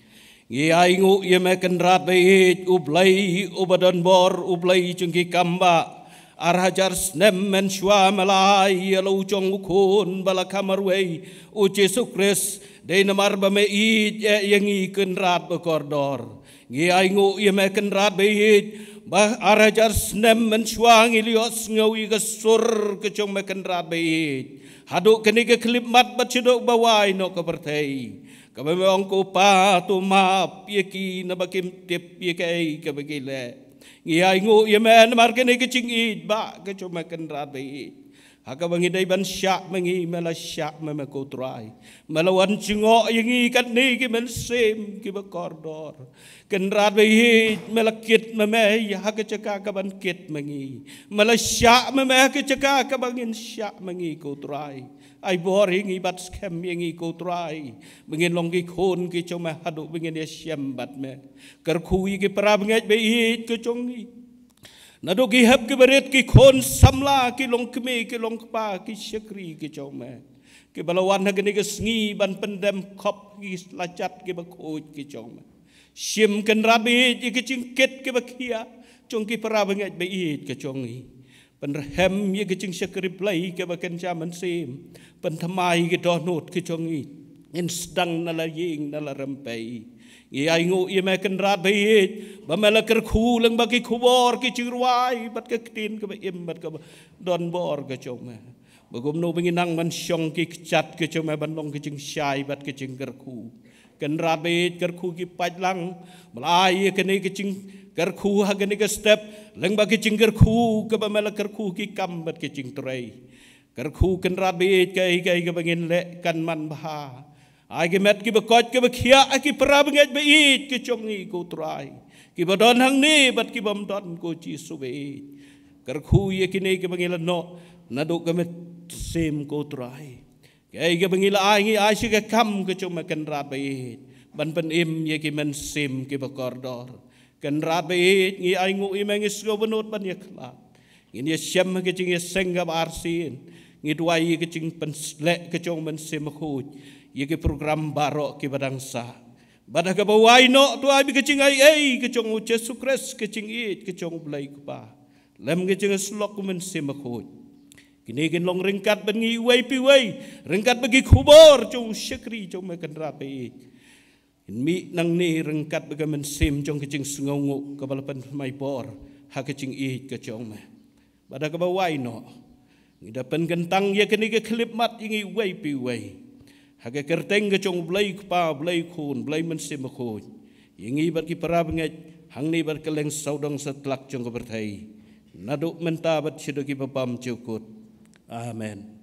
Ngi ainguh ïa me Kynrad ba ïeit, U Blei uba don bor, U Blei jong ki kam bah. Ar hajar snem mynshuwa me la ai ïa la u jong u khun ba la kham marwei, U Jisu Khrist, dei namar ba me ïeit eh ïa ngi Kynrad ba kordor. Ngi ainguh ïa me Kynrad ba ïeit, ba ar hajar snem mynshuwa ngi la ïohsngew ïa ka sur ka jong me Kynrad ba ïeit. Haduh kane ka khyllipmat bad shaduh ba wai noh ka pyrthei. Kaba me ong ko Pa, to map ïa ki naba kim tip ïa kaei kaba ki leh. Ngi ainguh ïa me namar kane ka jingïeit bah ka jong me Kynrad ba ïeit. Ha kaba ngi dei ban shah ma ngi, me la shah ma me ko Trai. Me la wan jngoh ïa ngi katne ki mynsiem kiba kordor. Kynrad ba ïeit, me la kit ma me ha ka jaka kaban kit ma ngi. Me la shah ma me ha ka jaka kaba ngin shah ma ngi ko Trai. Ai bor ïa ngi bad skhem ïa ngi ko Trai, ba ngin long ki khun ki jong me haduh ba ngin ïashem bad me. Kyrkhu ïa ki para bangeit ba ïeit ka jong ngi. Naduh ki hep kiba rit, ki khun samla, ki longkmie, ki longkpa, ki shakri ki jong me, kiba la wan ha kane ka sngi ban pyndem khop ki la jat kiba khuid ki jong me. Shim Kynrad ba ïeit ïa ki jingkit kiba khia jong ki para bangeit ba ïeit ka jong ngi. Pynrhem ïa ki jingshakri Blei kiba kynja mynsiem. Pynthymmai ïa ki dohnud ki jong ngi. Ngin sdang na la ïing na la rympei. Ngi ainguh ïa me Kynrad ba ïeit, ba me la kyrkhu lyngba ki khubor, ki jingrwai bad ka ktien kaba im bad kaba don bor ka jong me. Ba kumno ba ngi nang ban shong ki kjat ki jong me ban long ki jingshai bad ki jingkyrkhu. Kynrad ba ïeit, kyrkhu ki paidlang. Me la ai ïa kane ka jingkyrkhu ha kane ka step lyngba ka jingkyrkhu kaba me la kyrkhu ki kam bad ki jingtrei. Kyrkhu Kynrad ba ïeit, kaei kaei kaba ngin leh kan man bha. Ai ki met kiba koit kiba khiah ha ki para bangeit ba ïeit ki jong ngi ko Trai, kiba don hangne bad kibym don ko Jisu ba ïeit. Kyrkhu ïa kine kiba ngi la noh naduh ka mynsiem ko Trai. Kaei kaba ngi la ai, ngi ai sha ka kam ka jong me Kynrad ba ïeit, ban pynim ïa ki mynsiem kiba kordor. Kynrad ba ïeit, ngi ainguh ïa me, ngi sngewbha ban ïakhlad. Ngin ïashem ha ka jingïaseng kaba arsien. Ngi duwai ïa ka jingpynsleh ka jong u Mynsiem Bakhuid ïa ki program baroh kiba dang sah. Bad ha kaba wai noh, to ai ba ka jingaiei ka jong u Jisu Khrist, ka jingïeit ka jong u Blei Kpa, lem ka jingïasyllok u Mynsiem Bakhuid, kine kin long ryngkat bad ngi uwei pa uwei, ryngkat bad ki khubor jong u shakri jong me Kynrad ba ïeit. Ngin mih nangne ryngkat bad ka mynsiem jong ka jingsngewnguh kaba la pynthymmai bor ha ka jingïeit ka jong me. Bad ha kaba wai noh, ngi da pynkyntang ïa kane ka khyllipmat ïa ngi uwei pa uwei ha ka kyrteng ka jong u Blei Kpa, Blei Khun, Blei Mynsiem Bakhuid, ïa ngi bad ki para bangeit hangne bad kylleng sawdong satlak jong ka pyrthei, naduh mynta bad shaduh kiba bymjukut. Amen.